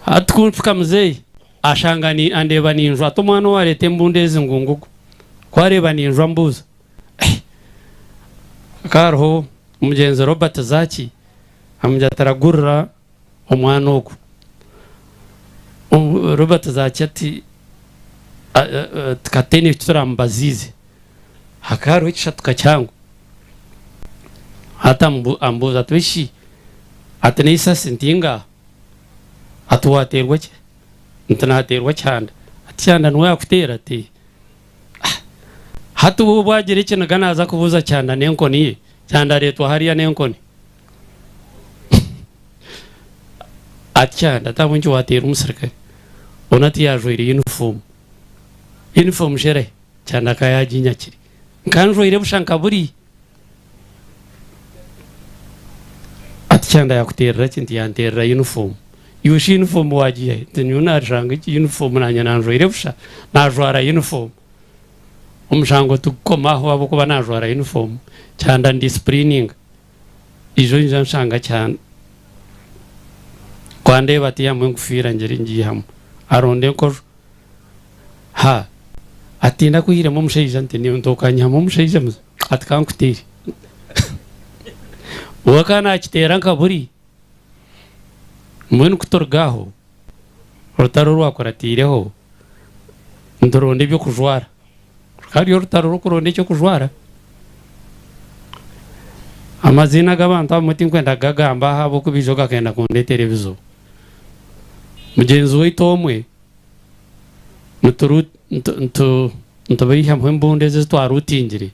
Hati ku mpika muzeeyi ashanga ni andeeba ninjwa ati omwana owareeta embundu ezi ngu ngugu. Ku areeba ninjwa ambuuza eh hakaba hariho omugyenzi Robert Zaki amugira ati ragurira omwana ogu. Robert Zaki ati tukataine eki turamubaziize. Hakaba hariho ekishatuka kihango. Hati ambuuza ati bishi ati n'eisasi? Nti ngaaha. Ati waateerwa ki? Nti naateerwa Kyanda. Ati Kyanda niwe yaakuteera? Ati ah. Hati we obu agira ekiniga naaza kubuuza Kyanda n'enkoni ye, Kyanda areetwa hariya n'enkoni. Ati Kyanda ati ahabw'enki waateera omusirikare? Onu ati yaajwaire yunifoomu. Yunifoomu shi erahi? Kyanda akaba yaaginyakire. Nka njwaire busha nka buriya. Ati Kyanda yakuteerera ki? Nti yanteerera yunifoomu. Iwe shi yunifoomu waagiiha hi? Nti nyowe naashanga egi yunifoomu naanye nanjwaire busha, naajwara yunifoomu. Omushango tigukoma aho ahabw'okuba naajwara yunifoomu, Kyanda andisipuriininga. Ijo nyija nshanga Kyanda. Ku andeeba ati ihamu enkufiira ngyere ngiihamu. Aronda enkojo. Ha, ati ndakwihiremu omushaija nti niiwe nti okanyihamu omushaija muze ati kankuteere. We akaba nakiteera nka buri. Mbwenu ku turuga aho, orutaro orwakuratiireho nituronda eby'okujwara. Rukaba ruri orutaro rw'okuronda eky'okujwara. Amaziina g'abantu abamwe tinkwenda kugagamba ahabw'okuba ijo gakenda kundeetera ebizibu. Mugyenzi waitu omwe nitubaihamu embundu ezi ezi twaruutingire,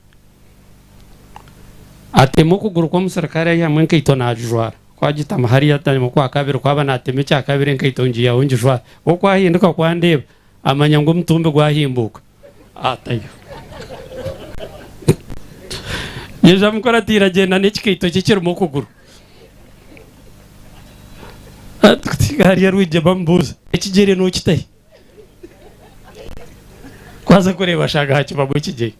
atema okuguru kw'omusirikare aihamu enkaito naagijwara. Ku agitema hariya atema okwakabiri, ku aba naatema ekyakabiri enkaito ngiihaho ngijwara. Oku ahinduka ku andeeba, amanya ngu omutumbi gwahimbuuka, atayo. Yaija amukuratiire agyenda n'ekikaito kye kirimu okuguru. Hati kuhika hariya Rwigyema amubuuza, ekigyere nookita hi? Ku aza kureeba ashanga hakibamu ekigyere.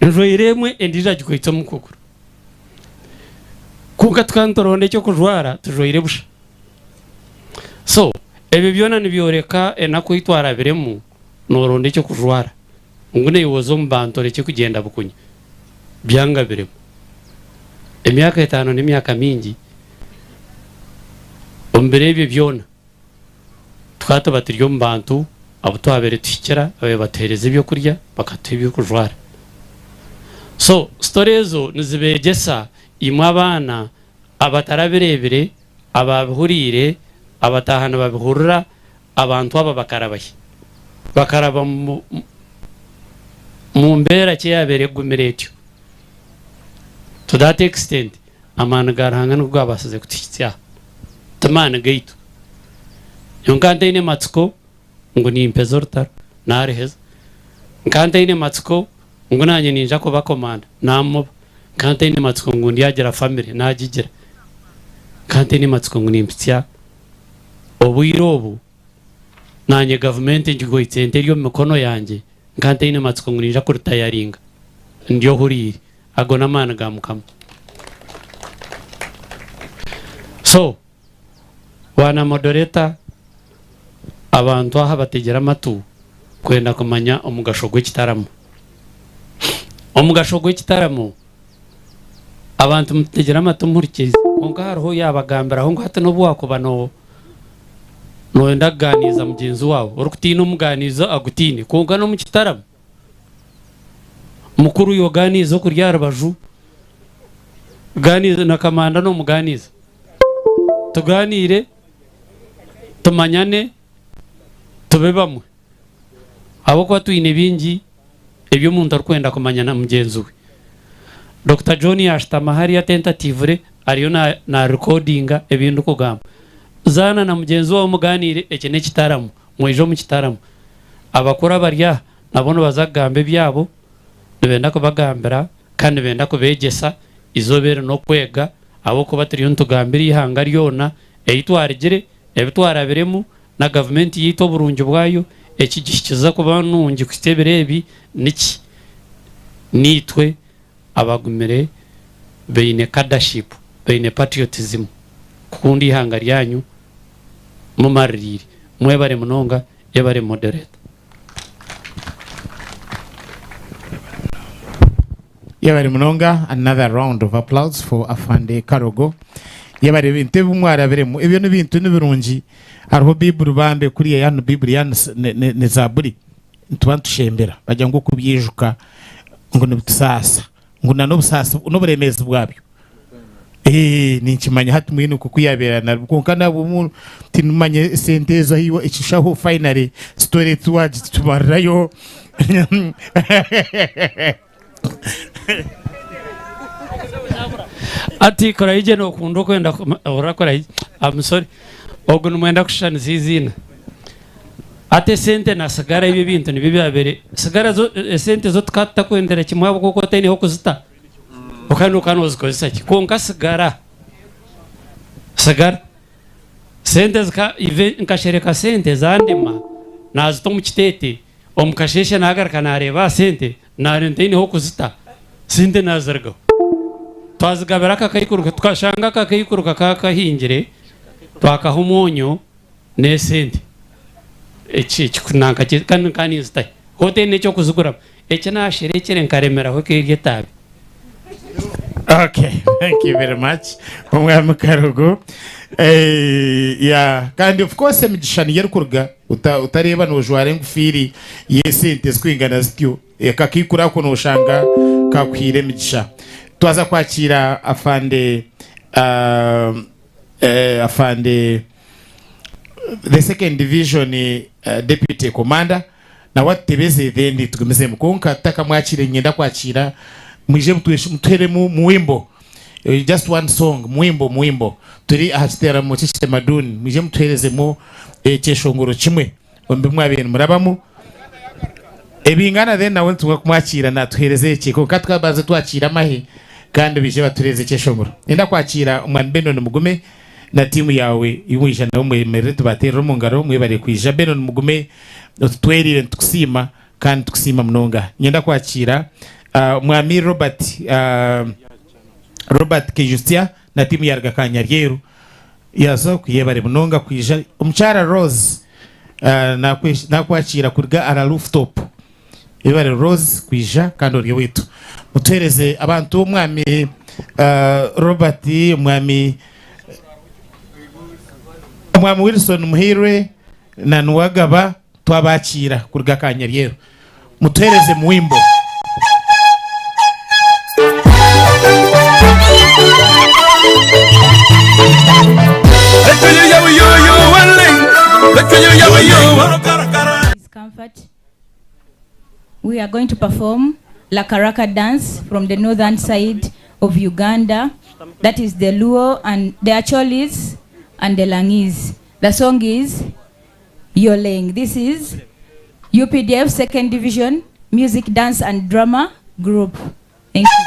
Njwaire emwe endiijo agikwaitse omu kuguru. Kwonka tukaba nituronda eky'okujwara tujwaire busha. So ebyo byona nibyoreka enaku ei twarabiremu nooronda eky'okujwara ngu naiwe oze omu bantu orekye kugyenda bukunya. Byanga birimu. Emyaka etaano n'emyaka mingi omu biro ebyo byona tukaba tuba turi omu bantu abu twabaire tuhikira babaire batuheereza eby'okurya bakatuha eby'okujwara. So story ezo nizibeegyesa imwe abaana abatarabireebire, abaabihuriire, abataaha nibabihurira, abantu aba bakaraba hi? Bakaraba mu mbeera ki eyaabaire egumire etyo? To that extent, amaani ga Ruhanga nigo gaabaasize kutuhitsya aha, ti maani gaitu. Nyowe nkaba ntaine matsiko ngu nimpeza orutaro, naaruheza. Nkaba ntaine matsiko ngu naanye niija kuba komanda, naamuba. Nkaba ntaine matsiko ngu ndyagira famire, naagigira. Nkaba ntaine matsiko ngu nimpitsya obwire obu naanye gavumenti ngigwaitse nti eri omu mikono yangye, nkaba ntaine matsiko ngu niija kuritayaringa ndi ohuriire. Ago n'amaani ga Mukama. So, Bwana Moderator, abantu aha bategire amatu kwenda kumanya omugasho gw'ekitaramo. Omugasho gw'ekitaramo, abantu mututegire amatu muhurikize, kwonka hariho oyaabagambiraho ngu hati n'obu waakuba nooyenda kugaaniiza mugyenzi waawe, orikutiina omugaaniizo agutiine, kwonka n'omu kitaramo, Mukuru iwe ogaaniiza okuri aha rubaju, gaaniiza na kamanda n'omugaaniiza. Tugaaniire, tumanyane, tube bamwe. Ahabw'okuba twine bingi ebi omuntu arikwenda kumanya na mugyenzi we. Dokita John yaashutama hariya tentatively ariyo na recordinga ebi ndikugamba. Zaana na mugyenzi waawe mugaaniire, eki n'ekitaramo, mwije omu kitaramo. Abakuru abari aha nabo nibaza kugamba ebyabo, nibenda kubagambira kandi nibenda kubeegyesa eizooba eri n'okwega ahabw'okuba turiyo nitugambira eihanga ryona ei twarugire, ebi twarabiremu na gavumenti yaitu oburungi bwayo, ekigihikiza kuba nungi kuhitsya ebiro ebi niki? Niitwe abagumire baine cadreship, baine patriotism, kukunda eihanga ryanyu mumaririire. Mwebare munonga, yebare moderator. Yebare munonga another round of applause for Afande Karogo. Yebare ebintu ebi mwarabiremu ebyo n'ebintu nibirungi hariho Baiburi bambe kuriya yani Baiburi yani ni Zaaburi nituba nitushembera bagira ngu okubyijuka ngu nibitusaasa ngu na n'obusaasi n'oburemeezi bwabyo. Eeh ninkimanya hati mbwenu oku yabeera nari kwonka nabwo tindimanya esente ezo ahi ekishaho finally story tiwagitumarirayo. Ati Kuraije nokunda okwenda ora Kuraije I'm sorry ogu nimwenda kushushanisa eiziina ati esente na sigara ebyo ebintu nibyo byabere sigara zo esente zo tukaba tutakwendera kimwe ahabw'okuba okaba otaine h'okuzita okaba okaba nozikozesa ki kwonka sigara sigara sente zika ive nkashereka sente zandema nazita omu kiteete omu kasheeshe nagaruka nareeba aha sente Naaba ntaine h'okuzita, sente naazirugaho. Twazigabira akakaikuru, tukashanga akakaikuru kakaba kahingire, twakaha omwonyo n'esente. Eki eki nanka ki kandi nkaba ninzitahe? Hootaine n'eky'okuziguramu. Eki naasherekire nkaremeraho eryo etaabe. Okay, thank you very much omwami Karugu. Eh, yeah, kandi of course emigisha niyo erikuruga ota- otareeba nojwara engufiiri y'esente zikwingana zityo akakaikuru ako noshanga kakuhaire emigisha. Twaza kwakira afande ah, eh, afande the second division eh, deputy commander Nawe atutebeze then tugumizemu kwonka tutakamwakire niinyenda kwakira mwije mutuheremu muwimbo just one song muwimbo muwimbo turi aha kiteramo ky'ekitamaduni mwije mutuherezemu ekyeshongoro kimwe omu bi mwabaire nimurabamu ebingana then nawe nituba kumwakira natuhereza eki kwonka tukabanza twakira amahe kandi baije batuhereze ekyeshongoro niinyenda kwakira omwami Benon Mugume na tiimu yaawe ei mwaija nabo mwemerere tubateerere omu ngaro mwebare kwija Benon Mugume Otutwereire nitukusiima kandi nitukusiima munonga. Niinyenda kwakiira Mwami Robert Robert Keijusya na tiimu ya Ruga Kanyaryeru yaaza oku yebare munonga kwija. Omukyara Rose nakwakiira kuruga aha Rooftop. Yebare Rose kwija kandi ori owaitu. Mutuheereze abantu Omwami Robert, Omwami Omwami Wilson Muhairwe na Nuwagaba twabakiira kuruga Kanyaryeru. Mutuhereze muwimbo. Discomfort. We are going to perform Lakaraka dance from the northern side of Uganda. That is the Luo and the Acholis and the Langis. The song is Yoleng. This is UPDF Second Division Music, Dance and Drama Group. Thank you.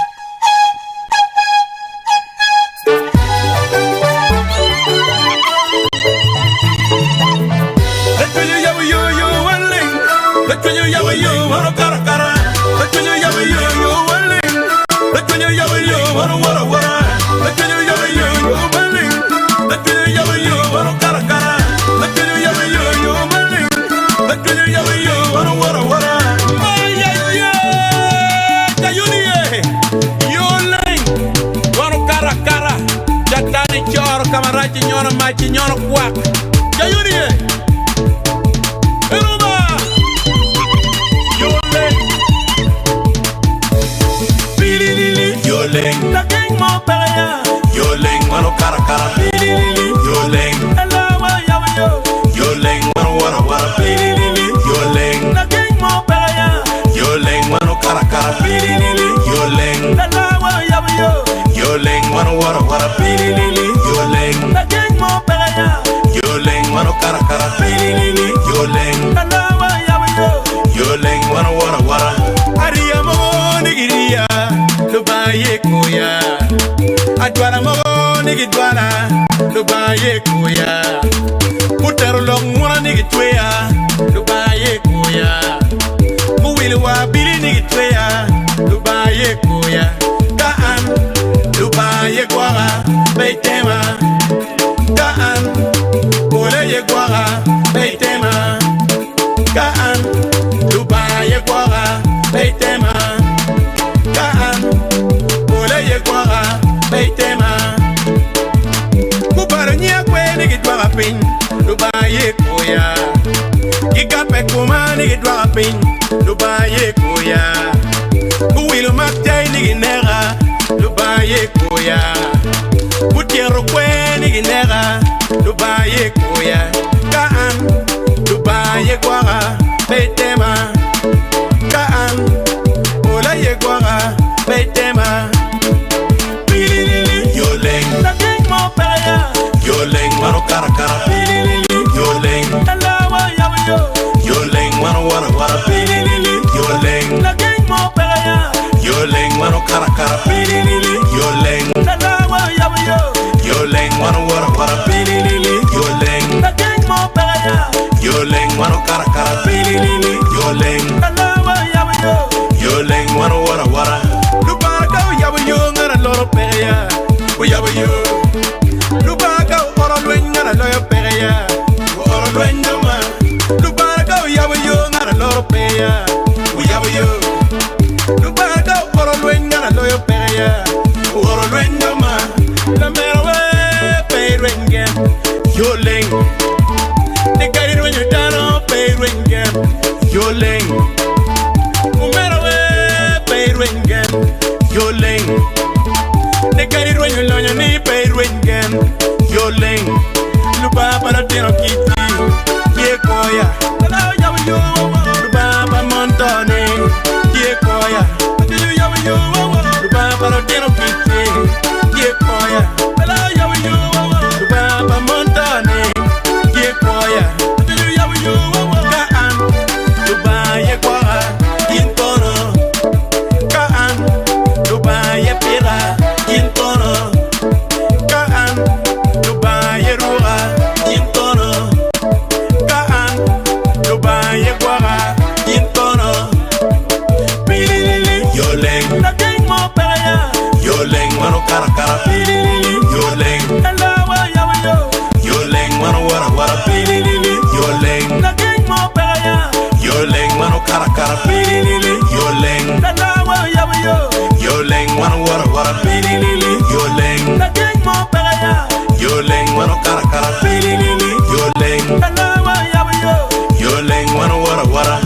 gwoka, pe itema. Ka an, pol aye gwoka, pe itema. Gubalo nyinga kwe ni gidwoka piny, Lubanga aye koya. Gigabbe koma ni gidwoka piny, Lubanga aye koya. Guwilo mak jai ni gineka, Lubanga aye koya. Gutyero kwer ni gineka, Lubanga aye koya. Ka an, Lubanga aye gwoka, pe itema. Ka an, pol aye gwoka, pe itema. Pililili, yo leng. Laking mo peke ya. Yo leng mano kara kara. Pililili, yo leng. Alawa yabo yo. Yo leng mano wara wara. Pililili, yo leng. Laking mo peke ya. Yo leng mano kara kara. Pililili, yo leng. Alawa yabo yo. Yo leng mano wara wara. Pililili, yo leng. Laking mo peke ya. Yo leng mano kara kara. Pililili, yo leng. Alawa yabo yo. Yo leng mano wara wara. Lubanga ka oyabo yo ngat aloro peke ya. Oyabo yo. Lubanga ka ooro lweny ngat aloyo peke ya. Ooro lweny doma. Lubanga ka oyabo yo ngat aloro peke ya. Oyabo yo. Lubanga ka ooro lweny ngat aloyo peke ya. Ooro lweny doma. Lamera we pe irweny gen. Yo leng. Ni kadi irwenyo dano pe irweny gen. Yo leng. Omera we pe irweny gen. Yo leng. Ni kadi irwenyo lonyo ni pe irweny gen. Yo leng. Lubanga pa lutino kic-ci tye koya. Lubanga pa mon to-ni tye koya. Lubanga pa lutino kic-ci tye koya. Lubanga pa mon to-ni tye koya. Ka an Lubanga aye gwoka, in kono? Ka an Lubanga aye pita, in kono? Ka an Lubanga aye ruka, in kono? Ka an Lubanga aye gwoka, in kono? Pililili, yo leng. Lakeng mo peke ya. Yo leng mano kara kara. Pililili, yo leng. Alawa yawa yo. Yo leng mano wara wara. Pililili, yo leng. Lakeng mo peke ya. Yo leng mano kara kara. Pililili, yo leng. Alawa yawa yo. Yo leng mano wara wara. Pililili, yo leng. Lakeng mo peke ya. Yo leng mano kara kara. Pililili, yo leng. Alawa yawa yo. Yo leng mano wara wara.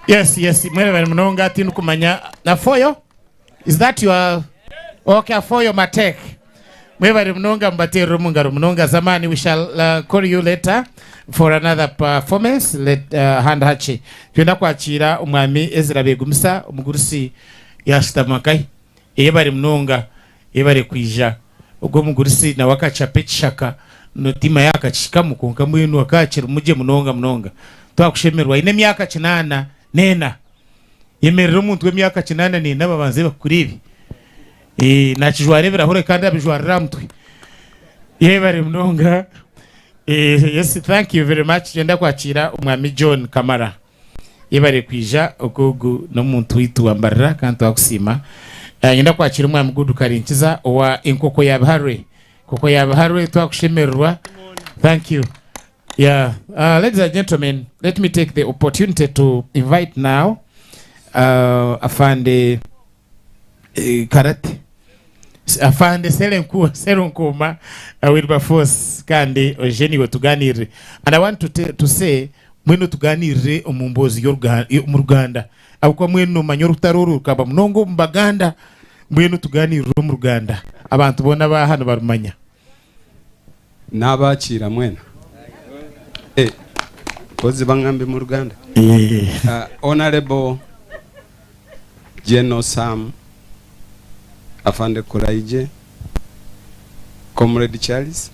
Yes, yes, mwebale munonga tindikumanya Afoyo? Is that your Okay, Afoyo Matek. Mwebale munonga mubaterere omu ngaro munonga zamani we shall call you later for another performance let hand hakye. Twenda kwakiira omwami Ezra Begumisa omugurusi yashutama nkahi? Yebare munonga yebare kwija. Ogwo omugurusi nawe akachapa ekishaka notiima yakakihikamu kwonka mbwenu akaba akirimu gye munonga munonga. Twakushemererwa aine emyaka kinaana n'ena. Yemerera omuntu w'emyaka kinaana n'ena babanze bakureebe. Eh, nakijwara ebirahure kandi abijwarire aha mutwe. Yebare munonga. Eh, yes, thank you very much. Niinyenda kwakiira Omwami John Kamara. Yebare kwija ogu ogu n'omuntu waitu wa Mbarara kandi twakusiima. Niinyenda kwakiira Omwami Good Karinkiza owa Enkoko ya Biharwe. Kuko yabiharwe twakushemererwa. Thank you. Yeah. Ladies and gentlemen, let me take the opportunity to invite now Afande Karate. Afande Serunkuuma Wilberforce kandi oije naiwe tuganirire. And I want to, to say mbwenu tuganirire omu mboozi omu Ruganda ahabw'okuba mbwenu nomanya orutaro oru rukaba munonga omu Baganda mbwenu tuganirire omu Ruganda abantu boona aba hanu barumanya. Naabakiira mwena. Eh, kozi bangambe mu Ruganda. Honorable General Sam Afande Kuraije, Comrade Charles,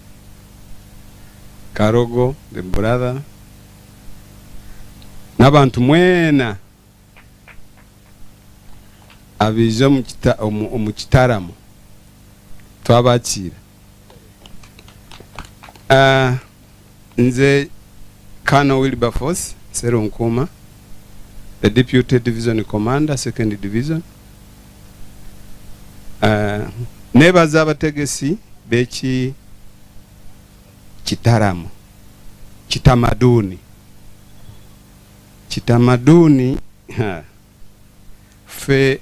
Karogo, the brother, n'abantu mwena abaija omu kitaramo twabakiira. Nze Colonel Wilberforce Sserunkuuma, the Deputy Division Commander, 2nd Division. Nebaza abategesi b'eki kitaramo kitamaduni. Kitamaduni, ha, ffe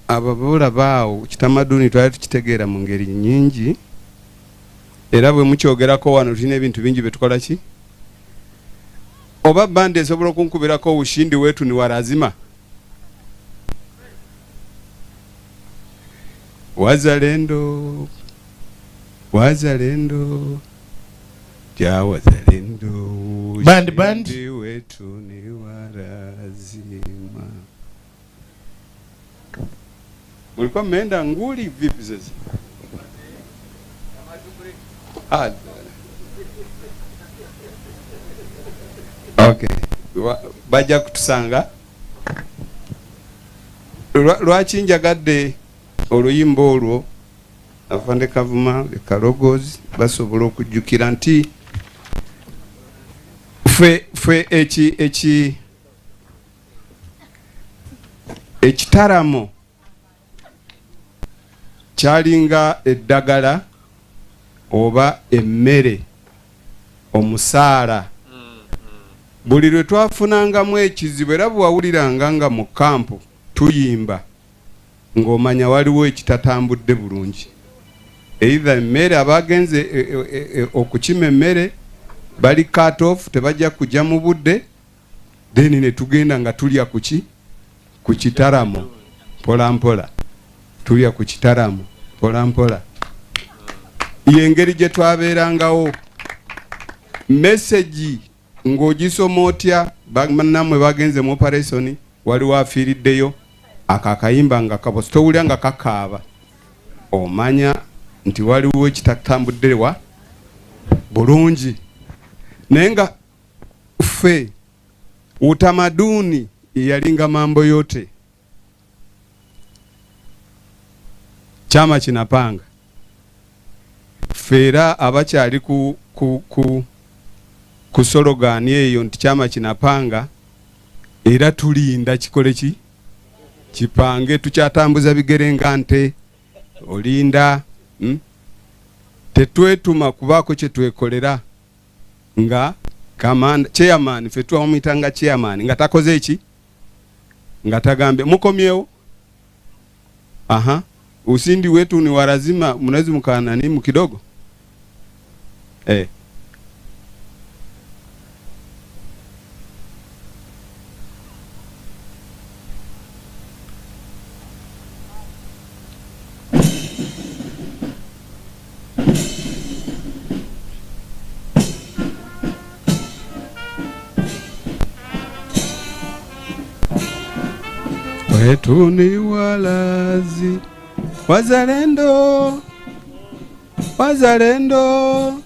ababura baawo kitamaduni twali tukitegeera mu ngeri nyingi, era bwe mukyogerako wano tulina ebintu bingi bye tukola ki? Oba bandi esobola okunkubirako ushindi wetu ni warazima? Wazalendo, wazalendo, ja wazalendo, Band, band. ushindi wetu ni warazima. Mulikuwa mmeenda nguli vipi sasa? Okay. Bajja kutusanga. Lwaki njagadde oluyimba olwo Afande Kavuma, the Karogozi basobola okujjukira nti ffe ekitaramo kyalinga eddagala oba emmere omusaala. Buli lwe twafunangamu ekizibu era bwe wawuliranga nga mu kampu tuyimba ng'omanya waliwo ekitatambudde bulungi. Either emmere abagenze okukima emmere bali cut off, tebajja kujja mu budde, then ne tugenda nga tulya kuki? Ku kitaramo mpola mpola, tulya ku kitaramo mpola mpola. Y'engeri gye twabeerangawo. Message ng'ogisoma otya? Bannammwe bagenze mu operation, waliwo afiiriddeyo, ako akayimba nga kabosi towulira nga kakaaba, omanya nti waliwo ekitatambudde wa bulungi. Naye nga ffe utamaduni yalinga mambo yote, chama kinapanga. Ffe era abakyali ku sologaani eyo nti chama kinapanga, era tulinda kikole ki? Kipange. Tukyatambuza bigere nga nte, olinda, Tetwetuma kubaako kye twekolera nga kamanda, chairman, ffe twamuyitanga chairman, nga takoze ki? Nga tagambye mukomyewo. Aha, usindi wetu ni wa lazima, mnaweza mkanani kidogo. Wetu ni walazi, wazalendo, wazalendo,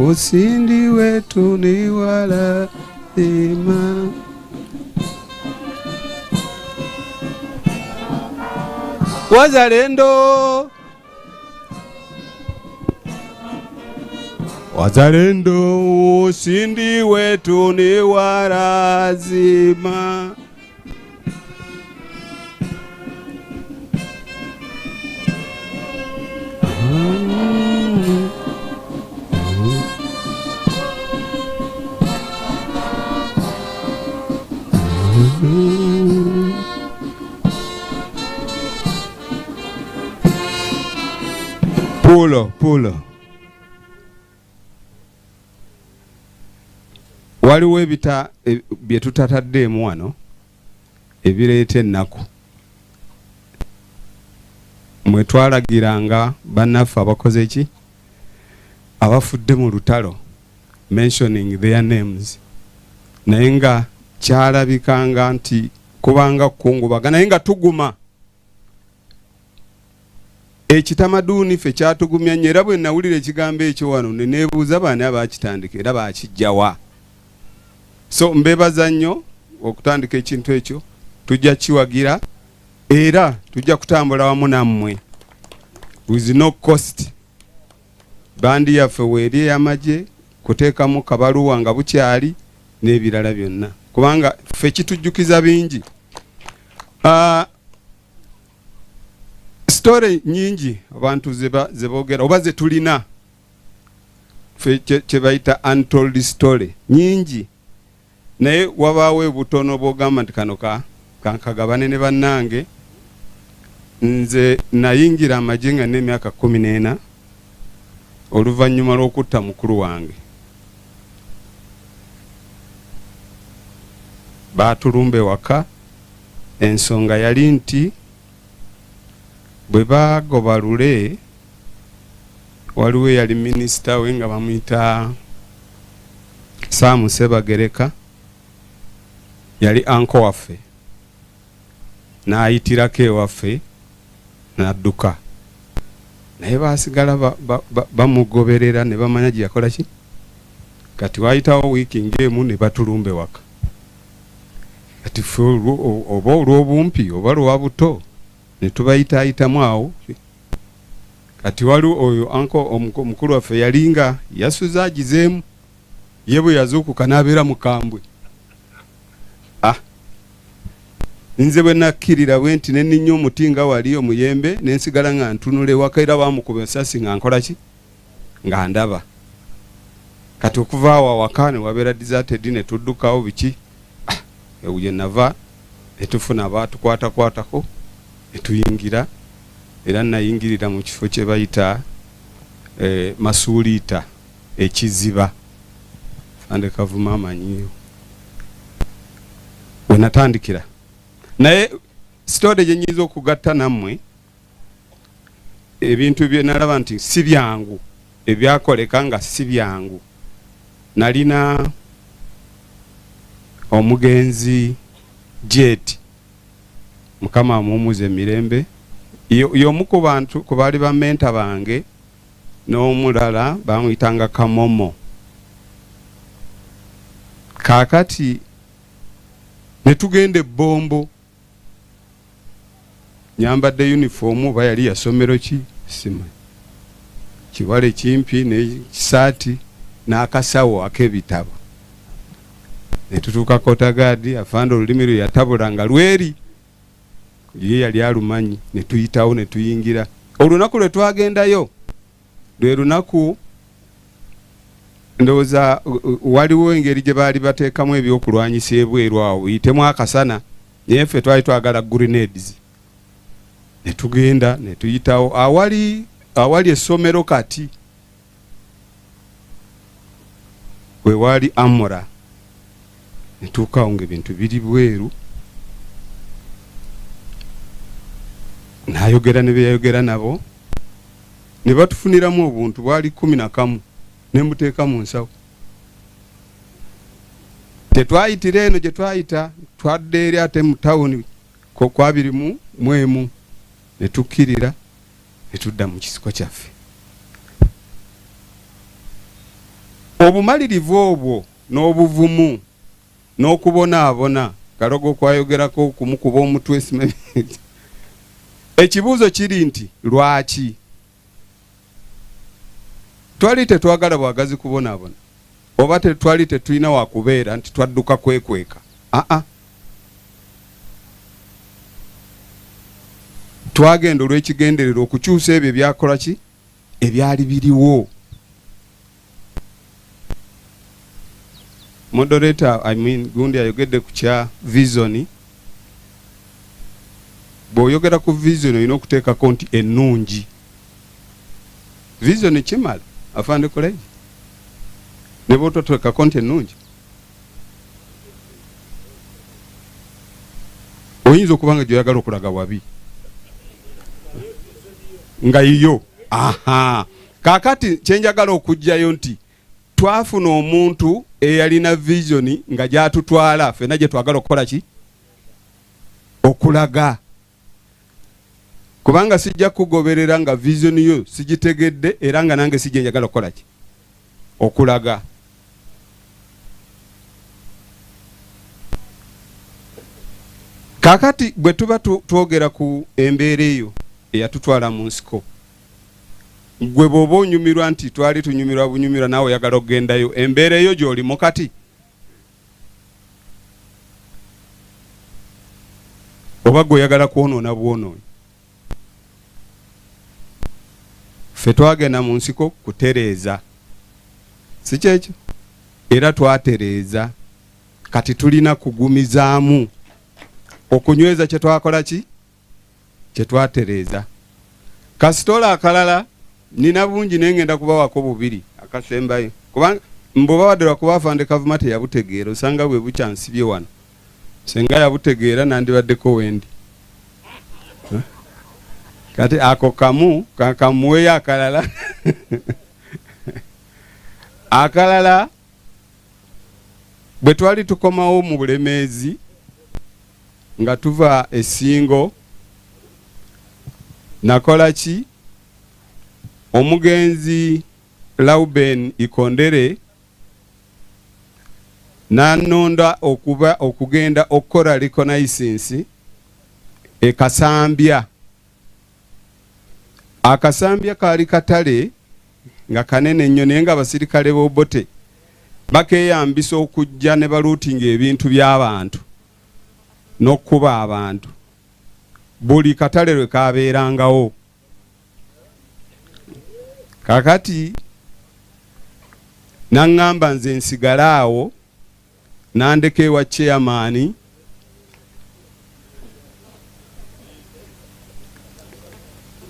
usindi wetu ni walazima. Wazalendo, wazalendo, usindi wetu ni walazima. Pulo, pulo. Waliwo ebita e, bye tutataddeemu wano ebireeta ennaku. Mwe twalagiranga bannaffe abakoze ki abafudde mu lutalo mentioning their names naye nga kyalabikanga nti kubanga kukungubaga naye nga tuguma ekitamaduuni ffe kyatugumya nnyo era bwe nawulira ekigambo ekyo wano ne neebuuza baani abaakitandika era baakijjawa so mbebaza nnyo okutandika ekintu ekyo tujja kiwagira era tujja kutambula wamu nammwe with no cost bandi yaffe weeri ey'amagye kuteekamu kabaluwa nga bukyali n'ebirala byonna kubanga ffe kitujjukiza bingi uh, story nyingi abantu zeboogera oba zetulina ffe kye bayita untold story nyingi naye wabaawo ebutono bwogamba nti kano ka kankagabane ne bannange nze nayingira amagye nga n'emyaka 14 oluvannyuma lw'okutta mukulu wange baatulumba ewaka ensonga yali nti bwe baagoba lule waliwo eyali minisita we nga bamuyita Saamu Sebagereka yali uncle waffe n'ayitirako ewaffe n'adduka naye baasigala bamugoberera ne bamanya gye yakola ki kati waayitawo wiiki ng'emu ne batulumba ewaka kati ffe oba olw'obumpi oba lwa buto ne tubayitaayitamu awo kati waliwo oyo uncle omukulu waffe yali nga yasuze agizeemu ye bwe yazuukuka n'abeera mukambwe ah nze bwe nakkirira bwe nti ne nninnya omuti nga wali omuyembe ne nsigala nga ntunula ewaka era baamukuba ensasi nga nkola ki nga ndaba kati okuva awo awaka ne wabeera deserted ne tuddukawo biki ah, ewo gye nava ne tufuna abaatukwatakwatako ne tuyingira era nayingirira mu kifo kye bayita eh, masuuliita ekiziba fande kavuma amanyiyo we natandikira naye story gye nyinza okugatta nammwe ebintu bye nalaba nti si byangu ebyakoleka nga si byangu nalina omugenzi jet mukama amuwumuze emirembe y'omu ku bantu ku baali ba mentor bange n'omulala bamuyitanga kamomo kaakati ne tugenda ebbombo nyambadde uniform oba yali yasomero ki simanyi kiwale kimpi nekisaati n'akasawo ak'ebitabo ne tutuuka kotagaadi afande olulimi lwe yatabula nga lweri ye yali alumanyi ne tuyitawo ne tuyingira olunaku lwe twagendayo lwe lunaku ndowooza waliwo engeri gye baali bateekamu ebyokulwanyisa ebweru awo buyitemu akasana naye ffe twali twagala grenades ne tugenda ne tuyitawo awali awali essomero kati we waali amura ne tuukawo ng'ebintu biri bweru n'ayogera ne beyayogera nabo ne batufuniramu obuntu bwali 11 ne mbuteeka mu nsawo tetwayitira eno gye twayita twadda eri ate mu tawuni kwabiri mu mwemu ne tukkirira ne tudda mu kisiko kyaffe obumalirivu obwo n'obuvumu n'okubonaabona kalogo kwayogerako okumukuba omutwe simanyi ekibuuzo kiri nti lwaki twali tetwagala bwagazi kubonaabona oba tetwali tetulina wakubeera nti twadduka kwekweka aa twagenda olw'ekigendererwa okukyusa ebyo ebyakola ki ebyali biriwo. Moderator, I mean, gundi ayogedde ku kya vision. Bw'oyogera ku vision olina okuteekako nti ennungi. Vision kimala afande college ne bw'ototeekako nti ennungi oyinza okuba nga gy'oyagala okulaga wabi nga yiyo. Aha, kaakati kyenjagala okuggyayo nti twafuna omuntu eyalina vision nga gyatutwala ffenna gye twagala okukola ki, okulaga. Kubanga sijja kugoberera nga vision yo sigitegedde era nga nange si gye njagala okukola ki, okulaga. Kaakati bwe tuba twogera ku embeera eyo eyatutwala mu nsiko, gwe bw'oba onyumirwa nti twali tunyumirwa bunyumirwa naawe oyagala okugendayo, embeera eyo gy'olimu kati oba gwe oyagala kwonoona bwonoonyi? Ffe twagenda mu nsiko kutereeza, si kyekyo? Era twatereeza, kati tulina kugumizaamu okunyweza kye twakola ki, kye twatereeza. Kasitoola akalala nina bungi naye ngenda kubawako bubiri akasembayo, kubanga mbubawadde lwakuba afande Kavuma teyabutegeera, osanga bwe bukyansibye wano. Senga yabutegeera nandibaddeko wendi. Kati ako kamu kakamuweyo akalala. Akalala bwe twali tukomawo mu Bulemeezi nga tuva e Ssingo, nakola ki? Omugenzi Lauben Ikondere n'annonda okuba okugenda okukola reconnaissance e Kasambya. Akasambya kaali katale nga kanene nnyo, naye nga abasirikale b'Obote bakeeyambisa okujja ne baluutinga ebintu by'abantu n'okukuba abantu. Buli katale lwe kaabeerangawo. Kakati n'aŋŋamba nze nsigale awo, n'andeka ewa chairman.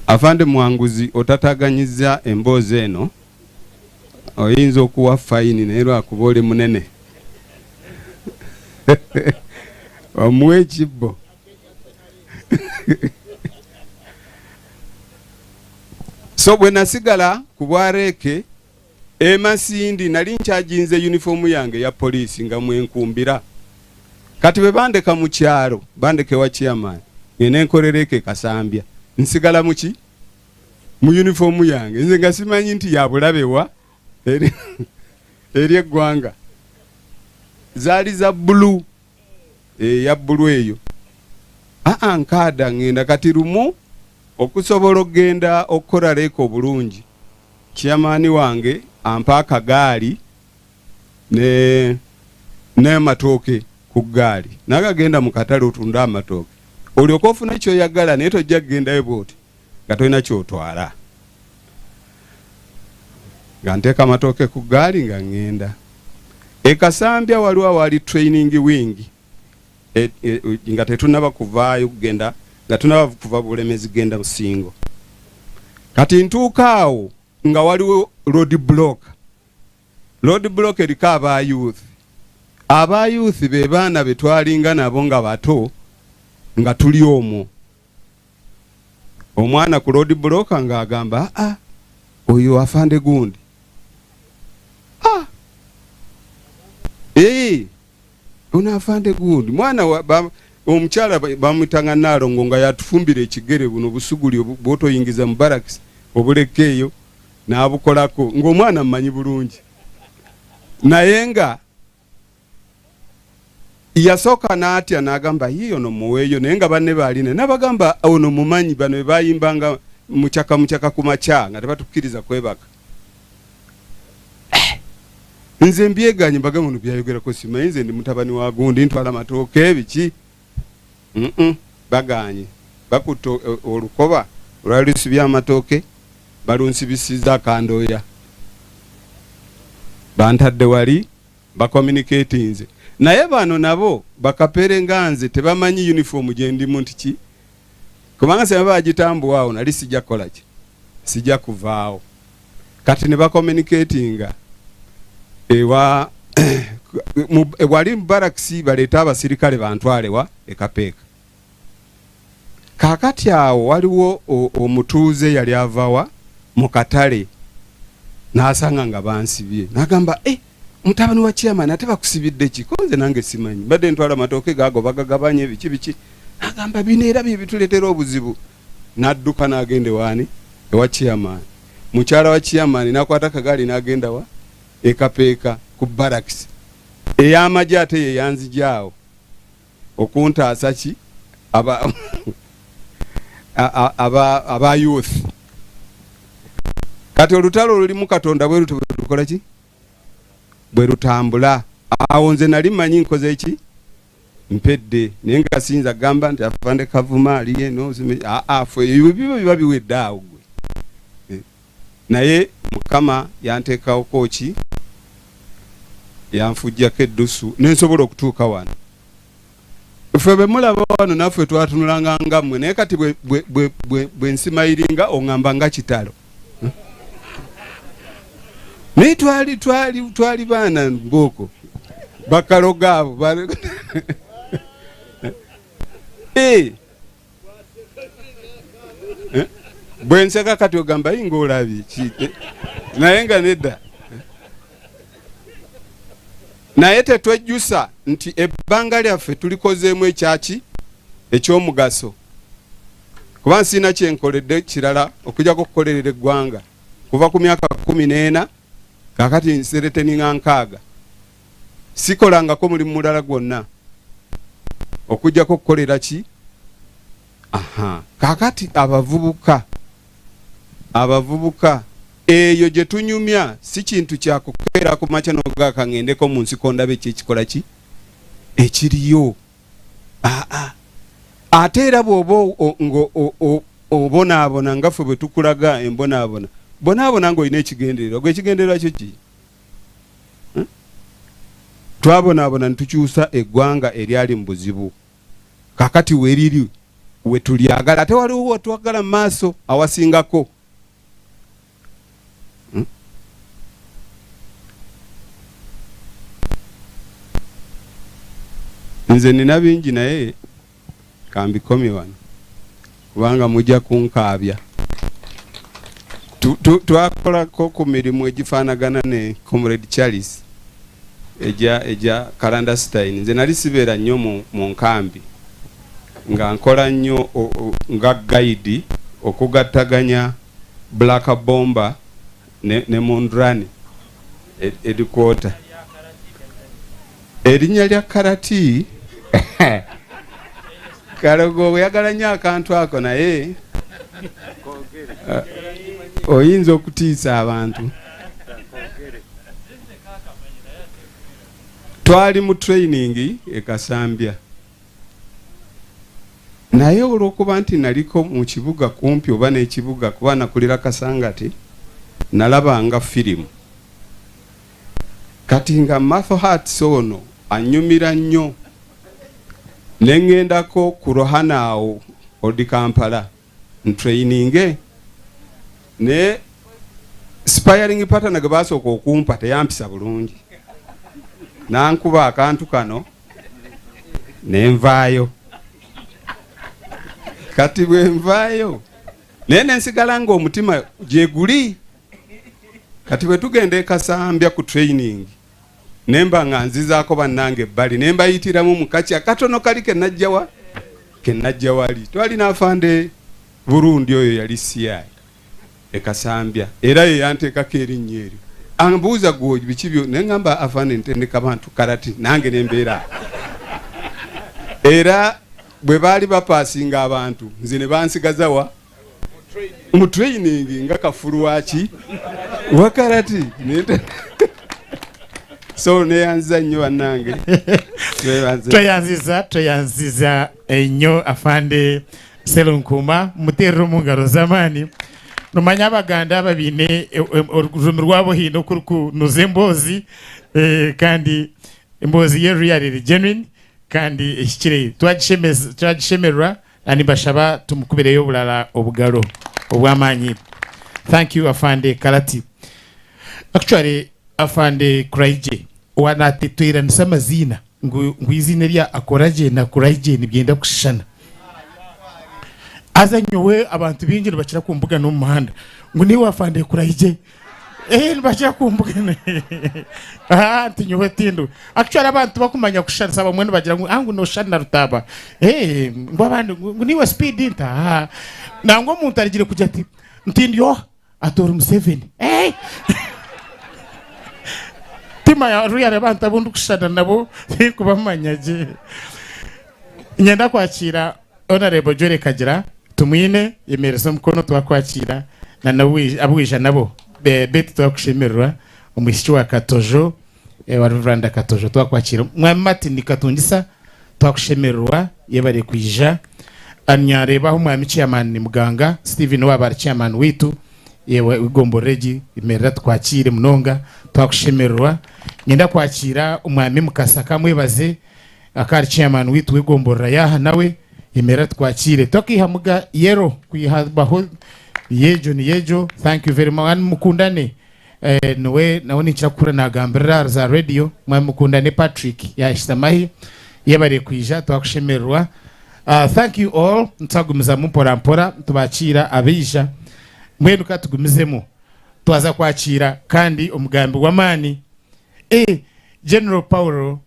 Afande Mwanguzi, otataganyizza emboozi eno, oyinza okuwa fayini naye lwakuba oli munene omuwa ekibbo. So bwe nasigala ku bwareeke e Masindi, nali nkyajinze yunifoomu yange eya poliisi nga mwenkumbira. Kati bwe bandeka mu kyalo, bandeka ewa chairman, ngende nkolera eko e Kasambya, nsigala muki mu yunifoomu yange, nze nga simanyi nti ya bulabe wa eri eggwanga. Zaali za bbulu, eya bbulu eyo. Aa, nkaada ngenda kati lumu okusobola okugenda okukola leeka obulungi, chairman wange ampa akagaali n'amatooke ku ggaali, nagagenda mu katale otunde amatooke olyoke ofune kyoyagala, naye tojja kugendayo bw'oti nga tolina kyotwala. Nga nteeka amatooke ku ggaali nga ŋŋenda e Kasambya, waliwo awaali training wing nga tetunaba kuvaayo kugenda, nga tunaba kuva Bulemezi kugenda Busingo. Kati ntuuka awo nga waliwo road block. Road block eriko aba youth. Aba youth be baana be twalinga nabo nga bato nga tuli omwo. Omwana ku road block ng'agamba, ah, oyo afande gundi. Ah. Ono afande gundi. Mwana wa, ba, omukyala bamuyitanga Naalongo nga yatufumbira ekigere, buno busuguli bw'otoyingiza mu barracks obuleka eyo n'abukolako, ng'omwana mmanyi bulungi, naye nga yasooka n'atya n'agamba ye ono muweeyo, naye nga banne baalina n'abagamba ono mumanyi, bano be bayimbanga mucaka mucaka ku makya nga tebatukkiriza kwebaka. Nze mbyeganye mbagamba ono byayogerako simanyi, nze ndi mutabani wa gundi ntwala matooke biki. Baganye bakutte olukoba olwali lusibye amatooke balunsibisiza akandooya, bantadde wali. Bacommunicatinze naye bano nabo bakapere nga nze tebamanyi uniform gyendimu nti ki kubanga singa bagitambuwa awo nali sijja kukola ki sijja kuvaawo kati ne bacommunicatinga ewa wali mu barracks baleete abasirikale bantwale wa ekapeeka Kaakati awo waliwo o, omutuuze yali avawa mu katale n'asanga nga bansibye n'agamba e eh, mutabani wa chairman ate bakusibidde ki ko nze nange simanyi mbadde ntwala matooke gaago bagagabanye biki biki n'agamba bino era bye bituleetera obuzibu n'adduka n'agenda ewaani ewa chairman mukyala wa chairman n'akwata akagaali n'agenda wa ekapeeka ku barracks ey'amagye ate ye yanzijaawo okuntaasa ki aba aba aba youth kati olutalo olulimu katonda bwe lutyo bwe ki bwe lutambula awo nze nali manyi nkoze ki mpedde naye nga siyinza kugamba nti afande kavuma ali eno aa fe ebyo biba biba biwedde awo gwe eh, naye mukama yanteekawo kooki yanfujjako eddusu nensobola okutuuka wano ffe be mulaba wano naffe twatunulanga nga mmwe naye kati bwe nsimayiringa oŋŋamba nga kitalo hmm? naye twali twali twali baana ng'okwo bakaloga abo eh. Eh? Bwe nseka kati ogamba yi ng'olabye ki eh? Naye nga nedda naye tetwejjusa nti ebbanga lyaffe tulikozeemu ekyaki eky'omugaso kuba nsiina kyenkoledde kirala okujjako okukolerera eggwanga kuva ku myaka 14 kakati nsereteninga nkaaga sikolangako mulimu mulala gwonna okujjako okukolera ki aha kakati abavubuka abavubuka eyo gye tunyumya si kintu kya kukeera ku makya n'ogaaka ŋŋendeko mu nsiko ndabe ki ekikola ki ekiriyo aa ate era bw'oba obonaabona nga ffe bwe tukulaga embonaabona bonaabona ng'olina ekigendererwa gwe ekigendererwa kyo ki hmm? Twabonaabona ne tukyusa eggwanga eryali mu buzibu kakati weriri wetulyagala ate waliwo wetwagala mu maaso awasingako hmm? Nze nina bingi naye kambikomye wano kubanga mujja kunkaabya. Twakolako ku mirimu egifaanagana ne Comrade Charles egya egya Kalandastine. Nze nali sibeera nnyo mu, mu nkambi nga nkola nnyo nga guide okugattaganya Black Bomber ne, ne Mundrani headquarter. Erinnya lya Karati Kalogo oyagala nnyo akantu ako naye eh, oyinza okutiisa abantu. Twali mu training e Kasambya naye olw'okuba nti naliko mu kibuga kumpi oba n'ekibuga kuba nakulira Kasangati nalabanga firimu Kati nga Martha Hearts ono anyumira nnyo ne ŋŋendako ku Rohana awo Old Kampala ntraininge naye sparring partner gwe baasooka okumpa teyampisa bulungi nankuba akantu kano ne nvaayo kati bwe nvaayo naye ne nsigala ng'omutima gyeguli Kati bwe tugenda e Kasambya ku training ne mba nga nzizaako bannange ebbali ne mbayitiramu mu kaki akatono kali ke najja wa ke najja wali. Twalina afande Burundi oyo yali CI e Kasambya era ye yanteekako erinnya eryo. Ambuuza gwe biki byo ne ngamba afande ntendeka bantu karate nange ne mbeera era bwe baali bapaasinga abantu nze ne bansigaza wa mu training nga kafulu waki wakarati so neyanziza nnyo bannange tweyanziza tweyanziza ennyo afande Serunkuma muterere omu ngaro z'amaani. Nomanya Abaganda aba baine orurimi rwabo haine oku rurikunuza emboozi kandi emboozi ye really eri genuine kandi ehikire. Twagishemererwa na nimbashaba tumukubireyo oburara obugaro obw'amaani. Thank you Afande Karati. Actually Afande Kuraigye owa nateteranisa amaziina ngu ngu eiziina erya Akoragye na Kuraigye nibyenda kushushana. Haza nyowe abantu baingi nibakira kumbugana omu muhanda ngu niiwe Afande Kuraigye? Ee nibakira kumbugana. Haa nti nyowe tindiwe. Actually abantu tibakumanya kushushanisa abamwe nibagira ngu aa ngu noshushana na Rutaaba. Ee ngu abandi ngu niiwe Speed nti haa. Nangwa omuntu arigire kugira ati nti ndi oha? Ati ori Museveni. Ee! Timanya really abantu abu ndikushushana nabo tinkubamanya gye. Niinyenda kwakiira Honourable Jolly Kagira Tumwine, yemereza omukono twakwakira na abu waija nabo. Betty twakushemererwa, omwishiki wa Katojo, wa Reverand Katojo twakwakira. Mwami Martin Katungisa twakushemererwa, yebare kwija. Nyareeba aho Mwami Chairman Muganga Steven owaaba ari Chairman waitu w'egomborora egi, yemerera tukwakiire munonga, twakushemererwa. Niinyenda kwakira Omwami Mukasa Kamwebaze. Akaba ari chairman waitu w'egomborora yaaha nawe yemerera tukwakiire. Twakaihamuga yellow kwiha baho yejo ni yejo thank you very much and mukundane eh, niwe nawe ninkira kuhurira nagambirira ahari za radio mwami mukundane Patrick yahishitse amahi yebare kwija twakushemererwa. Uh, thank you all nitwagumizamu mpora mpora tubakiira abaija mbwenu ka tugumizemu twaza kwakiira kandi omugambi w'amaani Eh, General Paul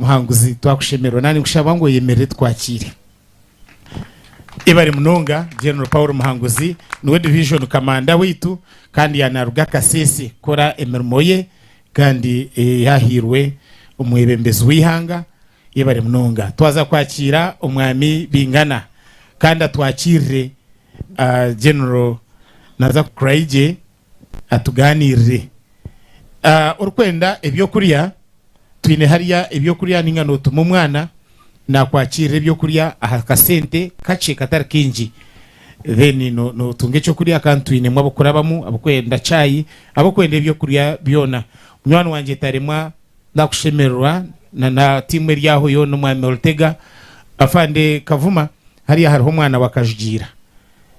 Muhanguzi twakushemererwa nanye nkushaba ngu oyemerere tukwakiire. Ibare munonga General Paul Muhanguzi niwe division commander waitu kandi yanaruga Kasese kukora emirimo ye kandi yahairwe omwebembezi w'eihanga. Yebare munonga. Twaza kwakiira omwami Bingana kandi atwakirire General naza Kuraigye atugaaniirire. Orikwenda ebyokurya, twine hariya ebyokurya nainga nootuma omwana naakwakirira ebyokurya aha kasente kakye katari kaingi. Then nootunga ekyokurya kandi twinemu ab'okurabamu, ab'okwenda chai, ab'okwenda ebyokurya byona. Munywani wangye Taremwa nakushemererwa na na tiimu eri aho yoona Omwami Ortega. Afande Kavuma, hariya hariho omwana wa Kajugiira.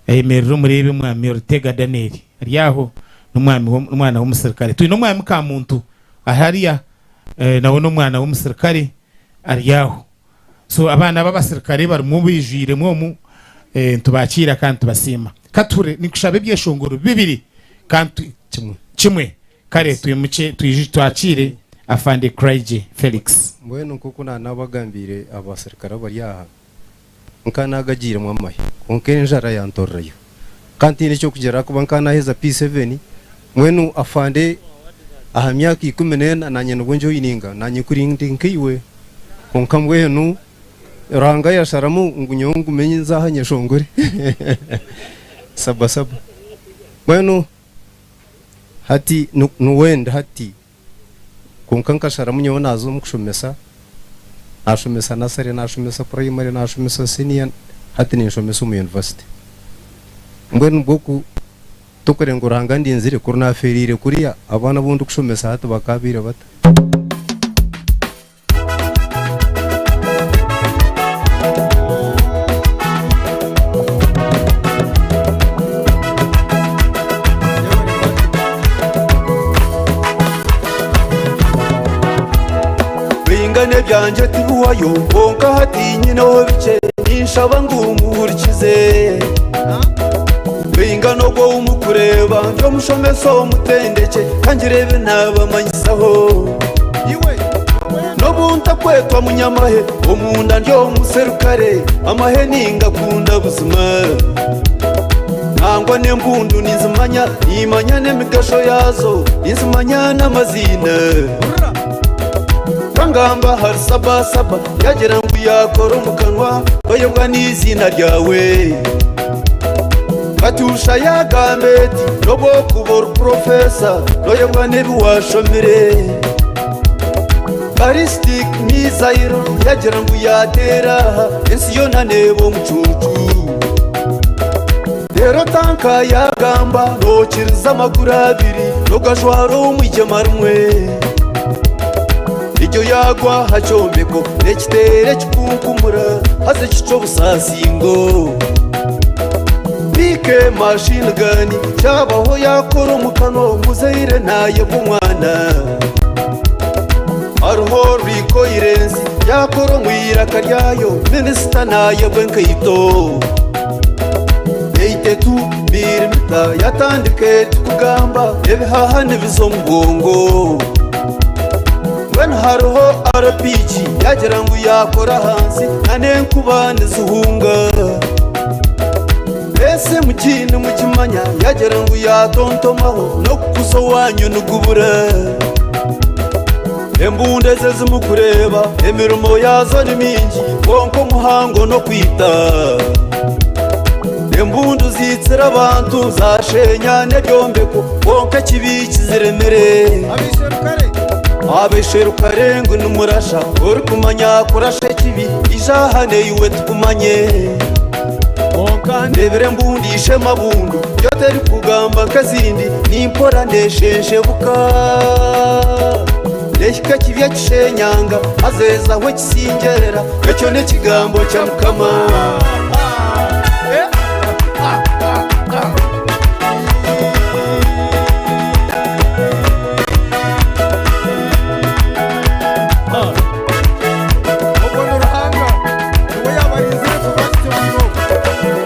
Ayemerire omureebe Omwami Ortega Daniel ari aho n'omwami n'omwana w'omusirikare. Twine Omwami Kamuntu ari hariya nawe n'omwana w'omusirikare ari aho. So abaana b'abasirikare barimu baijwiremu omu nitubakiira kandi nitubasiima. Ka tuhure ninkushaba ebyeshongoro bibiri kandi Kimwe. kimwe kare twimukye twije twakiire Afande Kuraigye Felix. Mbwenu nk'oku naanabagambiire abasirikare abari aha, Nka naagagiiremu amahe, kwonka enjara yantorerayo. Nka ntaine ky'okugira ahakuba nka naaheza P7, mbwenu afande aha myaka 14 naanye nibwo njoyininga, naanye kuri ndi nkaiwe. Kwonka mbwenu Ruhanga yasharamu ngu nyowe ngume nze aha nyeshongore. Saba saba. Mbwenu hati niwe ndi hati. Kwonka nkasharamu nyowe naaza omu kushomesa, naashomesa nasare, naashomesa purayimare, naashomesa siniya, hati ninshomesa omu yunivasite. Mbwenu nibwo ku tokureba ngu Ruhanga andinzire, kuri naafeereire kuriya, abaana abu ndikushomesa hati bakaabaire bata? Bingana ebyangye tibihwayo kwonka hati nyineho bikye ninshaba ngu muhurikize Bingana ogwo ou mukureeba ndi omushomesa omutendekye ka ngire ebi naabamanyisaho N'obu ntakwetwa munyamahe omunda ndi omuserukare amahe ningakunda buzima Nangwa n'embundu ninzimanya, nimanya n'emigasho yaazo, ninzimanya n'amaziina. Kangamba ahari Saba Saba, yaagira ngu yaakora omu kanwa, bayebwa n'eiziina ryawe. Katyusha yaagamba eti, N'obu orikuba ori purofeesa, nooyebwa n'ebi waashomire. Ballistic missile yagira ngu yaateera aha, ensi yoona neeba omucuucu. Reero tanka yaagamba, Nookiriza amaguru abiri, n'ogajwara omu igyema rimwe. Egyo yaagwa aha kyombeko, n'ekiteera ekikunkumura, haza ekicwa obusaasingo. Biike machine gun, kyabaho yaakora omu kanwa, omuzaire naayebwa omwana. Hariho rwikoirensi yaakora omu iraka ryayo, minisita naayebwa enkaito. Eitetu mirimita yatandika eti kugamba, ebihaha nibiza omu bwongo. Mbwenu hariho RPG yagira ngu yaakora ahansi na n'enkuba nizihunga. SMG nimugimanya yagira ngu yaatontomaho n'okukuza owaanyu nigubura. Embundu ezi ezi murikureeba emirimo yaazo ni mingi kwonka omuhango n'okwita. Embundu ziitsire abantu zaasheenya n'ebyombeko kwonka ekibi kiziremire. Abaisherukare ngu nimurasha orikumanya kurasha ekibi ija aha naiwe tukumanye. Ndeebire embundu ishe mabundu yo terikugamba nk'ezindi nimpora neeshenshebuka. Nehika ekibi ekishenyanga haza eza ahu ekisingyerera ekyo n'ekigambo kya Mukama.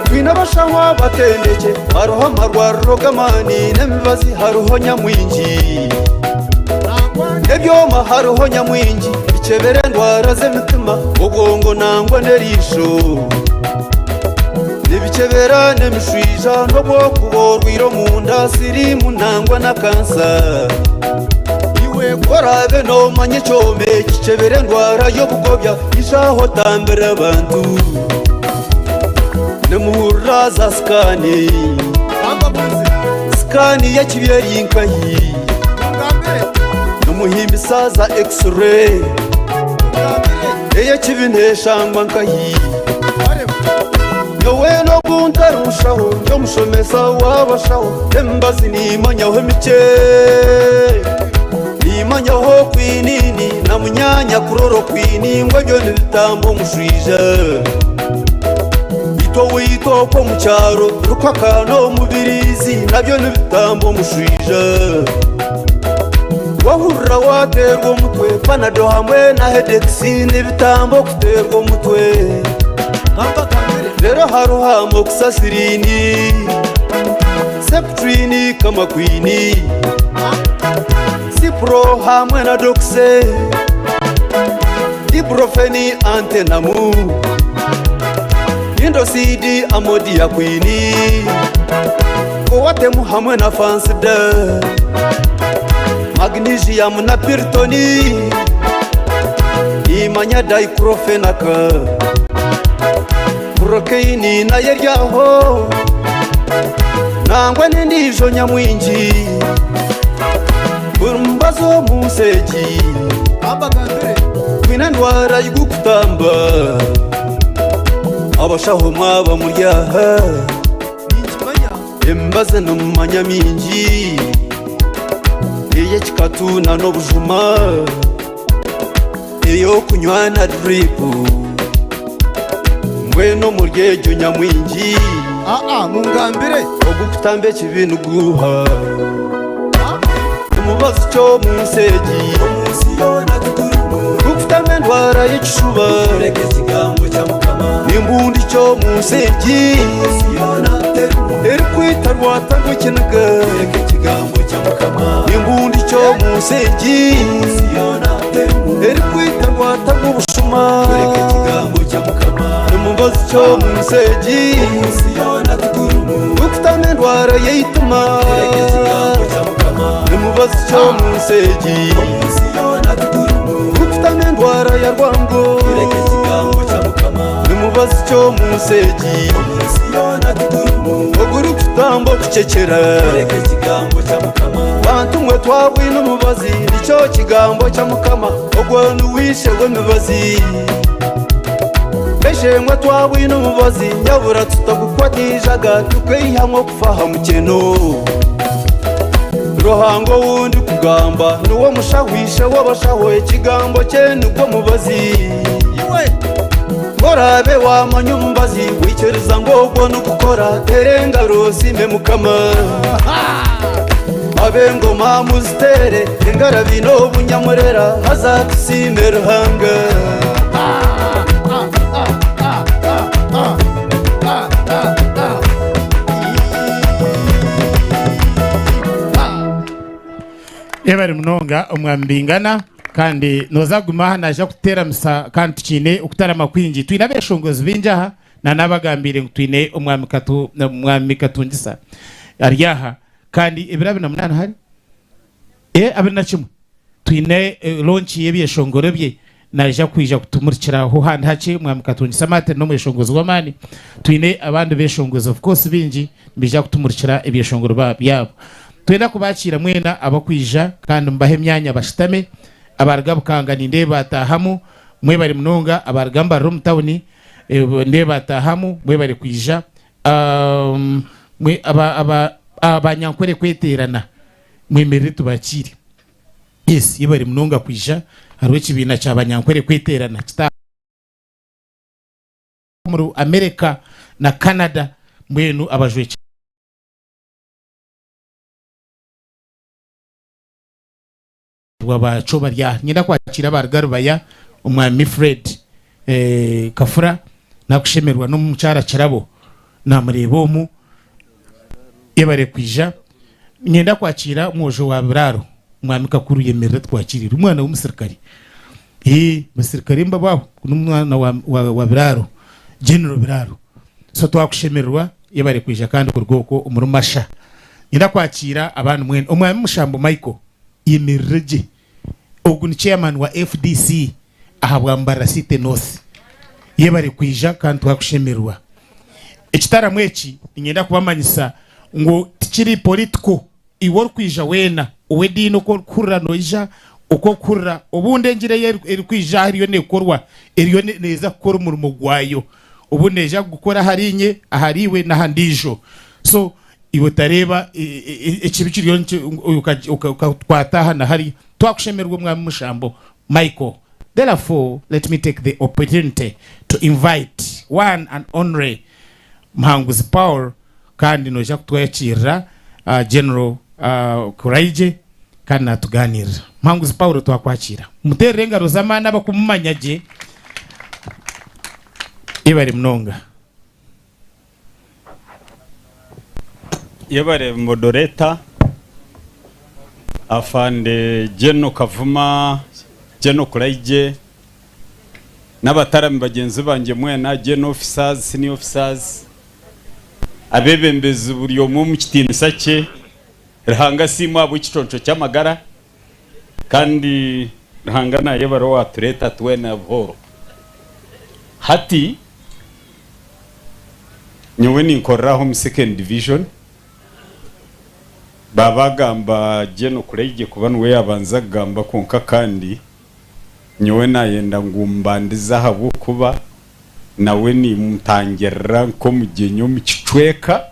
Twine abashaho abatendekye, hariho amarwariro g'amaani n'emibazi hariho nyamwingi. N'ebyoma hariho nyamwingi bikyebera endwara z'emitima, obwongo nangwa n'eriisho. Nibikyebera n'emishwija n'obu orikuba orwaire omunda, siriimu nangwa na kansa. Iwe ku oraabe noomanya ekyoma eki kyebera endwara y'obugobya, ija aha otambire abantu. Nimuhurira za sikaani, sikaani y'ekibi eri nkahi? Nimuhimbisa za X-ray, ey'ekibi neeshangwa nkahi? Nyowe n'obu ntari mushaho, ndi omushomesa w'abashaho, emibazi niimanyaho emikye. Niimanyaho kwiniini na munyaanya kurorokwini ngu ebyo nibitamba omushwija. Itwe owaitu okwo omu kyaro rukaka n'omubiriizi nabyo nibitamba omushwija. Wahurira waateerwa omutwe, panado hamwe na hedex nibitamba okuteerwa omutwe. Reero hariho amoxicillin, septrin, kamakwini, cipro hamwe na doxe, ibuprofen, antenamu, indocid, amodiaquine, coartem hamwe na fansida, magnesium na piriton, nimanya diclofenac, procaine nayo eri aho, nangwa n'endiijo nyamwingi. Buri mubazi omu nsi egi gwine endwara y'ogukutamba. Abashaho mwaba muri aha, emibazi nimumanya mingi ey'ekikatu n'obujuma, ey'okunywa na diripu, mbwenu omuri egyo nyamwingi. Ogukutamba ekibi niguuha? Omubazi ki omu nsi egi Gukutamba endwara y'ekishuba Nimbundi ki omu nsi egi Erikwita rwata rw'ekiniga Nimbundi ki omu nsi egi Erikwita rwata rw'obushuma Nimubazi ki omu nsi egi Gukutamba endwara y'eitima Nimubazi ki omu nsi egi Gukutamba endwara ya rwango Nimubazi ki omu nsi egi Ogurikutamba okucecera Bantu mwe twabwine omubazi Nikyo kigambo kya Mukama Ogwo niwe ishe w'emibazi. Ab'eishe-emwe twabwine omubazi nyabura tutagukwata eijaga tukaihamu okufa aha mukyeno. Ruhanga ou ndikugamba niwe mushaho ishe w'abashaho ekigambo kye nigwo mubazi. Ku oraabe waamanya omubazi waikiriza ngu ogwo nigukora teera engaro osiime Mukama. Ab'engoma muziteere engarabi n'obunyamurera haza tusiime Ruhanga. Yebare munonga omwami Bingana kandi noza kuguma aha naija kututeramisa kandi tukiine okutarama kwingi. Twine abeshongozi baingi aha na nabagambiire ngu twine omwami Katu omwami Katungisa ari aha kandi ebiro 28 hari eh 21 twine launch y'ebyeshongoro bye naija kwija kutumurikiraho handi hakye omwami Katungisa Martin n'omweshongozi w'amaani. Twine abandi beshongozi of course baingi nibaija kutumurikira ebyeshongoro byabo. Twenda kubakiira mwena abakwija kandi mubahe emyanya bashutame. Abaruga Bukanga nindeeba baatahamu mwebare munonga, abaruga Mbarara omu tawuni nindeeba baatahamu mwebare kwija. Mwe Abanyankore kweteerana mwemerere tubakiire. Yes yebare munonga kwija hariho ekibiina kya Banyankore kweterana kita omuri America na Canada mbwenu abajwekyerwa bakyo bari aha. Niinyenda kwakira abaruga Rubaya omwami Fred Kafura nakushemererwa n'omukyara Kirabo namureeba omu. Yebare kwija. Niinyenda kwakira omwojo wa Biraaro, Mwami Kakuru yemerera atwakirire. Omwana w'omusirikare. Eeh abasirikare nibabaho. Ogu n'omwana wa Biraaro, General Biraaro. So twakushemererwa, yebare kwija kandi kuruga okwo omuri Masha. Niinyenda kwakira abandi mwena. Omwami Mushambo Michael, yemerere gye. Ogu ni chairman wa FDC ahabwa Mbarara City North. Yebare kwija kandi twakushemererwa. Ekitaramo eki niinyenda kubamanyisa ngu tikiri political, iwe orikwija weena ow'ediini oku orikuhurira noija oku orikuhurira obundi engira ei erikwija aha eriyo neekorwa eriyo neeza kukora omurimo gwayo obundi neija kugukora ahariinye ahariiwe n'aha ndiijo so iwe otareeba ekibi kiriyo okakwata aha na hariya. Twakushemererwa Omwami Mushambo Michael. Therefore, let me take the opportunity to invite one and only Muhanguzi Paul kandi noija kutwakirira General Kuraigye kandi natuganirira. Muhanguzi Paul twakwakira. Muterere engaro z'amaani abakumumanya gye. Yebare munonga. Yebare moderator, Afande General Kavuma, General Kulaigye n'abatarami bagyenzi bangye mwena, General Officers, Senior Officers, abeebembezi buri omwe omu kitiinisa kye, Ruhanga asiimwe ahabw'ekiconco ky'amagara kandi Ruhanga naayebare owaatureeta twena buhooro. Hati nyowe ninkorera aha omu second division, baaba bagamba Gen. Kulaigye kuba niwe yaabanza kugamba kwonka kandi nyowe naayenda ngu mbandize ahabw'okuba nawe nimutangirira nk'omugyenyi omu kicweka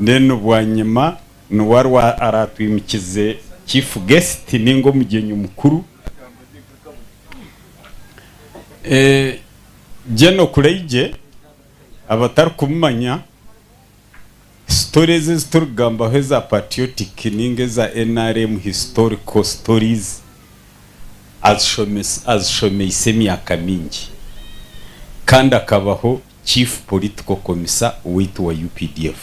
then bwanyima niwe araatwimukize chief guest ninga omugyenyi mukuru. Gen. Kulaigye abatarikumumanya, stories ezi turikugambaho eza patriotic ninga eza nrm historical stories azishomeise emyaka mingi kandi akabaho Chief Political Commissar waitu wa updf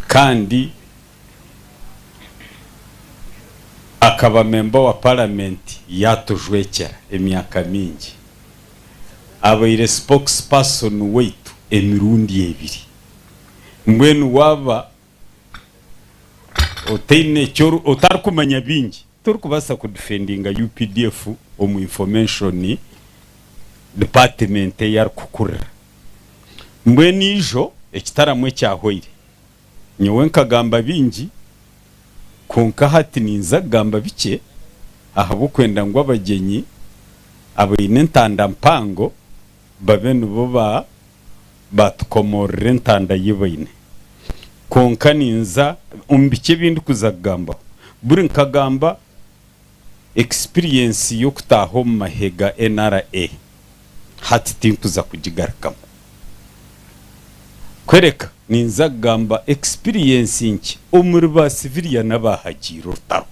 kandi akaba member wa Parliament yatujwekyera emyaka mingi. Abaire spokesperson waitu emirundi ebiri. Mbwenu waaba otaine eki otarikumanya bingi, torikubaasa kudifendinga updf omu information department ei arikukurira. Mbwenu ijo ekitaramo ekyahwaire, nyowe nkagamba bingi kwonka hati ninza kugamba bikye ahabw'okwenda ngu abagyenyi abaine entanda mpango. babe nibo ba baatukomoorora entanda ei baine. Kwonka ninza omu bikye ebi ndikuza kugambaho, buri nkagamba experience y'okutaaha omu mahe ga NRA hati tinkuza kugigarukamu. Kwereka ninza kugamba experience nkye omuri ba civilian abaahagiire orutaro.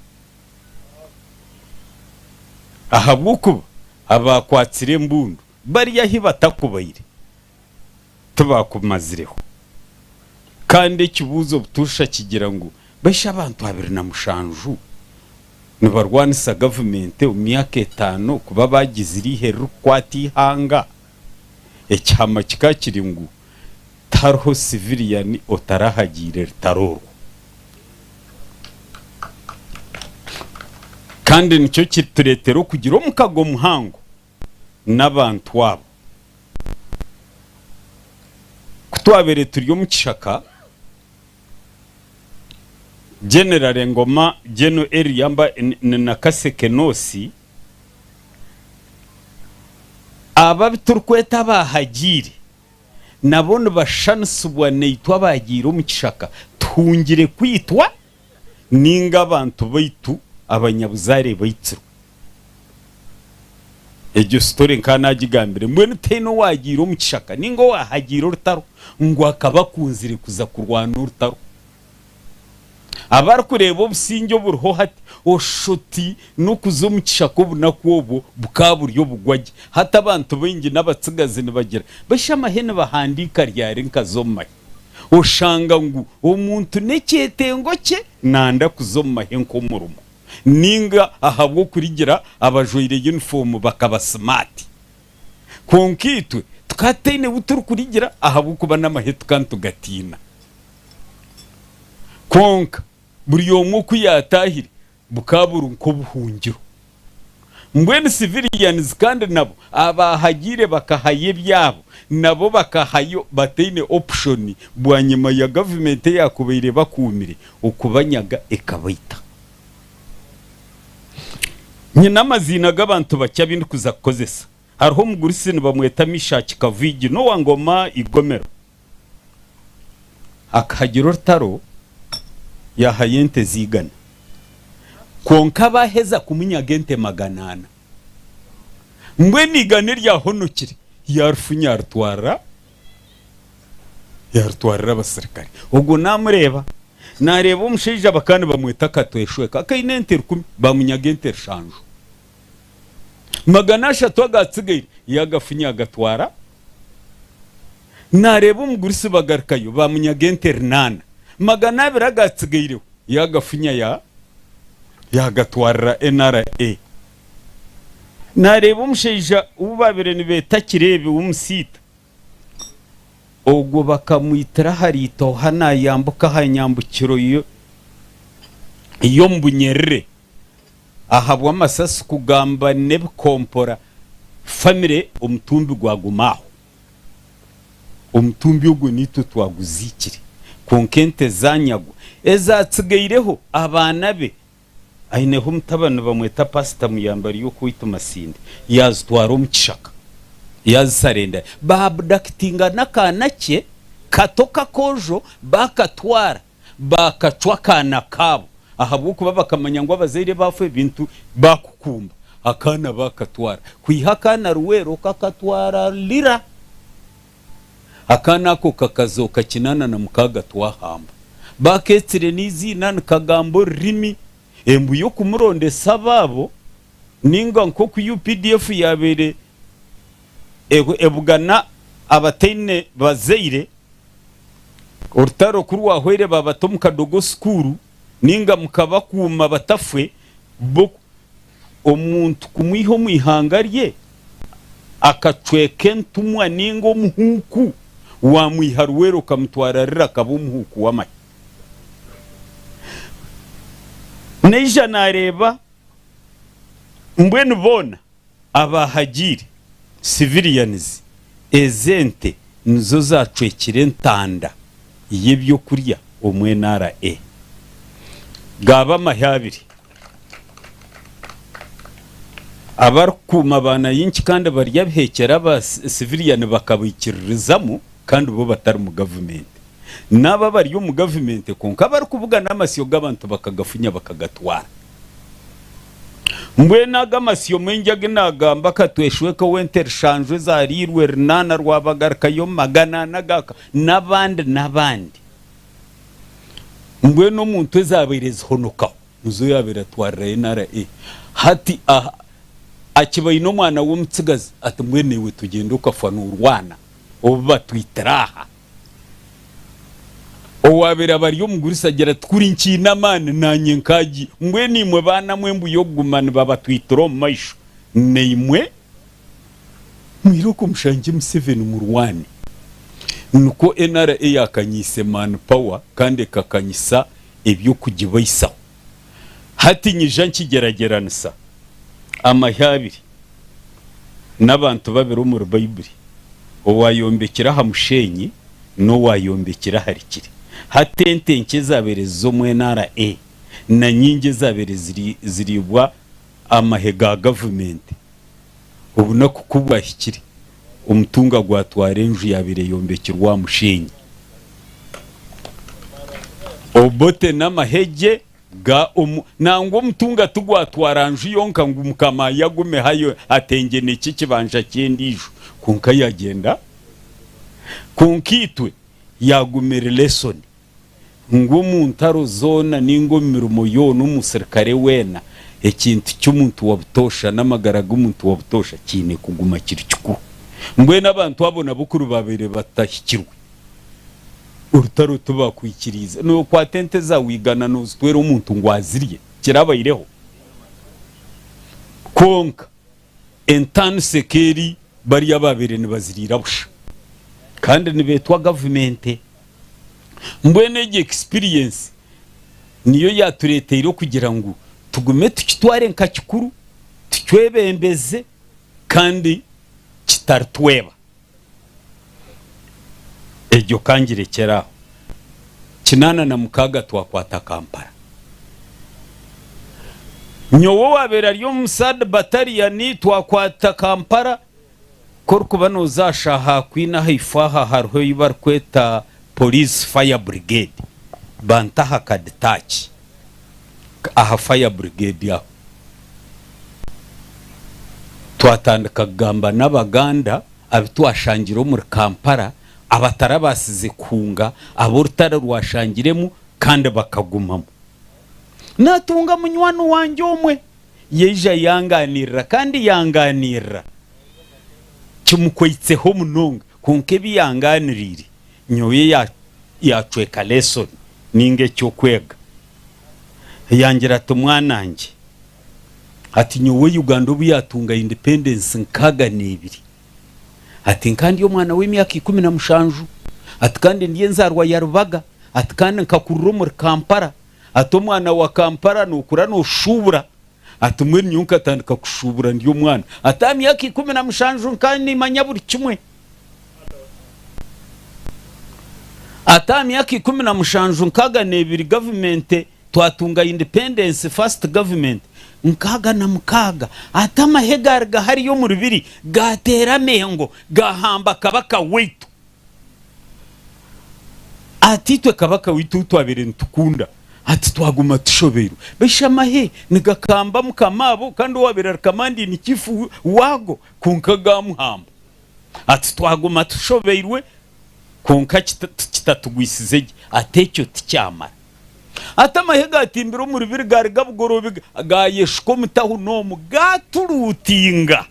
Ahabw'okuba abaakwatsire embundu bari ahi batakubaire tibaakumazireho. Kandi ekibuuzo butoosha kigira ngu, Baishi abantu 27 nibarwanisa gavumenti omu myaka etaano kuba baagizire eihe ririkukwata eihanga? Ekihama kikaba kiri ngu tihariho siviriyani otarahagiire rutaro orwo. Kandi nikyo kiritureetera okugira omukago muhango n'abantu abo. Ku twabaire turi omu kishaka, General Ngoma, General Eria Nakaseke North, abo abu turikweta abaahagiire nabo nibashushanisibwa naitwe abaagiire omu kishaka tuhungire kwitwa ninga abantu baitu abanyabuzaare baitsirwe. Egyo story nkaba nagigambire mbwenu tihaine owagiire omu kishaka ninga owahagiire orutaro ngu akaba akunzire kuza kurwana orutaro. Abarikureeba obusingye oburiho hati oshusha oti n'okuza omu kishaka obunaku obwo bukaba buri obugwagye. Hati abantu baingi n'abatsigazi nibagira bashi amahe nibahandiika ryari nkaza omu mahe? Oshanga ngu omuntu n'ekyetengo kye nanda kuza omu mahe nk'omurimo ninga ahabw'okurigira abajwaire yunifoomu bakaba simaati. Kwonka itwe tukaba tutaine bu turikurigira ahabw'okuba n'amahe tukaba nitugatiina. Kwonka buri omwe oku yaataahire bukaba buri nk'obuhungiro. Mbwenu civilians kandi nabo abaahagiire bakahayo ebyabo nabo bakahayo bataine option bwanyima ya government eyakubaire ebakuumire okubanyaga ekabaita. Nyine amaziina g'abantu bakye abu ndikuza kukozesa. Hariho omugurusi nibamweta Mishaki Kavwigi n'owa Ngoma Igomero. Akahagira orutaro yaahayo ente z'eigana. Kwonka baaheza kumunyaga ente 400. Mbwenu eigana eryahonokire yaarufunya yaarutwarira yaarutwarira abasirikare. Ogwo naamureeba, naareeba omushaija bakaba nibamweta Katweshweka akaine ente rukumi, baamunyaga ente rushanju. 300 agaatsigaire yaagafunya yaagatwara. Naareeba omugurusi bagarukayo baamunyaga ente runaana. 200 agaatsigaireho yaagafunya ya yaagatwarira NRA. Naareeba omushaija ou baabaire nibeeta Kireebe w'omusiita, ogwo bakamwitira ahari Itoha naayambuka aha nyambukiro y'omu Bunyerere ahabw'amasasi kugamba n'ebikompora famire omutumbi gwaguma aho. Omutumbi ogwo naitwe twaguziikire, kwonka ente zaanyagwa. Ezaatsigaireho abaana be, aineho omutabani bamweta Pasita Muyambi ari okwaitu Masindi, yaazitwara omu kishaka yaazisarenda. Baabdakitinga n'akaana kye kato k'akoojo baakatwara baakacwa akaana kaabo ahabw'okuba bakamanya ngu abazaire baafa ebintu baakukumba. Akaana baakatwara. Kwiha akaana Luweero kakatwara Lira. Akaana ako kakazooka 86 twahamba. Baakeetsire n'eiziina nikagamba orurimi, embu y'okumurondesa abaabo nainga nk'oku UPDF yaabaire ebugana abataine bazaire. Orutaro ku rwahweire baabata omu kadogo sikuuru nainga mukabakuuma batafwe bo omuntu kumwiha omu ihanga rye akacweka entumwa nainga omuhuuku waamwiha Luweero okamutwara Lira akaba omuhuuku w'amahe. Naija naareeba mbwenu boona Abaahagiire, civilians, ezi ente nizo zaacwekire entanda y'ebyokurya omu NRA. Gaaba amahe abiri. Abarikukuuma banayinki kandi bari abihekyera aba civilian bakabaikiririzamu kandi bo batari mu gavumenti. N'abo abari omu gavumenti kwonka abarikubugana amasyo g'abantu bakagafunya bakagatwara. Mbwenu ago amasyo maingi agu naagamba Katweshweka ow'ente rushanju ezaariirwe runaana rwabagarukayo magana ana ga n'abandi n'abandi. Mbwenu omuntu ezaabaire zihonokaho nizo yaabaire atwarira NRA. Hati aha akiba aine omwana w'omutsigazi ati mbwenu iwe tugyende okafa noorwana obu batwitira aha. Owaabaire aba ari omugurisi agira ati, Kuri nkiine amaani, naanye nkaagiire. Mbwenu imwe baana mwe embu y'okuguma nibabatwitira omu maisho, naimwe mwirooko mushangye Museveni murwane. Nikwo NRA yaakanyiise manpower kandi ekakanyisa eby'okugibaisaho. Hati nyija nkigyeragyeranisa amahe abiri n'abantu babiri omuri Baibuli, owaayombekire aha musheenyi n'owaayombekire aha rikiri. Hati ente nkye ezaabaire ziri omu NRA na nyingi ezaabaire ziriibwa amahe ga gavumenti, obunaku ku bwahikire, omutunga gwatwara enju yaabaire eyombekirwe aha musheenyi. Obote n'amahe gye ga omu, nangwa omutunga tigwatwara nju yonka ngu mukama yagume hayo atengenekye ekibanja ky'endiijo, kwonka yagyenda. Kwonka itwe yaagumire lesson ngu omu ntaro zoona ninga omu mirimo yoona omusirikare weena ekintu ky'omuntu wa butoosha n'amagara g'omuntu wa butoosha kiine kuguma kiri kikuru. Mbwenu abantu abo nabo kuri baabaire batahikirwe orutaro tibakwikiriize. Nookwata ente zaawe igana noozitwera omuntu ngu azirye, kirabaireho? Kwonka entaaniso eka eri bariya abaabaire nibaziriira busha kandi nibeetwa gavumenti. Mbwenu egyo experience niyo yaatureeteire okugira ngu tugume tukitware nka kikuru, tukyebembeze kandi kitaritweba. Egyo ka ngirekyere aho. 86 twakwata Kampala. Nyowe owaabaire ari omu Third Battalion twakwata Kampala, ku orikuba nooza aha shaaha kwina ahaifo aha hariho ei barikweta Police Fire Brigade, banta aha kaditaaki aha Fire Brigade aho. Twatandika kugamba n'Abaganda abu twashangire omuri Kampala abatarabaasize kuhunga, abu orutaro rwashangiremu kandi bakagumamu. Naatunga munywani wangye omwe, yaija yangaaniirira kandi yangaaniirira kimukwaitseho munonga. Kwonka ebi yangaaniriire nyowe yaacweka lesson nainga eky'okwega. Yangira ati, Mwanangye, ati nyowe Uganda obu yaatunga independence 62, ati nka ndi omwana w'emyaka 17, ati kandi ndi enzaarwa ya Rubaga, ati kandi nkakurira omuri Kampala, ati omwana wa Kampala nookura nooshuubura, ati mbwenu nyowe nkatandika kushuubura ndi omwana, ati aha myaka 17 nka nimanya buri kimwe. Ati aha myaka 17 62 gavumenti twatunga independence first government 66 ati amahe garuga hariya omu rubiri gateera amengo gahamba kabaka waitu. Ati itwe kabaka waitu ou twabaire nitukunda ati twaguma tushobeirwe. Beisha amahe nigakamba mukama abo kandi owabaire ari command in chief waago kwonka gamuhamba. Ati twaguma tushobeirwe kwonka kitatugwisize gye. Ati ekyo tikyamara. Ati amahe gaatimbire omu rubiri garuga Bugoroobi gaayeshuka omu tauni omu gaaturuutinga,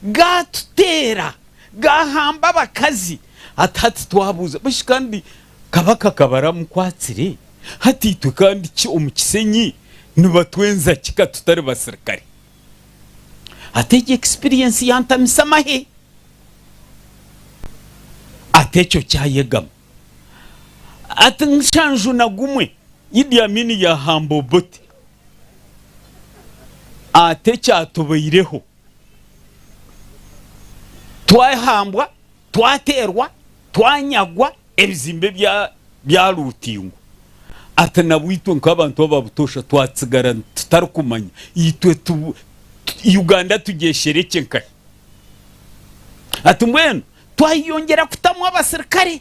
gaatuteera, gaahamba abakazi. Ati hati twabuuza bishi kandi Kabaka akaba aramukwatsire? Hati itwe kandi ki omu Kisenyi nibatwenza ki ka tutari basirikare? Ati egyo experience yantamisa amahe. Ati ekyo kyayegama. Ati 71 Idi Amin yahamba Obote. Ati ekyatubaireho twahambwa, twateerwa, twanyagwa ebizimbe byaruutingwa. Ati nabwo itwe nk'abantu aba butoosha twatsigara tutarikumanya itwe. Uganda tugyesherekye nkahi? Ati mbwenu twayongyera kutamu abasirikare?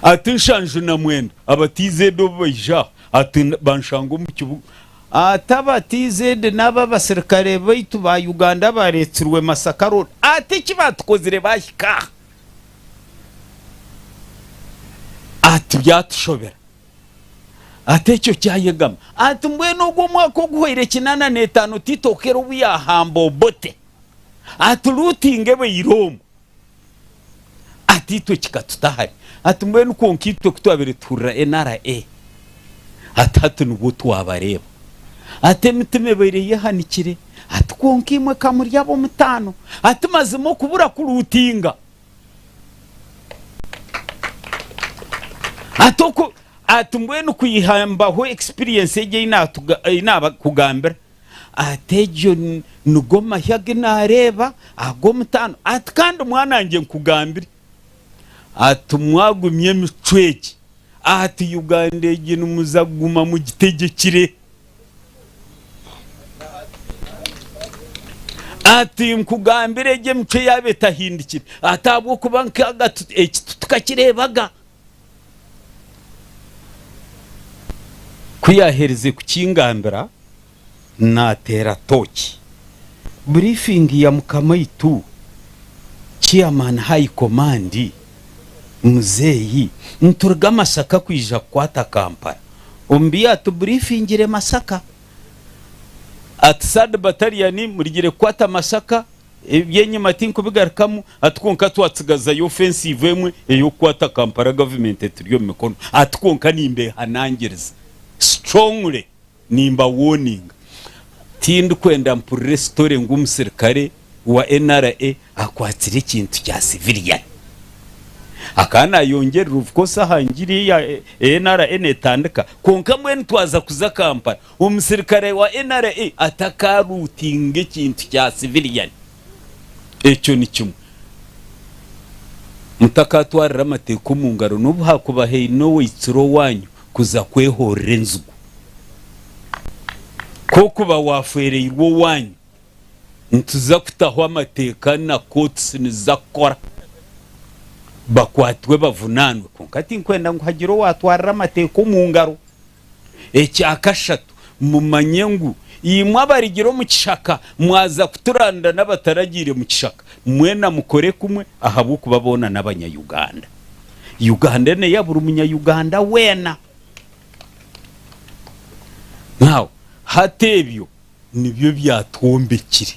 Ati 79 aba TZ obu baija aha, ati banshanga omu kibuga. Ati aba TZ n'aba abasirikare baitu ba Uganda abareetsirwe Masaka Road, ati eki baatukozire baahika aha, ati byatushobera. Ati ekyo kyayegama. Ati mbwenu ogwo omwaka oguhwaire 85 Tito Okello obu yaahamba Obote, ati looting ebaire omu. Ati itwe kikatuta hare. Ati mbwenu kwonka itwe ku twabaire tuhurira NRA, ati hati nibwo twabareeba. Ati emitima ebaire eyehanikire. Ati kwonka imwe ka muri ab'omutaano. Ati mazima okubura kuruutinga. Ati oku, ati mbwenu kwiha mbaho experience egi ei naatuga, ei naabakugambira. Ati egyo nigo mahe agu naareeba ag'omutaano. Ati kandi mwana wangye nkugambire, ati mwagumya emicwe egi, ati Uganda egi nimuza kuguma mugitegyekire. Ati nkugambire egi emicwe yaaba etahindukire, ati ahabw'okuba nkaaga eki titukakireebaga. Ku yaaherize kukingambira, naateera tooki. Briefing ya Mukamaitu, Chairman High Command, Muzeeyi, nituruga Masaka kwija kukwata Kampala. Omu bi yaatuburiifingire Masaka, ati Third Battalion murigire kukwata Masaka, Eby'enyima tinkubigarukamu, ati kwonka twatsigazayo offensive emwe ey'okukwata Kampala government eturi omu mikono, ati kwonka nimbehanangiriza strongly, nimba warninga, tindikwenda mpurire story ngu omusirikare wa NRA akwatsire ekintu kya civilian. Akaba nayongyerera of course aha ngiri eya NRA netandika, kwonka mbwenu twaza kuza Kampala, Omusirikare wa NRA atakaruutinga ekintu kya civilian. Ekyo ni kimwe. Mutakatwarira amateeka omu ngaro n'obu hakuba haine owaitsire owaanyu kuza kwehoorera enzigu. Ku okuba waafwereirwe owaanyu, nituza kutaho amateeka na courts niziza kukora bakwatwe bavunaanwe. Kwonka tinkwenda ngu hagire owaatwarira amateeka omu ngaro. Ekya kashatu, mumanye ngu imwe abarigire omu kishaka mwaza kuturanda n'abataragiire mu kishaka, mwena mukore kumwe ahabw'okuba boona n'abanya-Uganda. Uganda n'eya buri munya-Uganda weena. Now, hati ebyo nibyo byatwombekire.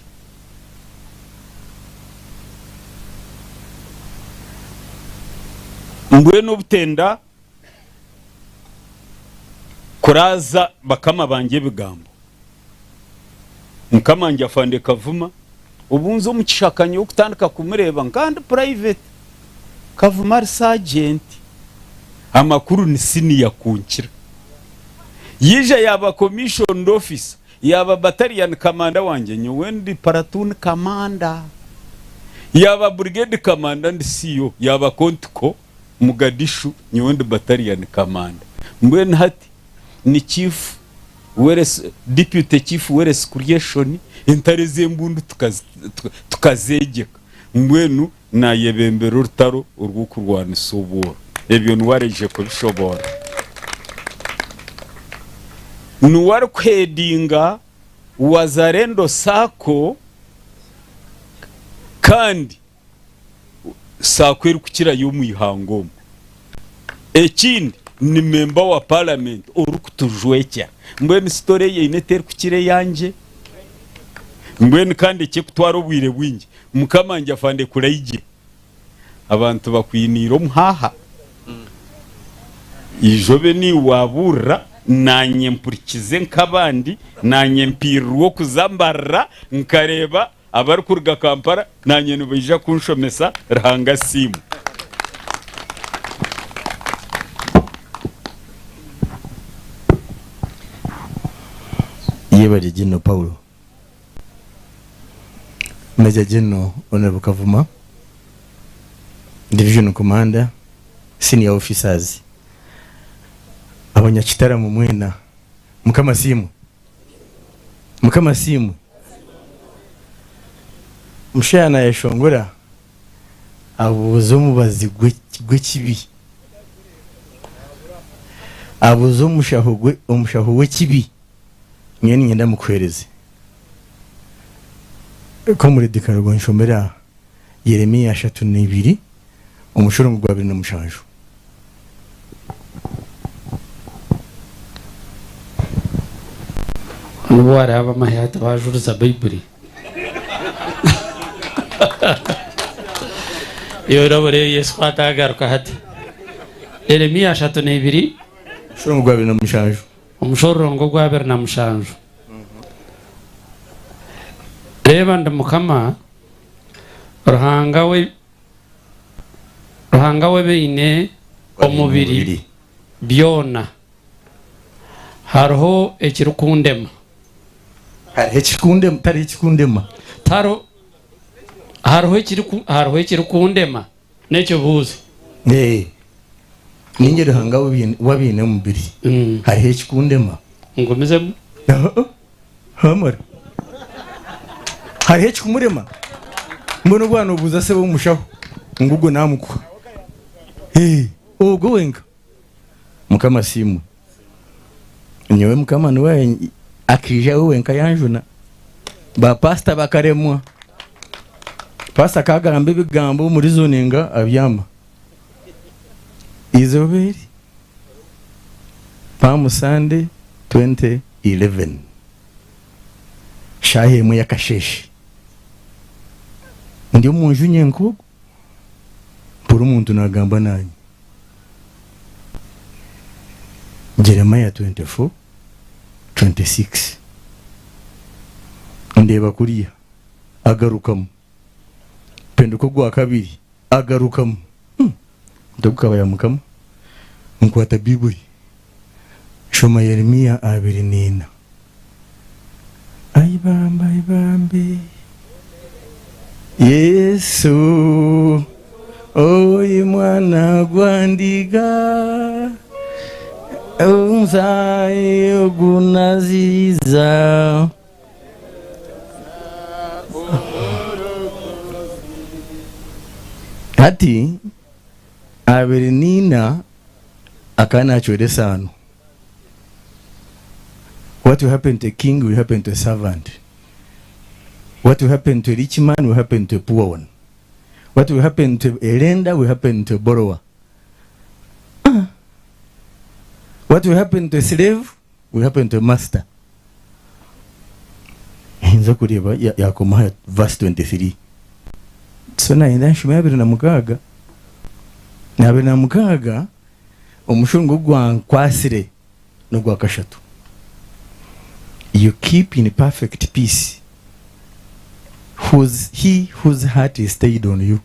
Mbwenu obutenda Kuraaza bakama bangye ebigambo. Mukama wangye Afande Kavuma, obu nza omu kishaka nyowe kutandika kumureeba nka ndi private. Kavuma ari sergeant. Amakuru ni senior kunkira. Yaija yaaba commissioned officer, yaaba battalion commander wangye nyowe ndi platoon commander. Yaaba brigade commander ndi CO, yaaba Contco. Mugadishu nyowe ndi battalion commander mbwenu hati ni chief wealth deputy chief wealth creation entare z'embundu tukazegyeka mbwenu nayebembera orutaro orw'okurwanisa obworo ebyo niwe araije kubishoboora niwe arikuhedinga Wazalendo Sacco kandi Saako erikukirayo omu ihanga omu. Ekindi ni memba wa paramenti orikutujwekyera. Mbwenu sitore ei eine terikukira eyangye? Mbwenu kandi ekirikutwara obwire bwingi, mukama wangye afande Kulaigye, abantu bakwiniire omuhaaha. Ija obe niiwe waabuurira, naanye mpurikize nk'abandi, naanye mpiirirwe okuza mbarira nkareeba Abarikuruga Kampala naanye nibaija kunshomesa Ruhanga asiimwe. Yebare General Paulo. Major General Honourable Kavuma, Division Commander, Senior Officers, Abanyakitaramo mwena, Mukama asiimwe. Mukama asiimwe. Omushaija naayeshongora abuuza omubazi gw'ekibi. Abuuza omushaho gwe omushaho w'ekibi. Nyowe niinyenda mukuheereze. Comrade Karugo nshomera Yeremia 32 omushorongo gwa 27. N'obu waraabe amahe hati baajuriza Baiburi. Iwe oraba oreebe Yesu ku ataagaruka hati. Yeremia 32. Omushorongo gwa 27. Omushororongo ogwa 27. Reeba ndi Mukama Ruhanga we Ruhanga w'ebiine omubiri byona. Hariho ekirikundema? Hariho ekirikundema? Tariho ekirikundema. Tihariho, hariho ekiriku, hariho ekirikundema? N'ekibuuzo. Ee. Niinye Ruhanga w'abaine omubiri. Hariho ekikundema? Ngumizemu. Hamara. Hariho ekikumurema? Mbwenu obwo noobuuza sebo omushaho ngu ogwo naamukuha. Ee, ogwo wenka. Mukama asiimwe. Nyowe Mukama niwe akaija we wenka yanjuna. Ba pastor bakaremwa. Pastor akagamba ebigambo omuri zoninga abyama. Eizooba eri Palm Sunday 2011 shaaha emwe y'akasheeshe ndi omu nju nyenka ogu mpurira omuntu nagamba nanye. Jeremiah 24, 26 Ndeeba kuriya, agarukamu. Mpinduka ogwa kabiri, agarukamu. Hmm, nti ogu kaba ya Mukama. Nkwata Baibuli, nshoma Yeremia 24. Ai bambe, ai bambe, Yesu, oi mwana gwa ndiga, omusaayi ogunaziiza. Hati 24 akaba naacwera esaano. What will happen to a king will happen to a servant. What will happen to a rich man will happen to a poor one. What will happen to a lender will happen to a borrower. Ah. What will happen to a slave will happen to a master. Nza kureeba yakoma aha verse 23. So nayenda nshome 26. 26 omushungu ogwankwasire n'ogwa kashatu. You keep in perfect peace whose he whose heart is stayed on you.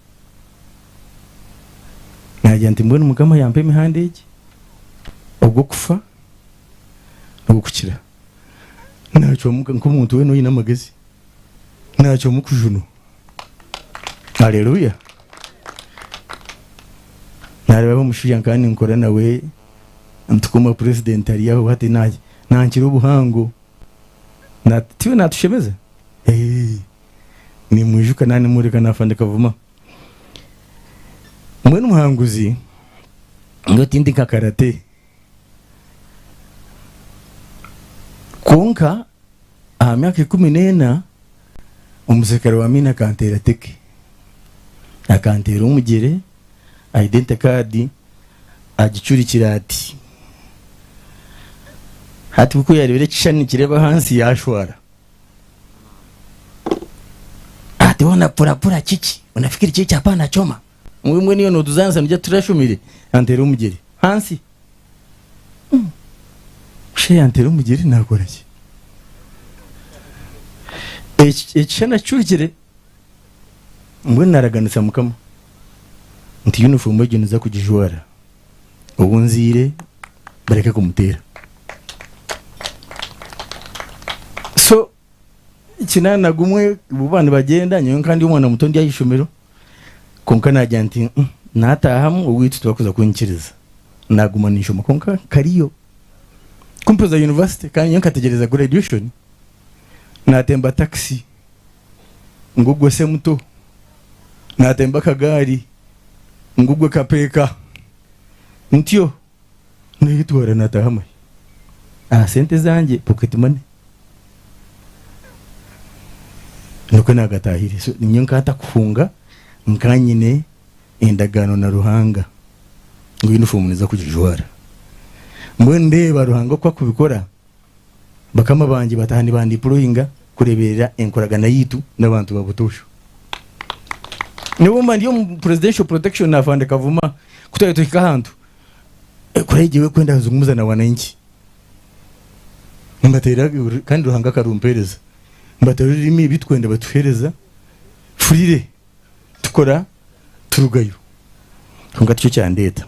Nagira nti mbwenu Mukama yampa emihanda egi ogw'okufa n'ogw'okukira. Nacwamu nk'omuntu weena oine amagezi, nacwamu kujunwa. Haleluya! Nareeba omushaija nkaba ninkora nawe ntukuma president ari aho hati nankira obuhango. Tiwe natushemeza? Eeh. Nimwijuka nanimworeka nafande Kavuma. Mbwenu omuhanguzi ngu tindi nka karate. Kwonka aha myaka 14, omuserukare wa Amin akanteera teke. Akanteera omugyere, identity card agicurikire ati. Hati ku yaareebire ekishushani nikireeba ahansi yaashwara. Ati wewe unapurapura kiki? Unafikiri kiki hapana choma? Ngu mbwenu iwe notuzaanisa nigyo turashomire? Anteera omugyere hansi. Kusha yanteera omugyere nakora ki? Ekishushani akicurikire. Mbwenu naraganisa Mukama nti uniform egyo niza kugijwara obu nziire bareke kumuteera. So Kinaana gumwe bo nibagyenda nyowe nka ndi omwana muto ndi aha ishomero kwonka nagira nti mm, naataahamu owaitu tibakuza kunyikiriza naaguma ninshoma kwonka nkariyo kumpeza university kandi nyowe nkategyereza graduation. Naatemba takisi ngu ogwo Semuto, naatemba akagaari ngu ogwo Kapeeka. Ntyo neetwara naataaha amahe aha sente zangye, pocket money. Nikwo naagatahire. So nyowe nkaba ntakuhunga, nkaba nyine endagaano na Ruhanga ngu yunifoomu ninza kugijwara. Mbwenu ndeeba Ruhanga oku akubikora. Bakama bangye bataaha nibandiployinga kureeberera enkoragana yaitu n'abantu ba butoosha. N'obu mba ndi omu Presidential Protection na Afande Kavuma, ku twaabaire tuhika ahantu, Kureigye we kwenda nzungumza na wananchi. Mbateera kandi Ruhanga akarumpeereza. Mbateera orurimi ebi tukwenda batuheereza freely tukora turugayo. Kwonka tikyo kyandeeta.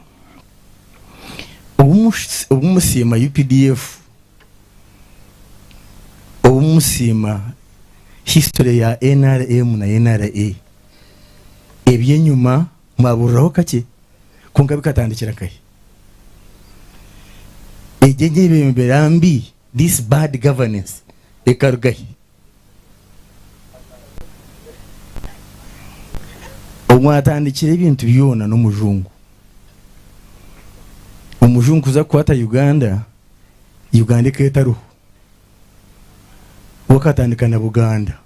Obu musiima updf, obu musiima history ya nrm na NRA, eby'enyima mwaburiraho kakye kwonka bikatandikira nkahi? Egyo enyebembera mbi, this bad governance, ekarugahi? Owatandikire ebintu byona n'omujungu. Omujungu kuza kukwata Uganda, Uganda ekaba etariho. We akatandika na Buganda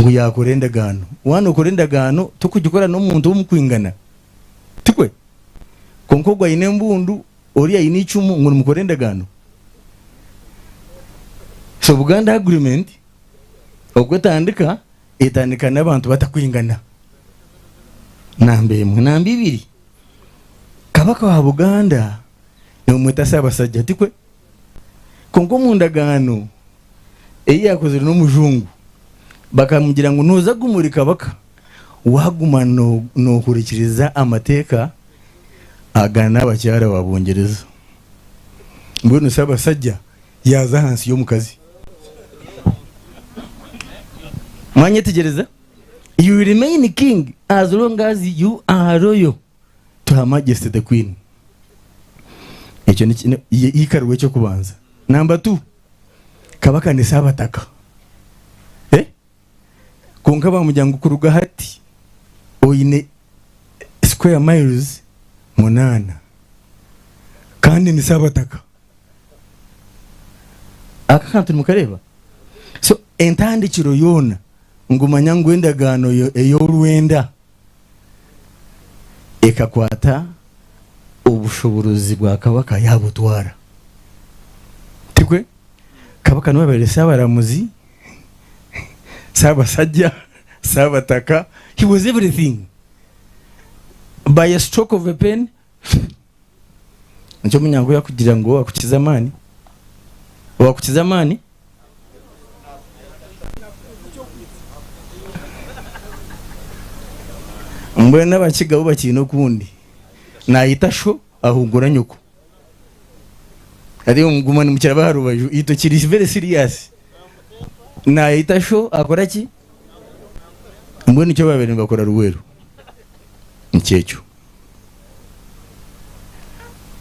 ngu yakora endagaano. Waaba nokora endagaano tokugikora n'omuntu ou mukwingana, tikwe? Kwonka ogwo aine embundu Ori aine eicumu ngu nimukora endagaano? So Buganda agreement oku etandika, etandika n'abantu batakwingana. Namba emwe. Namba ibiri, Kabaka wa Buganda nimumweta Ssaabasajja, tikwe? Kwonka omu ndagaano ei yaakozire n'omujungu, bakamugira ngu nooza kuguma ori Kabaka waaguma noohurikiriza amateeka Aga n'abakyara ba Bungyereza. Mbwenu Ssabasajja yaaza ahansi y'omukazi. Mwanyetegyereza? You will remain king as long as you are loyal to her majesty the queen. Ekyo ni eky'okubanza. Namba tu, Kabaka ni Ssabataka. Eh? Kwonka baamugira ngu kuruga hati oine square miles munaana kandi ni Saabataka. Aka akantu nimukareeba? So entandikiro yoona ngu manya ngu endagaano ey'orwenda ekakwata obushoboorozi bwa kabaka yaabutwara. Tikwe? Kabaka niwe abaire Saabaramuzi, Saabasajja, Saabataka, he was everything. By a stroke of a pen, nikyo omunyangu yakugira ngu owakukiza amaani, owakukiza amaani. Mbwenu abakiga bo bakiine okundi, nayita sho ahungura nyoko. Hati muguma nimukiraba aha rubaju itwe kiri very serious. Nayita sho akora ki? Mbwenu nikyo babaire nibakora Luweero. Nikyo ekyo.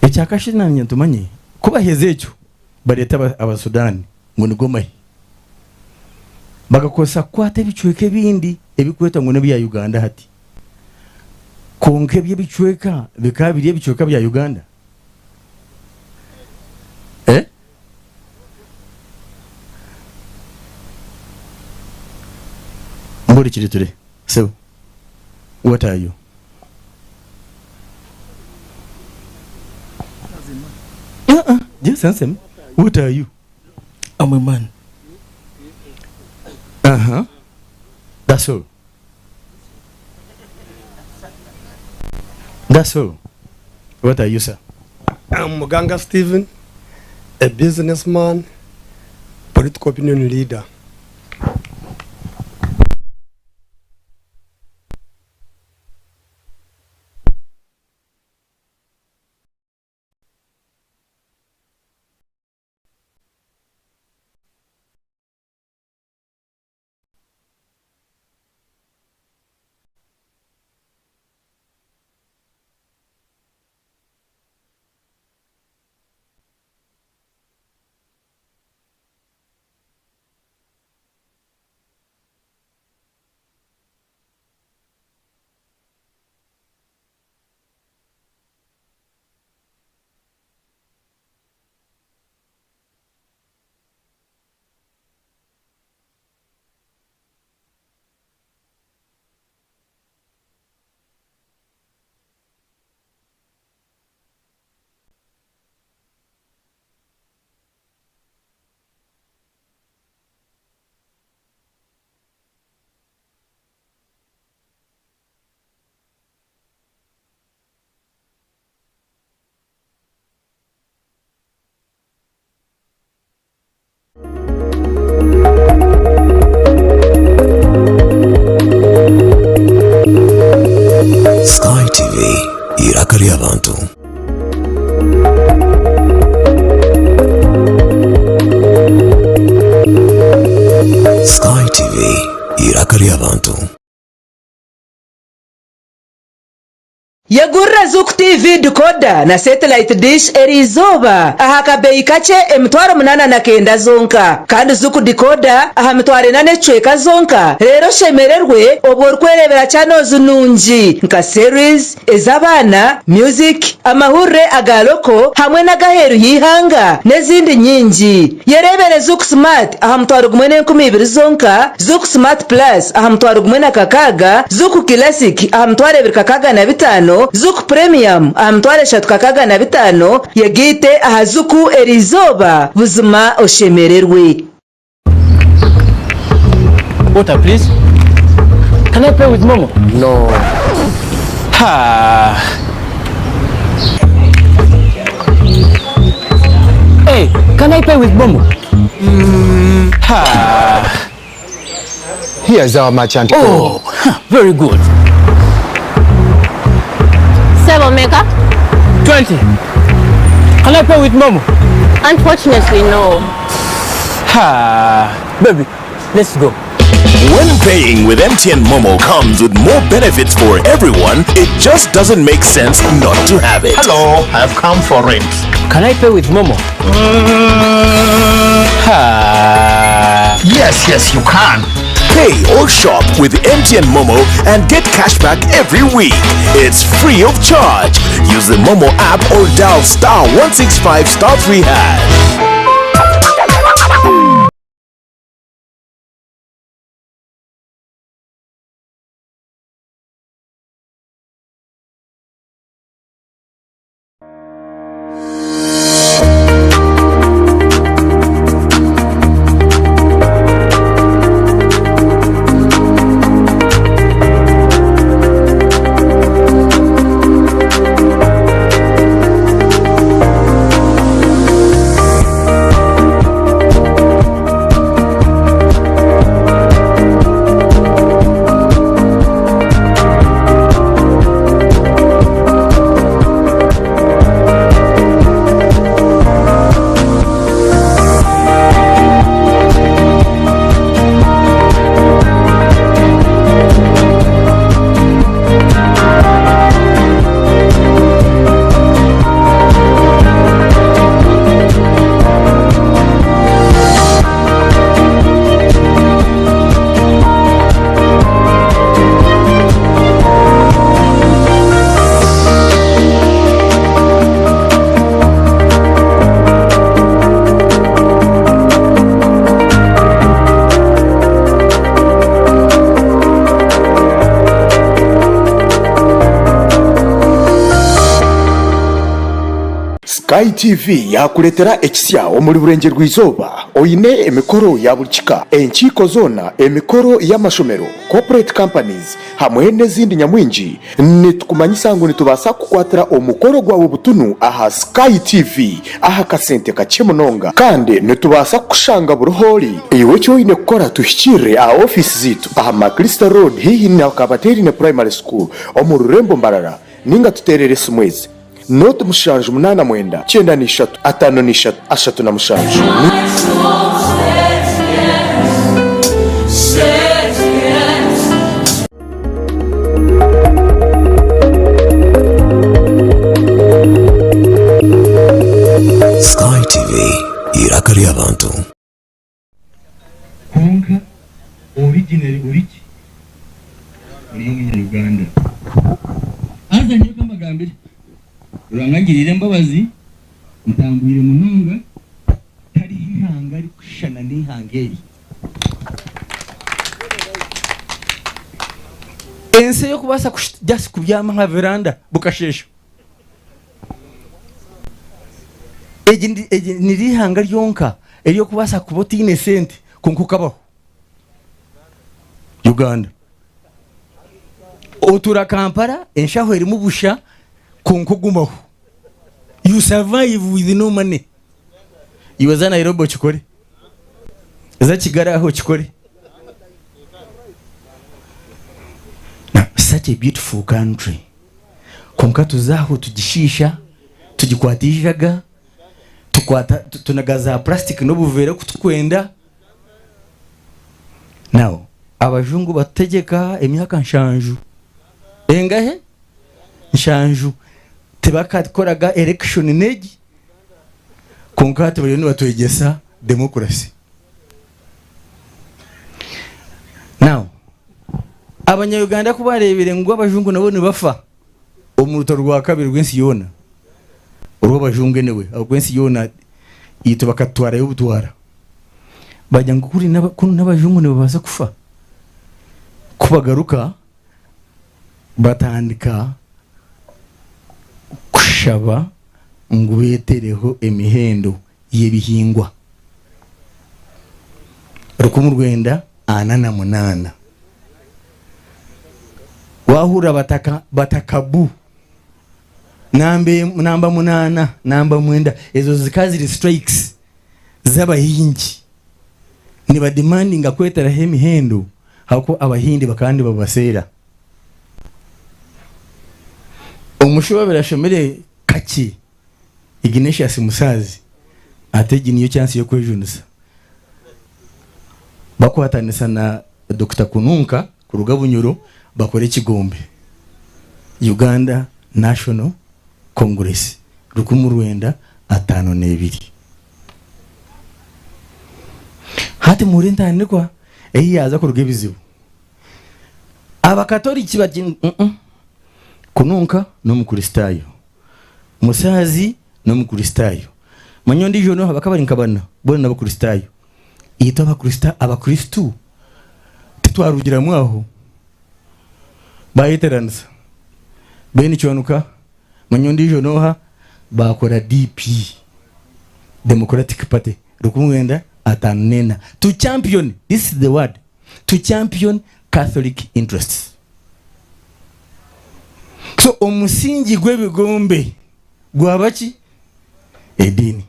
Ekyakashatu nanye tumanye ku baheza ekyo bareeta Abasudani ngu nigo mahe. Bakakozesa kukwata ebicweka ebindi ebikwetwa ngu nebya Uganda hati. Kwonka ebyo ebicweka bikaba biri ebicweka bya Uganda? Eh? Mburikire ture. Sebo. What are you? Uh-uh. Just answer me. What are you? I'm a man. Uh-huh. That's all. That's all. What are you, sir? I'm Muganga Stephen, a businessman, political opinion leader. ry'abantu. Sky TV, eiraka ry'abantu. Yegurira Zuku TV decoder na satellite dish eriizooba aha kabeeyi kakye 8,900 zonka. Kandi Zuku decoder aha 4,000 n'ekicweka zonka reero oshemererwe obwo orikwereebera channels nungi nka series, ez'abaana, music, amahurire aga local hamwe n'ag'aheeru y'eihanga n'ezindi nyingi. Yereebere Zuku Smart aha 1,200 zonka, Zuku Smart Plus aha 1,600, Zuku Classic aha 2,065, Zuku Premium aha 3,065, yegaite aha Zuku eriizooba buzima oshemererwe. Water please. Can I pay with Momo? No. Ha. Hey, can I pay with Momo? Mm, ha. Here's our merchant code. Oh, huh, very good. Sebo Meka? 20. Can I pay with Momo? Unfortunately, no. Ha. Baby, let's go. When paying with MTN Momo comes with more benefits for everyone, it just doesn't make sense not to have it. Hello, I've come for rent. Can I pay with Momo? Ha. Yes, yes, you can. Pay or shop with MTN Momo and get cash back every week. It's free of charge. Use the Momo app or dial star 165 star 3 hash. Sky TV yaakureetera ekisya omuri Burengyerwa-izooba oine emikoro ya buri kika, enkiiko zoona, emikoro y'amashomero, corporate companies hamwe n'ezindi nyamwingi. Nitukumanyisa ngu nitubaasa kukukwatira omukoro gwawe butunu aha Sky TV aha kasente kakye munonga kandi nitubaasa kukushanga buri h'ori. Iwe eki oine kukora tuhikiirire aha ofiisi zaitu aha Maclister Road haihi na Kabateerine Primary School omu rurembo Mbarara ninga tuteerere esimu ezi. Nooti mushanju munaana mwenda 93 53 37. Sky TV, eiraka ry'abantu. Kwonka originally ori ki? Ori omunya-Uganda. Haza nyowe kambagambire, Ruhanga angiriire embabazi, ntambwire munonga, tihariho ihanga ririkushushana n'eihanga eri. Ensi ey'okubaasa just kubyama aha veranda bukasheesha. Egi egi niryo ihanga ryonka ery'okubaasa kuba otaine sente kwonka okabaho. Uganda. Otuura Kampala enshaho erimu busha kwonka ogumaho. You survive with no money. Iwe za Nairobi okikore. Za Kigali aho okikore. Now, such a beautiful country. Kwonka tuza aho tugishiisha, tugikwata eijaga, tukwata tunaga za plastic n'obuveera oku turikwenda. Now abajungu batutegyeka emyaka nshanju. Engahe? Nshanju. Tibakakoraga election n'egi kwonka hati bariyo nibatwegyesa democracy. Now abanya-Uganda ku bareebire ngu abajungu nabo nibafa omu rutaro rwa kabiri rw'ensi yoona, orw'abajungu anyway, ahabw'okuba ensi yoona itwe bakatutwarayo obutwara, bagira ngu kuri kunu n'abajungu nibabaasa kufa, ku bagaruka batandika kushaba ngu beetereho emihendo y'ebihingwa 1948. Waahurira bataka bataka bu namba namba munaana namba mwenda ezo zikaba ziri strikes z'abahingi nibadimandinga kweteraho emihendo ahabw'okuba abahindi bakaba nibabaseera. Omushaho owabaire ashomire kakye Ignatius Musaazi ati egi niyo chance y'okwejunisa. Bakwatanisa na Dokita Kununka kuruga Bunyoro bakora ekigombe Uganda National Congress 1952. Hati muhurire entandikwa ei yaaza kuruga ebizibu. Abakatoriki bati mm Kununka n'Omukristaayo. Musaazi n'Omukristaayo. Manya ondiijo n'oha bakaba bari nka bana, boona n'Abakristaayo. Itwe Abakrista, Abakristo titwarugiramu aho. Baayeteranisa. Ben Kiwanuka, manya ondiijo n'oha, baakora DP, Democratic Party, 1954. To champion, this is the word, to champion Catholic interests. So omusingi gw'ebigombe gwaba ki? Ediini.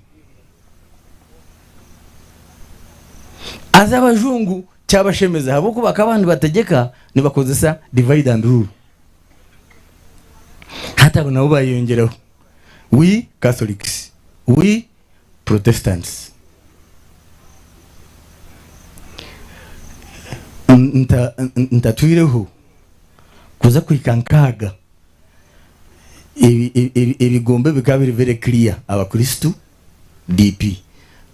Haza abajungu kyabashemeza ahabw'okuba bakaba nibategyeka nibakozesa divide and rule. Hati abo nabo bayeyongyeraho we Catholics, we Protestants. Ntatwireho kuza kuhika nkaaga ebigombe bikaba biri very clear Abakristo DP.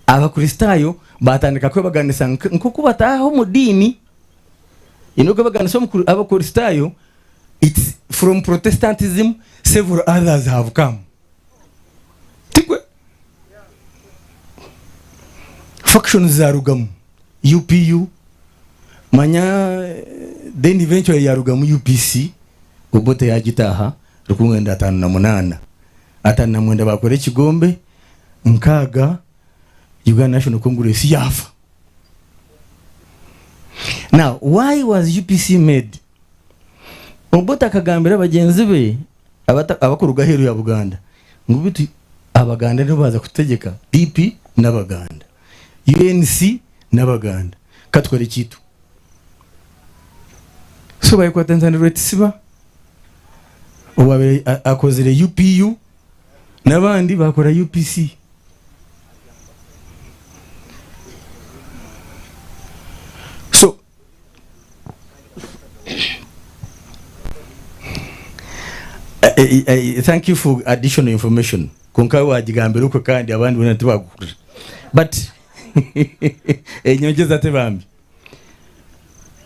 Abakristaayo batandika kwebaganisa nk'oku bataaha omu diini. You kwebaganisa Abakristaayo it's from Protestantism several others have come. Tikwe? Factions zarugamu UPU manya then eventually yarugamu UPC Obote yagitaaha 1958 59 bakora ekigombe nkaaga Uganda National Congress yaafa. Now why was UPC made? Obote akagambira bagyenzi be abakuruga aheeru ya Buganda ngu beitu Abaganda nibo baaza kututegyeka, DP n'Abaganda, UNC n'Abaganda, ka tukore ekyaitu. So baayekwatanisa na Rwetsiba owaabaire akozire UPU n'abandi baakora UPC. So Thank you for additional information. Kwonka wagigambira okwe kandi abandi boona tibakuhurira. But enyongyeza tebambi.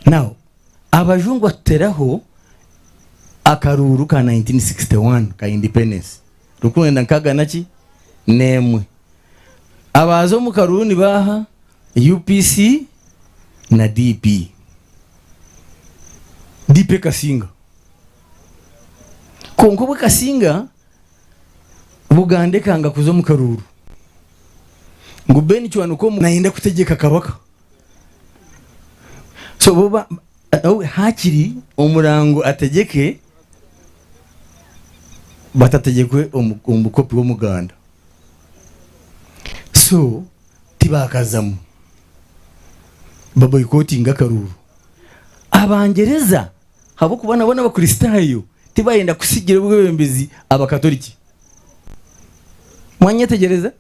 Now, abajungu batuteraho akaruuru ka 1961 ka independence. Rukwenda nkaga naki? N'emwe. Abaaza omu karuuru nibaaha UPC na DP. DP ekasinga. Kwonka obu ekasinga, Buganda ekanga kuza omu karuuru. Ngu Ben Kiwanuka omu nayenda kutegyeka Kabaka. So bo ba, hakiri omurango ategyeke batategyekwe omukopi w'Omuganda. So Tibaakazamu. Baboyikotinga akaruuru. Abangyereza ahabw'okuba nabo n'Abakristaayo Tibayenda kusigira obwebembezi Abakatoriki. Mwanyetegyereza?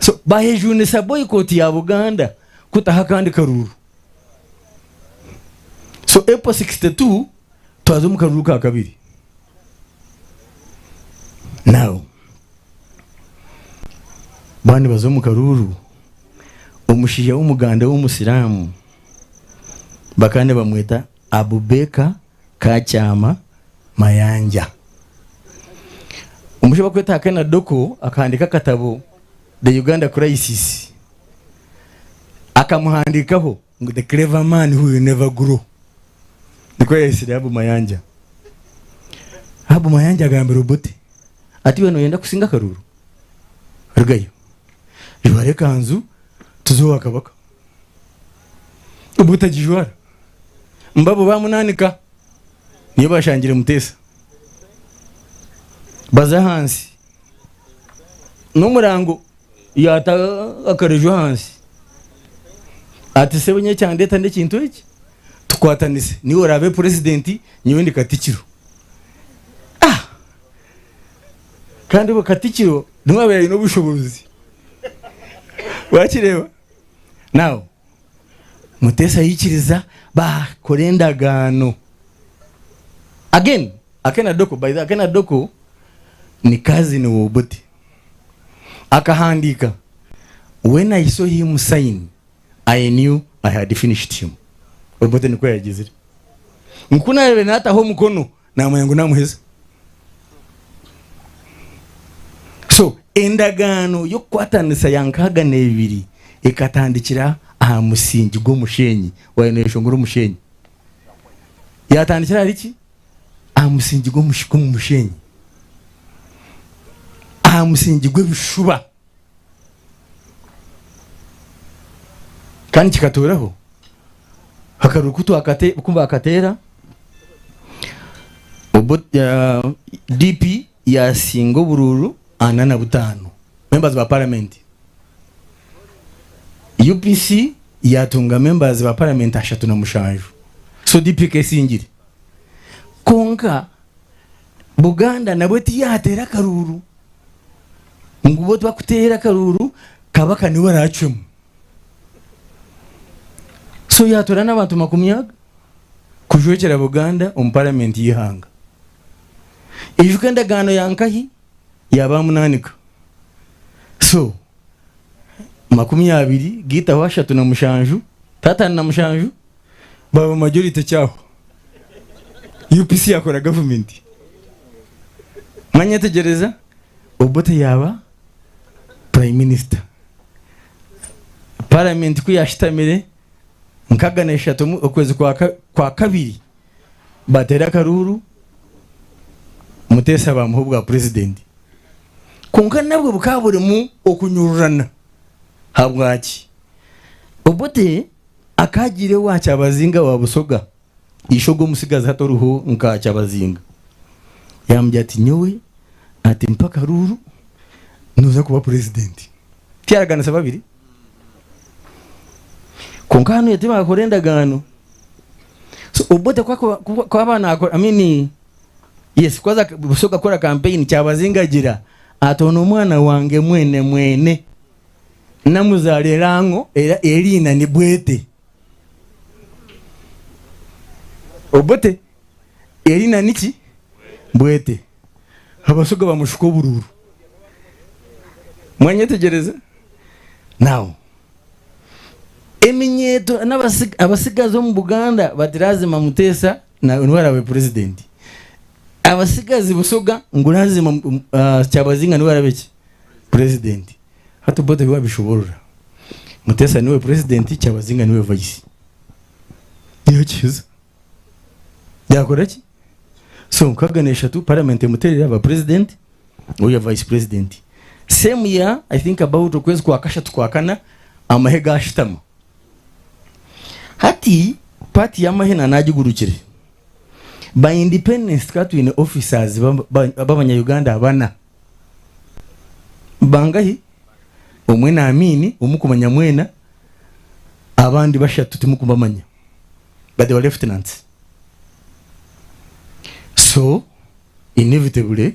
So bahejunisa boycott ya Buganda kutaho akandi karuuru. So April 62 twaza omu karuuru ka kabiri. Now baaba nibaza omu karuuru, omushaija w'Omuganda w'Omusiraamu bakaba nibamweta Abubaker Kakyama Mayanja. Omushaija barikweta Akena Doko akahandiika akatabo The Uganda Crisis. Akamuhandiikaho ngu the clever man who will never grow. Nikwo yayetsire Abu Mayanja. Abu Mayanja agambira Obote ati iwe noyenda kusinga akaruuru? Rugayo. Jwara ekanzu tuze owa Kabaka. Obote agijwara. Mbabo bamunanika. Niyo bashangire Muteesa. Baza ahansi. N'omurango yaata akareju ahansi. Ati sebo nyowe ekyandeeta n'ekintu eki, tukwatanise. Niiwe oraabe purezidenti, nyowe ndi katikiro. Ah! Kandi obwo katikiro niwe abaire aine obushoboorozi. Wakireeba? Now, Muteesa yaikiriza baakora endagaano. Again, Akena Doko, by the way, Akena Doko ni cousin wa Obote. Akahandiika, When I saw him sign, I knew I had finished him. Obote nikwo yagizire. Ngu ku naareebire naataho omukono, naamanya ngu naamuheza. So, endagaano y'okukwatanisa ya nkaaga n'ebiri ekatandikira aha musingi gw'omusheenyi. Waaba nooyeshongora omusheenyi. Yaatandikira ahari ki? Aha musingi gw'omu musheenyi. Aha musingi gw'ebishuba. Kandi kikatuuraho akaruru ku baakateera, DP yaasinga oburuuru 45, members ba parliament. UPC yaatunga members ba parliament 37. So DP ekesingire. Kwonka Buganda nabwo tiyaateera akaruuru. Ngu bo tibakuteera akaruuru Kabaka niwe araacwemu. So yaatoorana n'abantu makumi aga kujwekyera Buganda omu paramenti y'eihanga. Ijuka endagaano ya nkahi ya baamunaanika. So 20 gaitaho 37, ti 57, baaba majority kyaho. UPC yakora gavumenti. Mwanyetegyereza? Obote yaaba Prime Minister. Parliament ku yashutamire nkaga n'eshatu okwezi kwa kabiri bateera akaruuru Muteesa bamuha obwa President. Kwonka nabwo bukaba burimu okunyururana. Habwaki? Obote akaagiire owa Kyabazinga wa Busoga Ishe ogwo omutsigazi hati oriho nka Kyabazinga yaamugira ati, Nyowe ati mpa akaruuru nooza kuba purezidenti. Tiyaraganisa babiri. Kwonka hanuya tibakora endagaano. So Obote ku akuba ku aba naakora I mean yes ku aza Busoga kukora campaign Kyabazinga agira ati onu omwana wange mwene mwene namuzaara erango era eriina ni Bwete. Obote eriina niki? Bwete. Abasoga bamushuka oburuuru. Mwanyetegyereza? Now, eminyeeto n'abasigazi omu Buganda bati lazima Muteesa niwe araabe purezidenti. Abasigazi Busoga ngu lazima Kyabazinga niwe araabe ki? Purezidenti. Hati Obote ebi wabishoborora. Muteesa niwe president, Kyabazinga niwe vice. Yakiheza. Yakora ki? So 63 parliament emuterera aba president, oya vice president. Same year, I think about okwezi kwa kashatu kwa kana, amahe gashitama. Hati party y'amahe nanagigurukire. By independence tukaba twine officers b'abanya-Uganda bana. Bangahi? Omwe ni Amiini ou murikumanya mwena, abandi bashatu timurikubamanya but they were lieutenants. So inevitably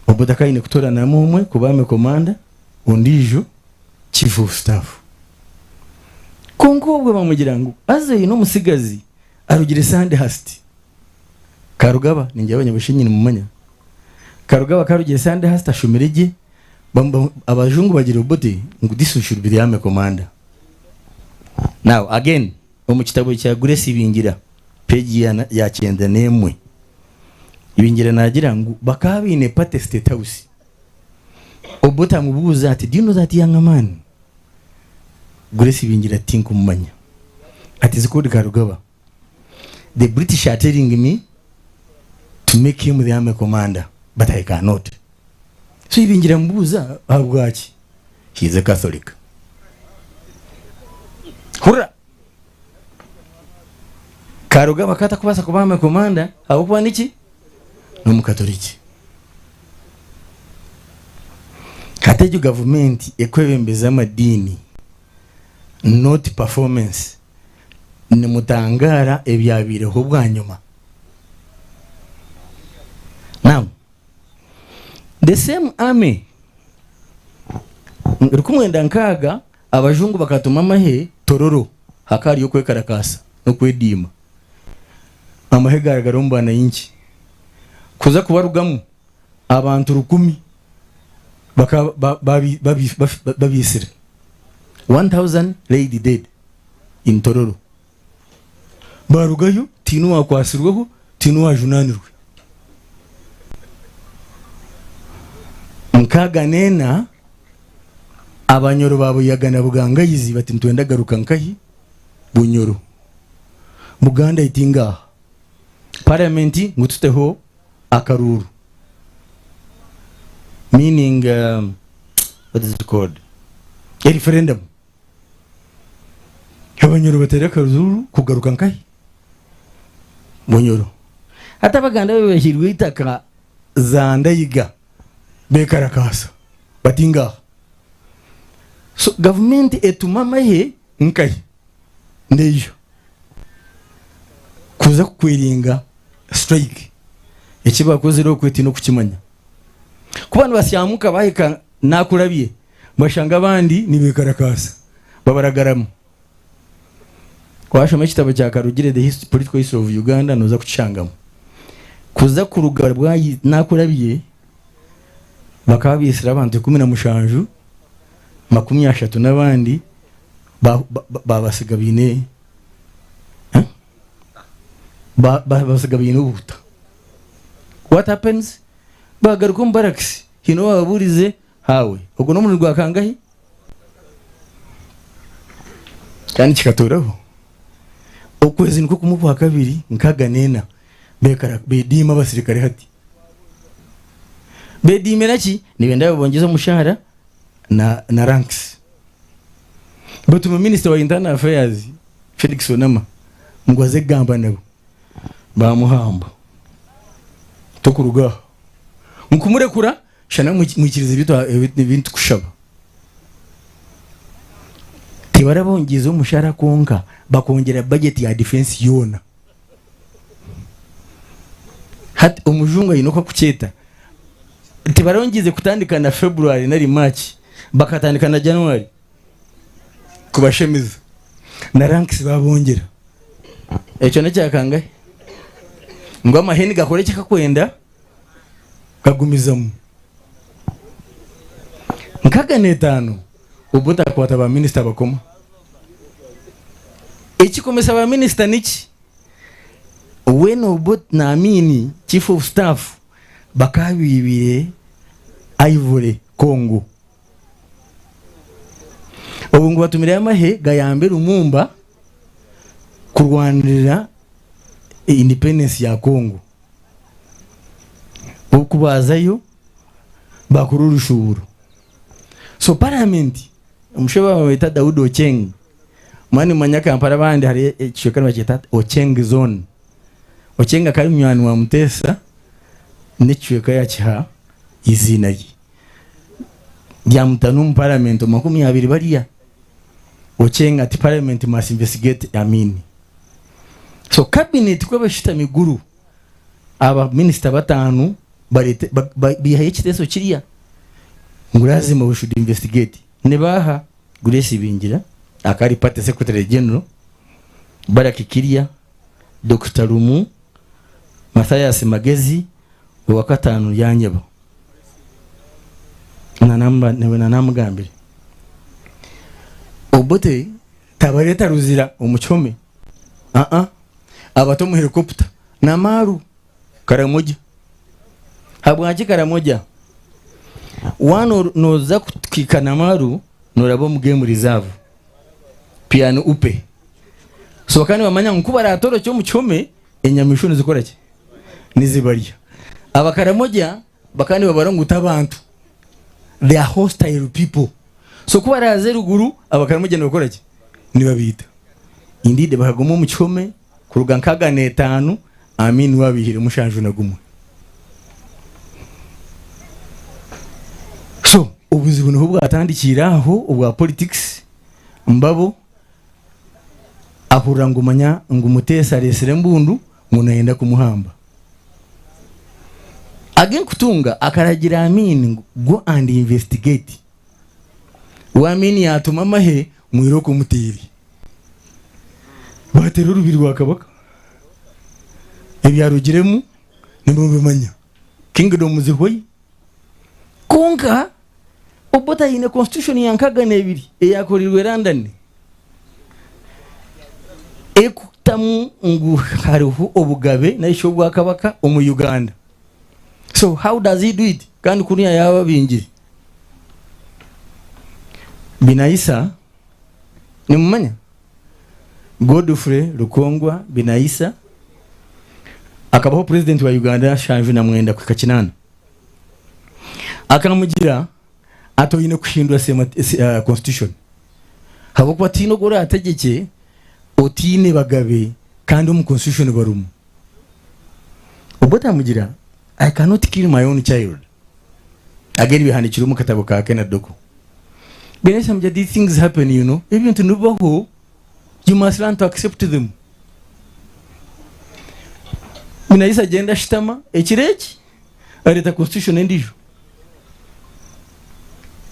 Obote akaba aine kutooranamu omwe kuba army commander ondiijo chief of staff. Kwonka obwo bamugira ngu haza oine omutsigazi arugire Sandhurst. Karugaba, ningira abanyabushenyi nimumanya. Karugaba karugire Sandhurst ashomire gye, abajungu bagira Obote ngu this should be the army commander. Now again omu kitabo kya Grace Ibingira page ya 91, Ibingira nagira ngu bakaba baine party state house. Obote amubuuza ati do you know that young man? Grace Ibingira ati tinkumumanya. Ati is called Karugaba. The British are telling me to make him the army commander but I cannot. So Ibingira amubuuza ahabwaki? He is a Catholic. Hurira! Karugaba akaba atakubaasa kuba army commander ahabw'okuba niki? N'omukatoliki. Hati egyo gavumenti ekwebembeza amadiini not performance nimutangaara ebyabaireho bwanyima. Now, the same army 1960 abajungu bakatuma amahe Tororo hakaba hariyo okwekarakaasa n'okwediima. Amahe gaaragara omu bananchi kuza kubarugamu abantu 1000 bakaba babiitsire. 1000 laid dead in Tororo. Barugayo tihaine owakwatsirweho, tihaine owajunaanirwe. 64 Abanyoro ba Buyaga na Bugangaizi bati nitwenda garuka nkahi? Bunyoro. Buganda eti ngaaha. Parliament ngu tuteho akaruuru. Meaning what is it called? A referendum. Abanyoro bateere akaruuru kugaruka nkahi? Bunyoro. Hati Abaganda bebehirwe eitaka za Ndaiga bekarakaasa bati ngaaha. So gavumenti etuma amahe nkahi? Ndeijo kuza kukweringa strike. Eki bakozire okwe tiine okukimanya. Ku banu basyamuka bahika Nakulabye bashanga abandi nibekarakaasa babaragaramu. Washoma ekitabo kya Karugire The History, Political History of Uganda noza kukishangamu. Kuza kuruga bwayi Nakulabye bakaba baitsire abantu 17, 30 n'abandi babasiga baine babasiga baine obuhuta. What happens? Bagaruka omu barracks haine owababuurize haawe ogwo n'omurundi gwa kangahi? Kandi kikatuuraho okwezi nikwo kumwe okwakabiri 64 bediima abasirikare hati. Bediimira ki? Nibenda babongyeze omushahara na na ranks. Batuma minisita wa internal affairs Felix Onama ngu aze kugamba nabo. Bamuhamba. Tokuruga aha. Mukumurekura shana mwikirize ebi nitukushaba. Tibarabongyeize omushara kwonka, bakongyera budget ya defence yoona. Hati omujungu aine oku akukyeta. Tibarongyize kutandika na February nari March, bakatandika na January kubashemeza. Na ranks babongyera. Ekyo n'ekya kangahe? Ngu amahe nigakora eki kakwenda gagumizamu. 65 Obote akwata ba minisita abakoma. Ekikomesa ba minisita niki? When Obote na Amini chief of staff bakaba baibire Ivory Congo. Obu ngu batumireyo amahe gayambe Lumumba kurwanirira independence ya Congo. Obu kubazayo bakora orushuuburo. So parliament omushaija bamweta Daudi Ocheng. Mwaba nimumanya Kampala abandi hariyo ekicweka nibakyeta Ocheng zone. Ocheng akaba ari munywani wa Muteesa n'ekicweka yakiha eiziina rye. Ryamutana omu parliament omu 20 bariya. Ocheng ati parliament must investigate Amin. So cabinet ku eba eshutami guru. Aba minisita batanu barete bihayo ekiteeso kirya ngu lazima we should investigate. Nibaaha? Grace Ibingira akaba ari party secretary general, Baraki Kirya, Dokita Lumu, Mathias Magezi, owakataano Ryanyebo. Nanamugambire. Obote tabareeta Ruzira omu kihome. Aa abata omu helicopter Namaaru Karamoja. Habwaki Karamoja? Waaba noza kuhika Namaaru noraba omu game reserve Pian Upe. So bakaba nibamanya ngu ku baratorokye omu kihome enyamaishwa nizikora ki? Nizibarya. Abakaramoja bakaba nibabara ngu t'abantu. They are hostile people. So ku baraaze eruguru abakaramoja nibakora ki? Nibabiita. Indeed bakaguma omu kihome kuruga nka 5 Amin waabihire 71. So obuzibu niho bwatandikiire aho obwa politics mbabo ahurira ngu manya ngu Muteesa areetsire embundu ngu nayenda kumuhamba. Agenkutunga akaragira Amin ngu go and investigate. We Amin yaatuma amahe ngu irooko omuteere. Baateera orubiri rwa kabaka. Ebyarugiremu nimubimanya. Kingdom zihwayo. Kwonka Obote aine constitution ya 62 eyakoreirwe London erikutamu ngu hariho obugabe nari shi obwakabaka omu Uganda. So how does he do it kandi kuriya yaaba abingire? Binaisa nimumanya? Godfrey Rukongwa Binaisa akabaho president wa Uganda 79 kuhika 80. Akamugira ati oine kuhindura constitution ahabw'okuba tihaine ogu orategyekye otaine bagabe kandi omu constitution barimu. Obote amugira I cannot kill my own child. Again bihandikirwe omu katabo ka Kenneth Doko. Binaisa amugira these things happen you know, ebintu nibibaho you must learn to accept them. Binaisa agyenda ashutama ekiro eki areeta constitution endiijo.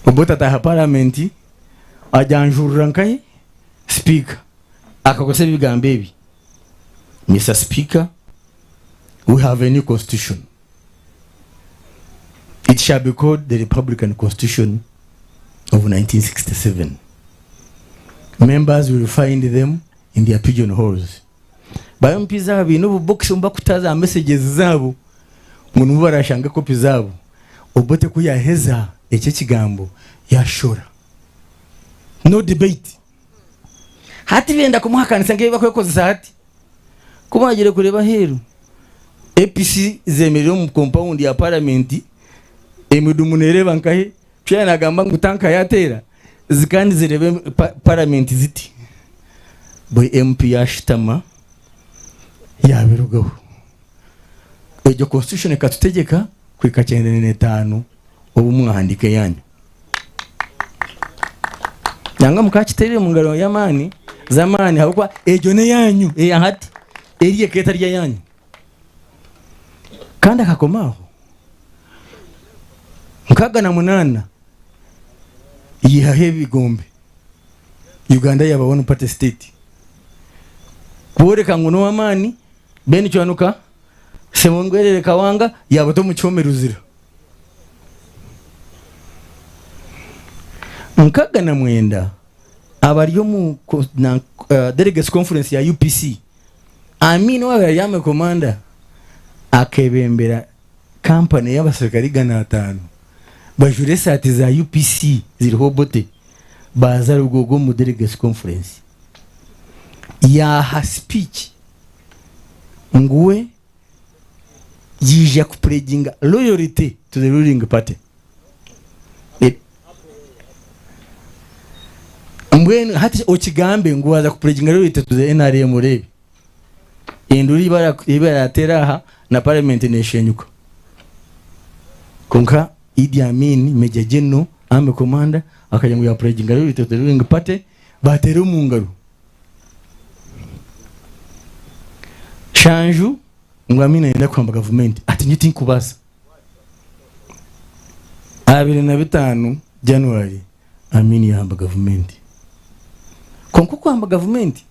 Obote ataaha paramenti agyanjurira nkahi? Sipiika. Akakozesa ebigambo ebi, Mister Speaker, we have a new constitution. It shall be called the Republican Constitution of 1967. Members will find them in their pigeon holes. Ba MPs aba baine obubokisi omu barikuta za messages zaabo ngu nimwo barashange kopi zaabo. Obote ku yaaheza eki ekigambo yaashora. No debate. Hati benda kumuhakanisa nk'ebi barikwekozesa hati. Ku baagiire kureeba aheeru, APC zemereire omu compound ya paramenti, emidumu neereeba nkahe, Chair nagamba ngu tanka yateera, zikaba nizireeba paramenti ziti. Buri MP yaashutama yaabirugaho. Egyo constitution ekatutegyeka kuhika 95 obu mwahandiika eyaanyu. Nangwa mukakiteire omu ngaro y'amaani z'amaani ahabw'okuba egyo n'eyaanyu eya hati, eri ekaba etari eyaanyu. Kandi akakoma aho 68 yaihaho ebigombe Uganda yaaba one party state kworeka ngu n'ow'amaani Ben Kiwanuka Ssemwogerere Kawanga yaabata omu kihome Luzira. 69 abari omu Delegates Conference ya UPC, Amin owaabaire ari Army Commander akeebembera kampani y'abaserukare 500 bajwaire esaati za UPC ziriho Obote baaza Rugoogo omu Delegates Conference yaaha speech ngu we yaija kupureginga loyalty to the ruling party. Mbwenu hati okigambe ngu waaza kupureginga loyalty to the NRM oreebe enduru ei barateera aha na parliament neshenyuka. Kwonka Idi Amin, Major General, Army Commander akagira ngu yapureginga loyalty to the ruling party baateera omu ngaro. Shanju. Ngu Amin nayenda kuhamba gavumenti ati nyowe tinkubaasa. 2005 January Amin yahamba gavumenti. Kwonka okuhamba gavumenti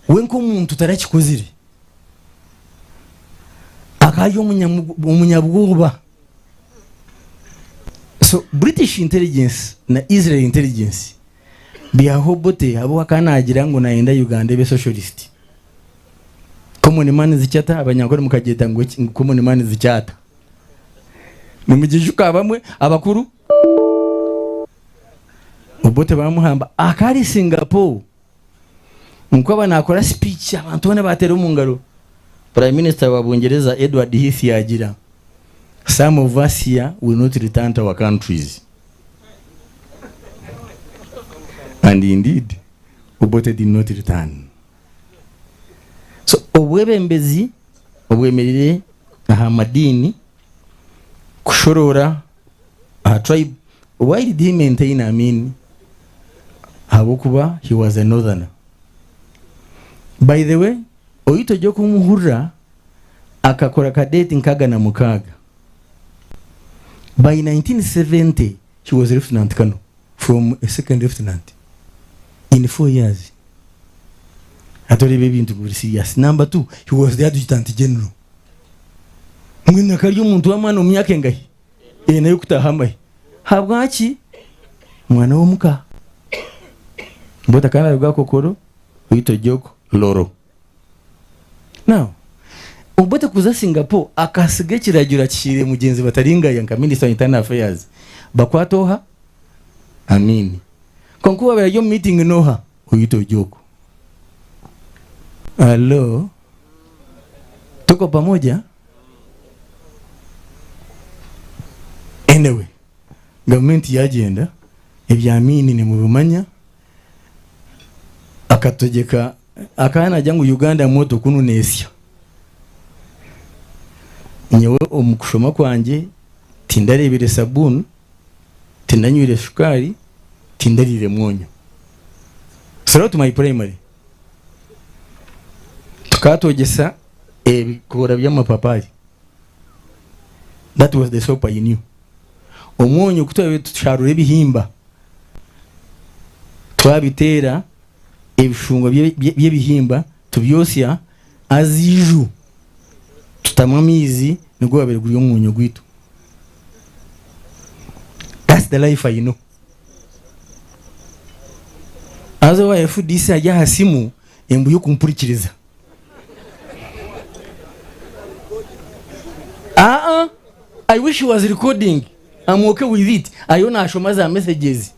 we nk'omuntu tarakikozire. Akaba ari omunyabwoba. So British intelligence na Israel intelligence bihaho Obote ahabw'okuba akaba nagira ngu nayenda Uganda ebe socialist. Common man zikyata abanyankore mukagyeta ngu eki ngu common man zikyata. Nimugijuka abamwe abakuru? Obote bamuhamba akaba ari Singapore. Ngu aba nakora speech abantu boona batera omu ngaro. Prime Minister wa Bungyereza Edward Heath yagira Some of us here will not return to our countries. And indeed Obote did not return. So obwebembezi obwemerire aha madiini kushoroora aha tribe why did he maintain Amin ahabw'okuba he was a northerner. By the way oitu ojya okumuhurira akakora cadet 66 by 1970 he was a lieutenant colonel from a second lieutenant in 4 years. Hati oreeba ebintu biri serious. Number 2 he was the adjutant general. Mbwenu akaba ari omuntu w'amaani omu myaka engahi? Ena y'okutaaha amahe. Habwaki? Mwana w'omuka. Obote akaba naruga Kokoro, beitu Ojok, Loro. Now, Obote kuza Singapore akasiga ekiragiro akihiire mugyenzi Bataringaya nka Minister wa Internal Affairs bakwate oha? Amin. Kwonka owabaire ari omu meeting n'oha? Oyite Ojok. Allo? Tuko pamoja? Anyway, gavumenti yagyenda, ebya Amin nimubimanya. Akategyeka akaba nagira ngu Uganda moto kunu nesya. Nyowe omu kushoma kwangye tindareebire sabuuni, tindanywire shukaari, tindariire mwonyo. Throughout my primary tukaba twogyesa ebikoora by'amapapaari. That was the soap I knew. Omwonyo ku twabaire tushaarura ebihimba Twabiteera ebishungwa by'ebihimba tubyosya, haza eiju tutamu amaizi nigwo gwabaire guri omwonyo gwaitu. That's the life I know. Haza owa FDC ari aha simu embu y'okumpurikiriza. Aa I wish he was recording I'm okay with it ariyo nashoma za messages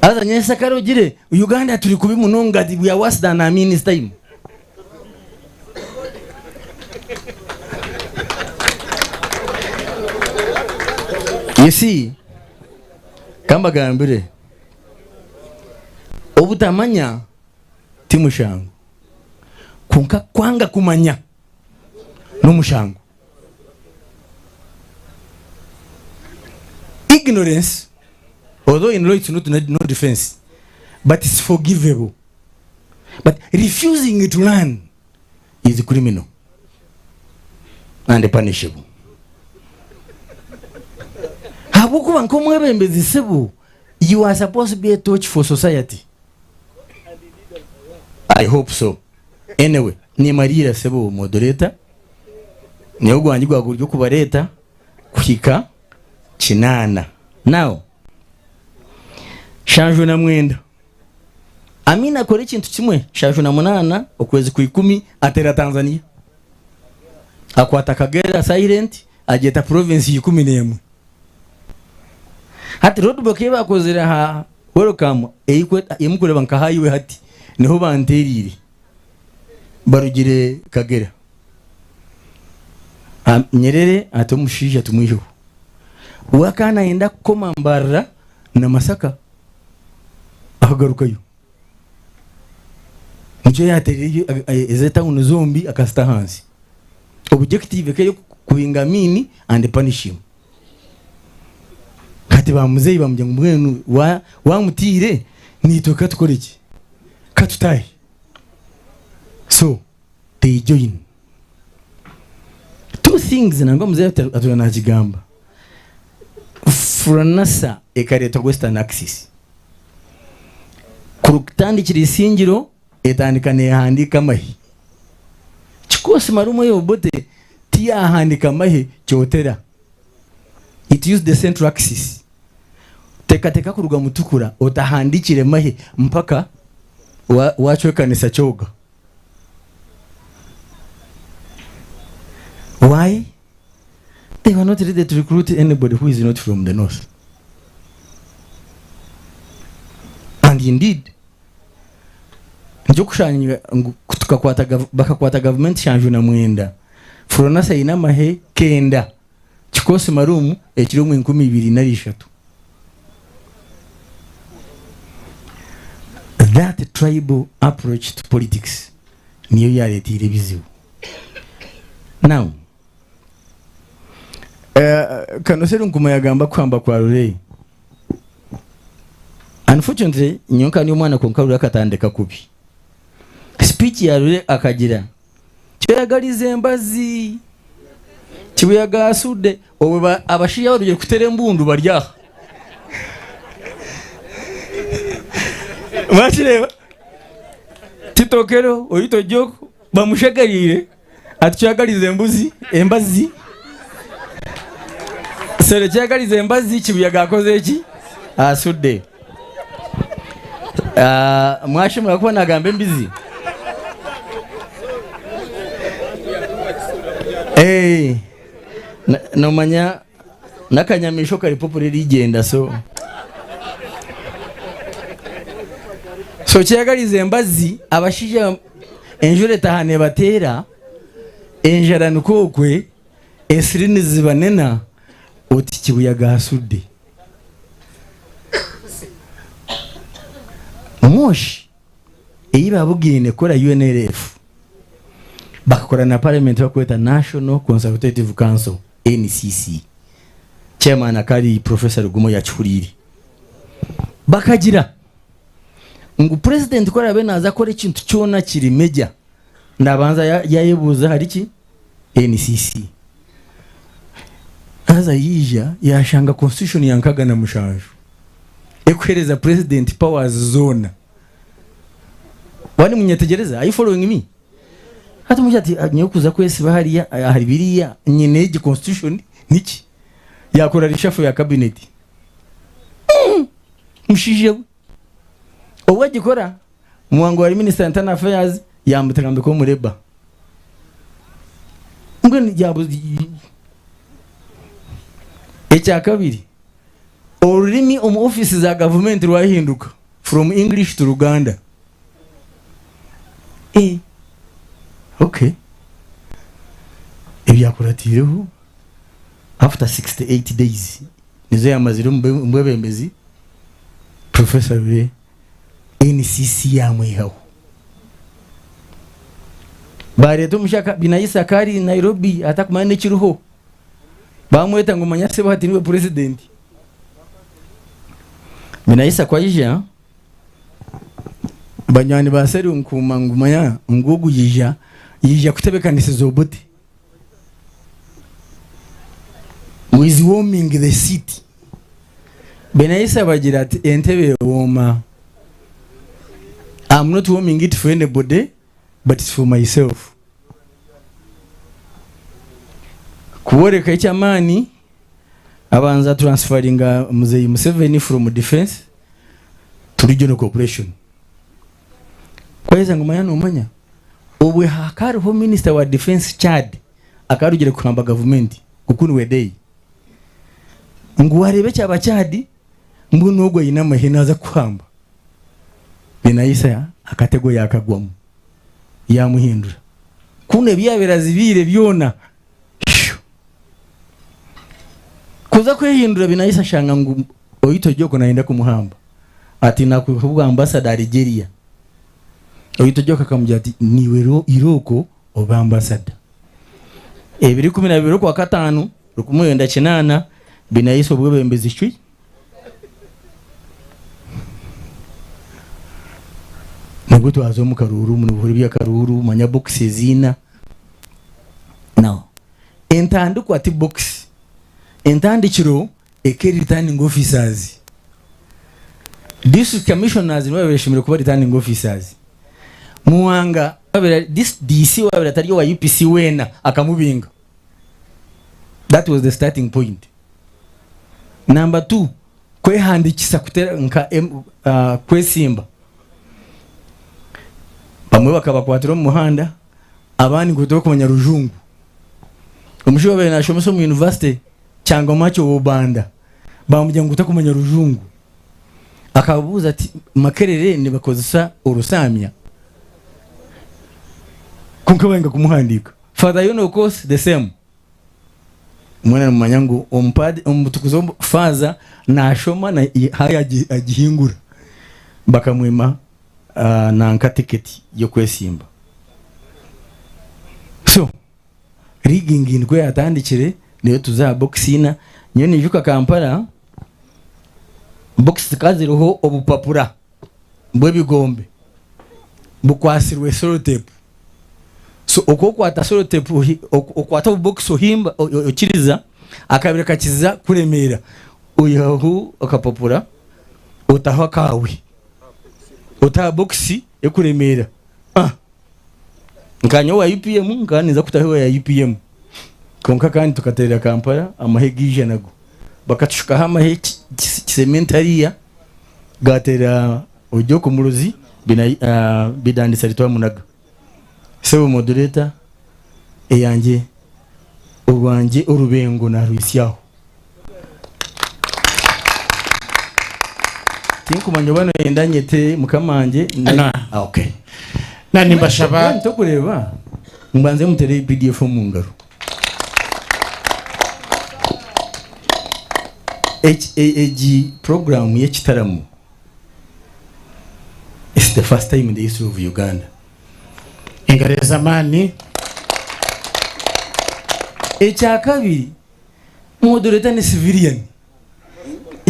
haza nyensakare ogire Uganda turi kubi munonga we are worse than Amin's time. You see kambagambire obutamanya ti mushango kwonka kwanga kumanya n'omushango. Ignorance although in law it's not no defense but it's forgivable but refusing to learn is criminal and punishable. Ahabw'okuba nk'omwebembezi sebo you are supposed to be a torch for society. I hope so. Anyway, nimariira sebo moderator, nyowe ogwangye gwaba guri okubareeta kuhika kinaana. Now, shanju na mwenda, Amin akora ekintu kimwe, 78 okwezi kwa ikumi ateera Tanzania. Akwata Kagera silent, agyeta province ya 11. Hati roadblock ei baakozire aha Welcome ei murikureeba nka highway hati niho banteereire barugire Kagera. Nyerere ati omushaija tumwiheho. We akaba nayenda kukoma Mbarara na Masaka akagarukayo. Nikyo yaatereireyo ezo etawuni zombi akazita ahansi. Objective ekaba eri kubinga Amin and punish him. Hati ba muzeeyi bamugira ngu mbwenu wa wamutiire naitwe katukore ki? Katutaahe. So they join. things nangwa muzeeyi atuura naakigamba, Furanasa ekareetwa Western Axis. Kurutandikira Isingiro etandika neehandiika amahe. Kikoosi Marumo ya Obote tiyaahandiika amahe Kyotera. It used the central axis. Teekateeka kuruga Mutukura otahandiikire mahe mpaka waacwekanisa Kyoga. Why? They were not ready to recruit anybody who is not from the north. And indeed, nikyo kushanga ngu tukakwata bakakwata gavumenti shanju na mwenda, Fronasa eine amahe kenda, kikoosi marumu ekiri omu 2000 nari ishatu. That tribal approach to politics niyo yareteire ebizibu. Now, eh, kano Serunkuma yagamba kuhamba kwa Rurei. Unfortunately, nyowe nkaba ndi omwana kwonka Rurei akatandika kubi. Speech ya Rurei akagira Kyeyagaliza embazi Kibuyaga asudde obwe abashaija barugire kutera embundu bari aha. Mwakireeba? Tito Okello, Oyite Ojok bamushegeriire ati kyeyagaliza embuzi embazi Sere kyeyagaliza embazi Kibuyaga akoze ki? Asudde. Ah, mwashemera kuba nagamba embizi Eh, nomanya n'akanyamaishwa kari popular erigyenda so so kyeyagaliza embazi abashaija enjura etaha nebateera enjara nikwo okwe Ensiri nizibanena oti kibuyaga asudde. Moshi ei babugaine kukora UNLF bakakora na parliament bakweta National Consultative Council, NCC. Chairman akaba ari Professor Rugumo yakihuriire. Bakagira ngu president ku araabe naaza kukora ekintu kyona kiri major nabanza yayebuuza ahari ki? NCC. Haza yaija yashanga constitution ya 67 ekuhereza president powers zoona. Waba nimunyetegyereza? Are you following me? Hati omushaija ati nyowe kuza kwesiba hariya ahari biriya nyine egi constitution niki? Yakora reshuffle ya cabinet. Mushaija we. Obu agikora, Muwanga owari Minisita Internal Affairs yamutambika omu Labour. Mbwenu yabuza Ekya kabiri, orurimi omu ofiisi za gavumenti rwahinduka from English to Luganda. Eh, okay. Ebyakuratiireho after 68 days nizo yamazire omu bwebembezi, Professor Lule NCC yamwihaho. Bareeta omushaka Binaisa akari Nairobi atakumanya n'ekiriho. Bamweta ngu manya sebo hati niwe president. Binaisa ku aija banywani ba Serunkuuma ngu manya ngu ogu yaija yaija kutebekanisiza Obote. Ngu is warming the seat. Benaisa abagira ati entebe ewooma. I'm not warming it for anybody but it's for myself. Kuboreka eky'amaani abanza transferringa Muzeyi Museveni from defense to regional cooperation. Kwaheza ngu manya nomanya obwe hakariho minister wa defense Chad akarugire kuhamba gavumenti Gukuni Wedei. Ngu wareeba ekyaba Chad mbwenu ogwo aine amahe naaza kukuhamba. Benaisa akatego yaakagwamu yaamuhindura. Kunu ebi yaabaire azibiire byona shu! Kuza kwehindura Benaisa ashanga ngu Oyite Ojok naayenda kumuhamba. Ati naakwiha obwa ambasada Algeria. Oyite Ojok akamugira ati niiwe irooko obe ambasada. Ebiro 12 Okwakataano 1908 Binaisa obwebembezi cwi. Nabwo twaza omu karuuru, omu bihuru by'akaruuru, manya bokisi eziina. Now, Entandikwa ti box. Entandikiro eka eri returning officers. District commissioners nibo babaire bashemereire kuba returning officers. Muwanga DC owabaire atari owa UPC weena akamubinga. That was the starting point. Number two, kwehandikisa kutera nka kwesimba. Bamwe bakabakwatira omu muhanda, abandi ngu tibarikumanya rujungu. Omushaija owabaire nashomesa omu university Kyangwamwakyo Obanda bamugira ngu takumanya rujungu. Akababuuza ati Makerere nibakozesa orusaamya? Kwonka bayenga kumuhandiika. Father Yono of course the same. Mwena nimumanya ngu omupadri omutukuzi faaza nashoma na haayo agihingura. Bakamwima nanka ticket y'okwesimba. So rigging nikwo yatandikire reero tuza aha box ina. Nyowe niijuka Kampala box zikaba ziriho obupapura bw'ebigombe bukwatsirwe sellotape. So oku okwata sellotape okwata obubokisi ohimba okiriza akabiri kakiza kuremeera oihaho akapapura otaho akaawe ota aha bokisi erikuremeera. Nka nyowe owa UPM nkaba ninza kutaho eya UPM kwonka kandi tukateerera Kampala amahe gaija nago bakatushukaho amahe kisementi hariya gaateera Ojok Muruzi bidandisa ritwamunaga. Sebo moderator eyangye orwangye orubengo narwitsya aho. Tinkumanya oba noyenda nyete mukama wangye. Na. Okay. Na nimbashaba. Mbwenu tokureeba mbanze mutere PDF omu ngaro. Egi program y'ekitaramo it's the first time in the history of Uganda. Engaro ez'amaani. Ekyakabiri Moderator ni civilian.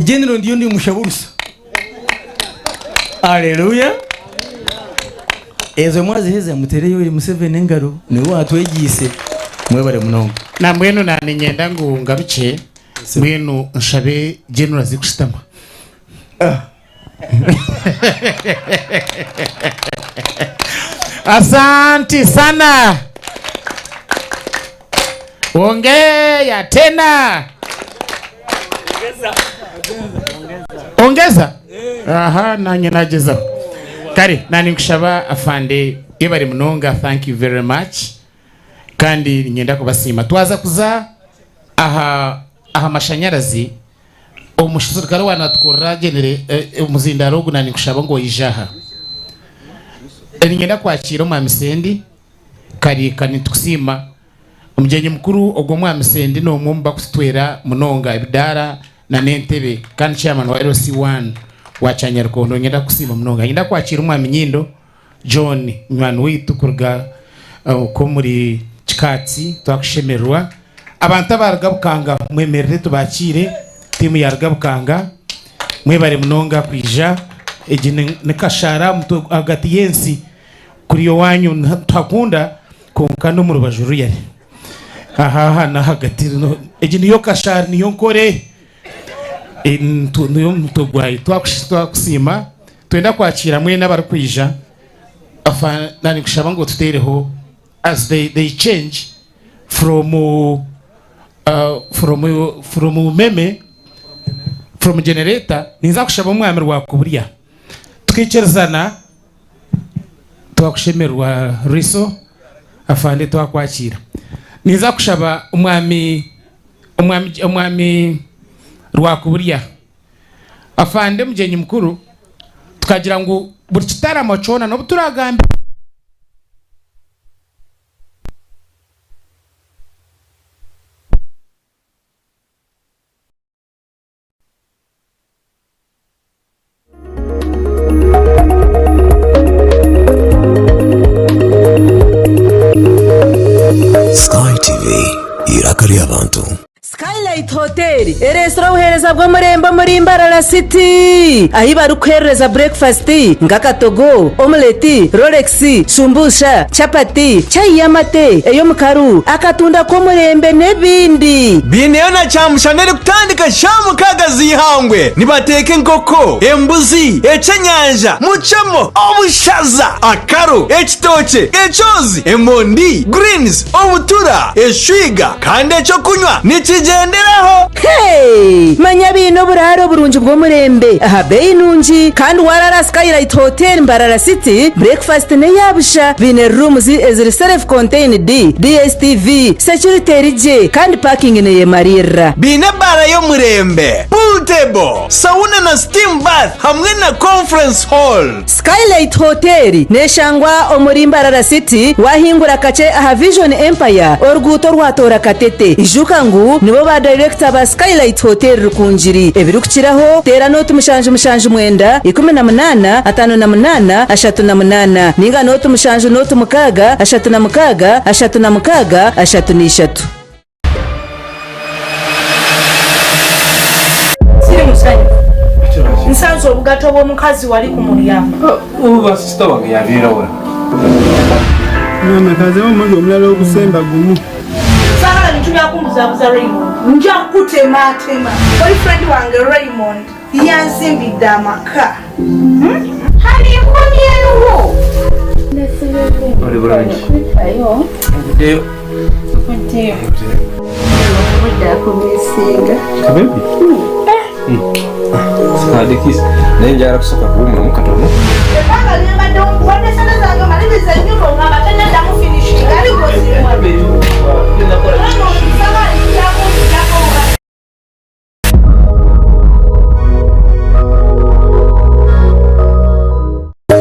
General ndiyo ndimushaba orusa. Hallelujah. Ezo mwaziheza mutere Yoweri Museveni engaro niwe watwegiise. Mwebare munonga. Nambwenu na ninyenda ngu ngarukye mbwenu nshabe General aze kushutama. Asanti sana. Ongea tena. Ongeza. Aha, nanye nagyezaho. Kare, naninkushaba afande yebare munonga, thank you very much. Kandi niinyenda kubasiima. Twaza kuza aha aha mashanyarazi, omusirikare owa natukurira genere omuzindaaro ogu naninkushaba ngu oije aha. Niinyenda kwakiira Omwami Sendi, Kariika nitukusiima. Omugyenyi mukuru ogwo Omwami Sendi n'omwe omu bakututwera munonga ebidaara na n'entebe kandi chairman wa LC one wa Kyanyarukondo. Niinyenda kukusiima munonga. Niinyenda kwakiira Omwami Nyindo. John munywani waitu kuruga okwo omuri Kikaatsi twakushemererwa. Abantu abaruga Bukanga mwemerere tubakiire, tiimu yaruga Bukanga mwebare munonga kwija. Egi ni kashara ahagati y'ensi kuriya owanyu nituhakunda kwonka n'omu rubaju ruriya. Aha aha n'ahagati egi niyo kashara niyo Nkore niyo mutwe gwayo. Twakusiima. Twenda kwakiira mwena abarikwija afa nanikushaba ngu otuteereho as they, they change from uh, from from umeme from generator ninza kushaba omwami Rwakuburya tukiikirizana twakushemererwa Riso afande twakwakiira ninza kushaba omwami omwami omwami Rwakuburya Afande mugyenyi mukuru tukagira ngu buri kitaramo kyona n'obu turagambe. Sky TV, eiraka ry'abantu. Skylight Hotel ereetsire obuheereza bw'omurembe omuri Mbarara City ahi barikukuheerereza burekifasiti nk'akatogo, omuleti, rolex, shumbusha, chapati, chai y'amate, ey'omukaru, akatunda k'omurembe n'ebindi. Baineyo na kyamushana erikutandika shaaha mukaaga z'eihangwe. Nibateeka enkoko, embuzi, ekyenyanja, mucemo, obushaza, akaro, ekitookye, ekyozi, emondi, greens, obutura, eshwiga kandi eky'okunywa nikigyenderaho. Hey! Manya baine oburaaro burungi bw'omurembe aha beeyi nungi kandi waaraara Skylight Hotel Mbarara City, breakfast n'eya busha. Baine rooms eziri self contained, DSTV, security eri gye kandi parking neyemariirira. Baine ebaara y'omurembe, pool table, sauna na steam bath hamwe na conference hall. Skylight Hotel neshangwa omuri Mbarara City wahingura kakye aha Vision Empire oruguuto orwatoora Katete. Ijuka ngu nibo ba Director ba Skylight Hotel Rukungiri. Ebirikukiraho teera nooti 779 18 58 38 ninga nooti 7 nooti 6 36 36 33. Siri musanyufu. Nsanze obugatto bw'omukazi wali ku mulyango. Oba sisita wange yabeera wa? Namakazi omulundi omulala ogusemba gumu. Saagala bintu bya kumbuzabuza Raymond. Nja kukutematema. Boyfriend wange Raymond yanzimbidde amaka. Hmm? Hani nkomyewo. Oli bulungi. Nvuddeyo. Nvuddeyo. Obudde akumisinga. Kabebi. Sikadikisi. Naye njagala kusooka kuwummulamu katono. Ebbanga lye mbadde nkuwadde ssente zange maliriza ennyumba ongamba tennaddamu finishing ali gw'osiiwa. Raymond saagala bintu bya kunzijako.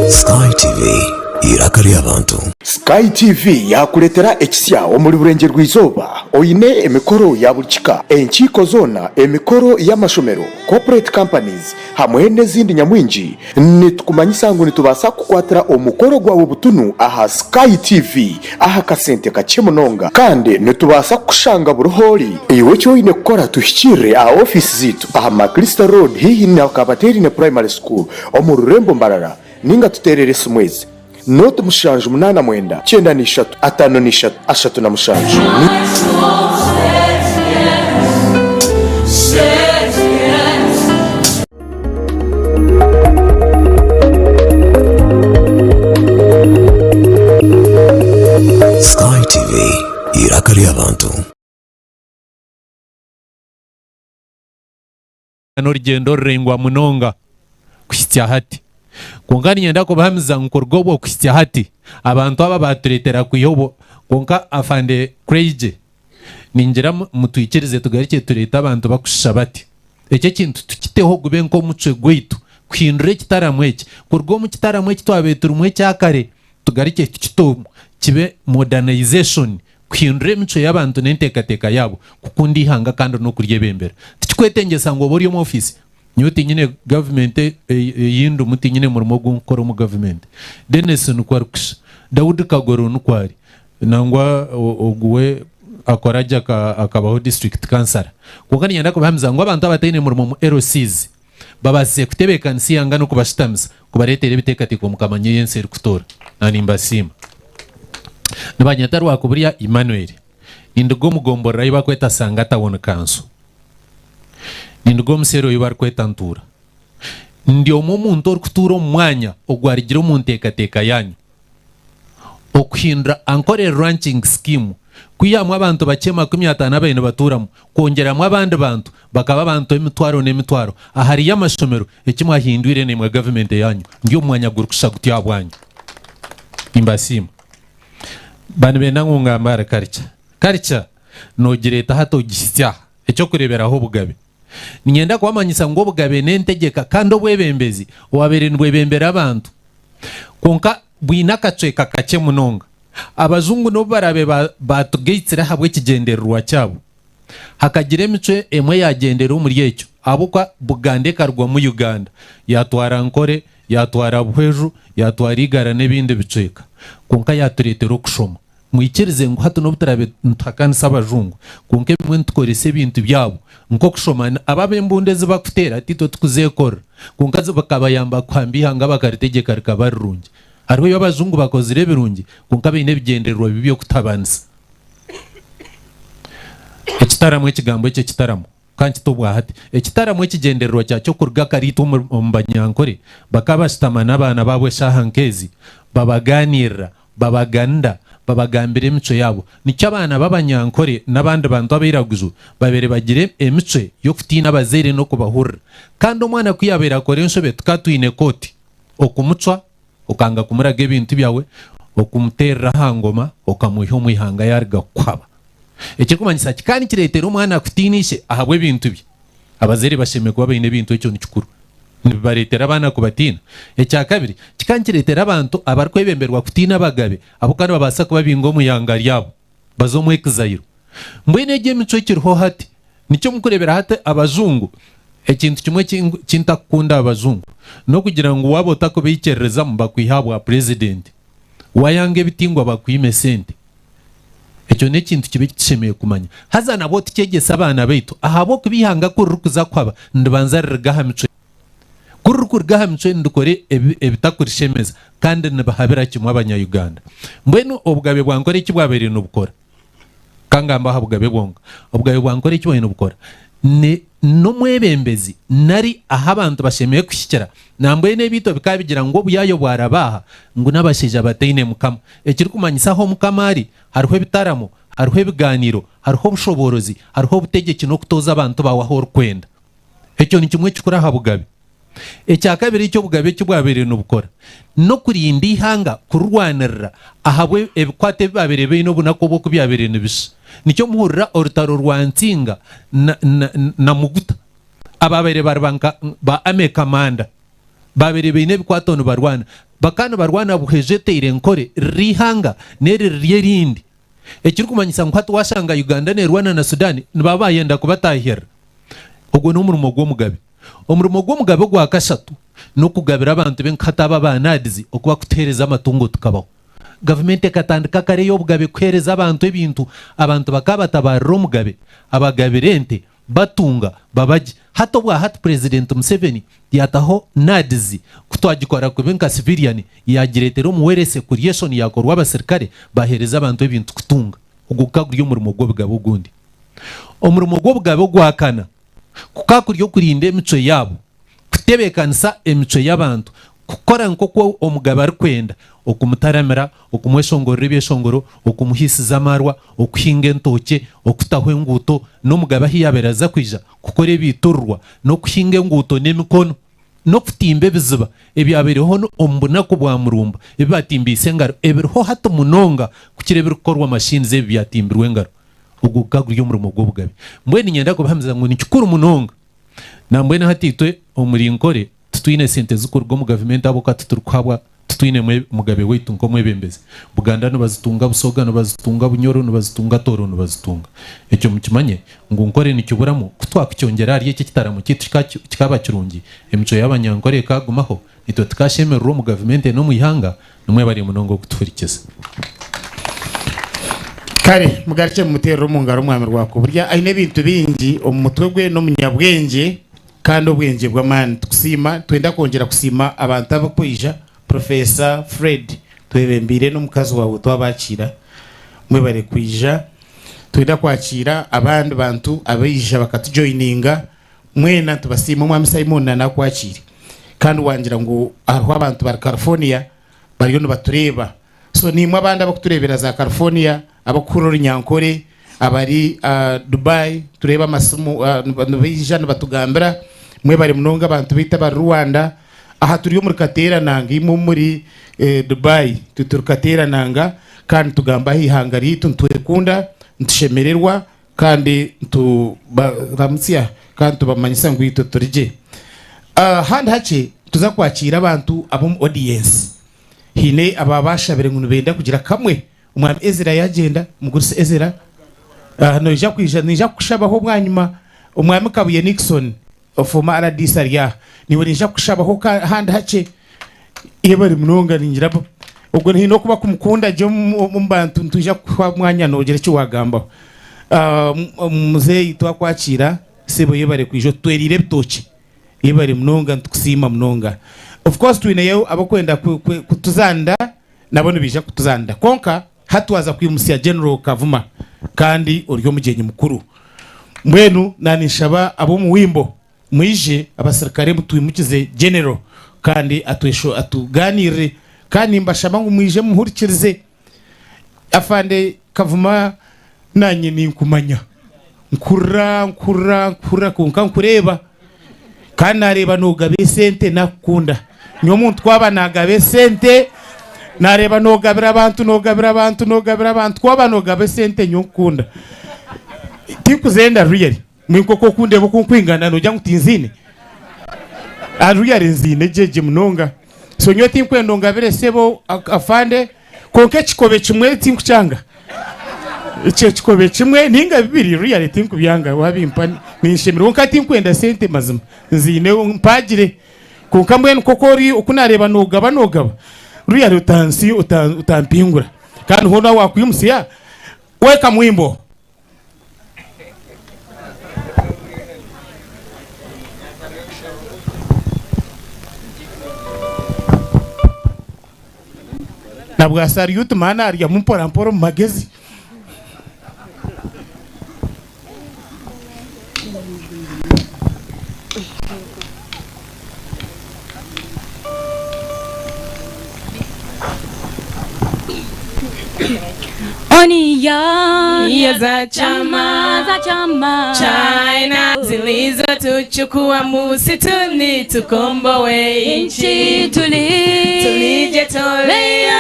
Sky TV, eiraka ry'abantu. Sky TV yaakureetera ekisya omuri Burengyerwa-izooba oine emikoro ya buri kika, enkiiko zoona, emikoro y'amashomero, corporate companies hamwe n'ezindi nyamwingi. Nitukumanyisa ngu nitubaasa kukukwatira omukoro gwawe butunu aha Sky TV aha kasente kakye munonga kandi nitubaasa kukushanga buri h'ori. Iwe eki oine kukora tuhikiirire aha ofiisi zaitu aha Maclister Road haihi na Kabateerine Primary School omu rurembo Mbarara ninga tuteerere esimu ezi, Nooti 7 89 93 53 37. Sky TV, eiraka ry'abantu. N'orugyendo ruraingwa munonga kuhitsya hati. Kwonka niinyenda kubahamiza ngu kuruga obwo kuhitsya hati, abantu aba baatureetera kwiha obwo. Kwonka Afande Kureigye, ningira mutwikirize tugarukye tureete abantu bakushusha bati. Eki ekintu tukiteho gube nk'omucwe gwaitu kuhindura ekitaramo eki. Kuruga omu kitaramo eki twabaire turimu ekya kare, tugarukye tukite omu kibe modernization, kuhindura emicwe y'abantu n'enteekateeka yaabo kukunda eihanga kandi n'okuryebembera. Tikikwetengyesa ngu obe ori omu ofiisi. Nyowe tinyine gavumenti ei ndimu, tinyine murimo ogu ndikukora omu gavumenti. Denis nikwo arikushusha, Daudi Kagoro nikwo ari, nangwa ogu we akora gye akabaho disiturikiti kansara. Kwonka niinyenda kubahamiza ngu abantu abataine murimo omu LCs babaasize kutebeekanisa eihanga n'okubashutamisa kubareetera ebiteekateeko mukamanya ei ensi erikutoora. Na nimbasiima. Nibanyeta Rwakuburya Emmanuel. Ninduga omu gomborora ei barikweta Sanga Town Council. Ninduga omu seeri ei barikweta Ntuura. Ndi omwe omuntu orikutuura omu mwanya ogwarugire omu nteekateeka yaanyu okuhindura Ankole Ranching Scheme kwihamu abantu bakye 50 ababaire nibatuuramu kwongyeramu abandi bantu bakaba abantu emitwaro n'emitwaro ahariyo amashomero eki mwahindwire naimwe gavumenti yaanyu ndi omu mwanya gurikushusha gutyo ahabwanyu. Nimbasiima. Ba nibenda ngu ngambe ahari culture. Culture nogireeta hati ogihitsya aha. Eky'okureeberaho obugabe. Niinyenda kubamanyisa ngu obugabe n'entegyeka kandi obwebembezi obwabaire nibwebembera abantu kwonka bwine akacweka kakye munonga. Abajungu n'obu baraabe baatugaitsire ahabw'ekigyendererwa kyabo, hakagira emicwe emwe eyaagyendera omuri ekyo ahabw'okuba Buganda ekarugwamu Uganda, yaatwara Ankore, yaatwara Buhweju, yaatwara Igara n'ebindi bicweka kwonka yaatureetera okushoma. Mwikirize ngu hati n'obu turaabe nituhakanisa abajungu, kwonka ebimwe nitukoresa ebintu byabo nk'okushoma. Abo ab'embundu ezi barikuteera titwe turikuzeekorera, kwonka zikabayamba kuhamba eihanga bakaritegyeka rikaba rirungi. Hariho ebi abajungu bakozire ebirungi, kwonka baine ebigyendererwa bibi by'okutabanisa. Ekitaramo Ekigambo ekyo ekitaramo. Ka nkite obwa hati. Ekitaramo ekigyendererwa kyakyo kuruga kare itwe omu Banyankore bakaba bashutama n'abaana baabo eshaaha nk'ezi babagaaniirira, babaganira, babagambira emicwe yaabo. Nikyo abaana b'Abanyankore n'abandi bantu abairaguju babaire bagira emicwe y'okutiina abazaire n'okubahurira. Kandi omwana ku yaabaire akora enshobe tukaba twine kooti okumucwa, okanga kumuraga ebintu byawe, okumuteerera aha ngoma okamwiha omu ihanga yaaruga kukuhaba. Ekirikumanyisa ki? Ka nikireetera omwana kutiina ishe ahabw'ebintu bye. Abazaire bashemereire kuba baine ebintu ekyo ni kikuru. Nibibareetera abaana kubatiina. Ekyakabiri, kika nikireetera abantu abarikwebemberwa kutiina abagabe ahabw'okuba nibabaasa kubabinga omu ihanga ryabo baze omu ekizairo. Mbwenu egyo emicwe ekiriho hati, nikyo murikureebera hati abajungu, ekintu kimwe eki ntakukunda aha bajungu n'okugira ngu waaba otakubaikiririzamu bakwiha aha bwa purezidenti. Waayanga ebitingwa bakwima esente. Ekyo n'ekintu kibi eki tushemereire kumanya. Haza nabwo tukyegyese abaana baitu ahabw'okuba eihanga ku ririkuza kuhaba niribanza ririga aha micwe. Ku ririkuruga aha micwe nirikora ebitakurishemeza kandi nibihabira kimwe abanya-Uganda. Mbwenu obugabe bwa Nkore eki bwabaire nibukora? Ka ngambe aha bugabe bwonka. Obugabe bwa Nkore eki bwabaire nibukora ni n'omwebembezi nari ahu abantu bashemereire kuhikira. Nambwenu ebiito bikaba bigira ngu obuyaayo bwaraba aha ngu n'abashaija bataine mukama. Ekirikumanyisa ahu Omukama ari, hariho ebitaramo, hariho ebigaaniiro, hariho obushoboorozi, hariho obutegyeki n'okutooza abantu baawe ahu orikwenda. Ekyo ni kimwe kikuru aha bugabe. Ekyakabiri eki obugabe eki bwabaire nibukora, n'okurinda eihanga kurirwanirira ahabwe ebikwato ebi baabaire baine obunaku obwo ku byabaire nibisha. Nikyo muhurira orutaro rwa Nsinga na, na, na Muguta, abaabaire bari ba nka ba army commander. Baabaire baine ebikwato nibarwana. Bakaba nibarwana Buhweju eteire Nkore riri eihanga n'eri riri erindi. Ekirikumanyisa ngu hati waashanga Uganda neerwana na Sudan nibaba baayenda kubataahirira. Ogwo n'omurimo gw'omugabe. Omurimo gw'omugabe ogwa kashatu n'okugabira abantu be nka hati aba aba NAADS oku barikutuheereza amatungo tukabaho. Gavumenti ekatandika kare ey'obugabe kuheereza abantu ebintu, abantu bakaba batabaarira omugabe, abagabira ente, batunga, baba gye. Hati obwa hati Purezidenti Museveni yaataho NAADS ku twagikora kubi nka civilian yaagireetera omu wealth creation yaakorwa abasirikare baaheereza abantu ebintu kutunga. Ogwo gukaba guri omurimo gw'obugabe ogundi. Omurimo gw'obugabe ogwa kana kukaba kuri okurinda emicwe yaabo, kutebeekanisa emicwe y'abantu, kukora nk'oku omugabe arikwenda, okumutaramira, okumweshongorera ebyeshongoro, okumuhiisiza amaarwa, okuhinga entookye, okutaho enguuto, n'omugabe ahu yaabaire aza kwija kukora ebiiturirwa, n'okuhinga enguuto n'emikono, n'okutimba ebiziba ebyabaireho omu bunaku bwa murumba, ebi baatimbiise engaro, ebiriho hati munonga kukira ebirikukorwa machines ebi byatimbirwe engaro. Ogwo gukaba guri omurimo gw'obugabe. Mbwenu niinyenda kubahamiza ngu ni kikuru munonga. Nambwenu hati itwe omuri Nkore titwine sente zirikuruga omu gavumenti ahabw'okuba titurikuhabwa, titwine mugabe waitu nk'omwebembezi. Buganda nibazitunga, Busoga nibazitunga, Bunyoro nibazitunga, Tooro nibazitunga. Ekyo mukimanye ngu Nkore nikiburamu, ku twakukyongyera ahari eki ekitaramo kyaitu kikaaba kirungi, emicwe y'Abanyankore ekaagumaho, Itwe tukashemererwa omu gavumenti n'omu ihanga, nimwebare munonga okutuhurikiza. Kare mugarukye mumuteerere omu ngaro Omwami Rwakuburya. Aine ebintu bingi omu mutwe gwe, n'omunyabwengye kandi obwengye bw'amaani. Tukusiima, nitwenda kwongyera kusiima abantu abarikwija, Professor Fred Twebembeire n'omukazi waawe twabakiira. Mwebare kwija. Nitwenda kwakiira abandi bantu abaija bakatujoyininga. Mwena nitubasiima Omwami Simon na nakwakiire kandi wangira ngu hariho abantu bari California bariyo nibatureeba so naimwe abandi abakutureebera za California abakuhurira orunyankore abari Dubai tureeba amasimu nibaija nibatugambira mwebare munonga abantu baitu abari Rwanda aha turi omuri Katerananga imwe omuri Dubai itwe turi Katerananga kandi nitugamba aha ihanga ryaitu nitwekunda nitushemererwa. Kandi nitubaramutsya kandi tubamanyisa ngu itwe turi gye. Ahandi hakye nituza kwakiira abantu ab'omu audience. Haine abaaba bashabire ngu nibenda kugira kamwe. Omwami Ezra yagyenda, Mugurusi Ezra, noija kwija, ninja kukushabaho bwanyima. Omwami Kabuye Nixon, former rdc ari aha, naiwe ninja kukushabaho ahandi hakye. Yebare munonga ningira Ogwo haine okuba kumukunda gye omu bantu nitwija kukuha omwanya noogira eki waagambaho. Muzeeyi twakwakiira, sebo yebare kwija otutwereire ebitookye. Yebare munonga nitukusiima munonga. Of course twineyo abarikwenda kutuzanira nabo nibaija kutuzanira kwonka hati twaza kwimutsya General Kavuma kandi ori omugyenyi mukuru. Mbwenu naninshaba ab'omuwimbo Mwije abasirikare mutwimukize General kandi atuganirire kandi nimbashaba ngu mwije mumuhurikirize. Afande Kavuma nanye ninkumanya nkurira nkurira nkurira kwonka nkureeba kandi nareeba nogaba esente nakukunda. Nyowe omuntu ku aba nagaba esente nareeba nogabira abantu nogabira abantu nogabira abantu ku waba nogaba esente nyowe nkukunda. Tinkuzenda really. Mbwenu nk'oku okundeeba oku nkwingana noogira ngu tinziine? Really nziine gye gye munonga. So nyowe tinkwenda ongabire sebo afande kwonka ekikobe kimwe tinkukyanga. Ekyo ekikobe kimwe ninga bibiri really tinkubyanga wabimpa ninshemererwa kwonka tinkwenda sente mazima. Nziine mpaagire kwonka mbwenu nk'oku ori oku naareeba noogaba noogaba really otansi otampingura. Kandi hoona waakwimutsya welcome wimbo. Na bwa saryuti maana aryamu mpora mpora omu magezi. Nia za chama za chama China zilizotuchukua musituni tukomboe nchi tulijitolea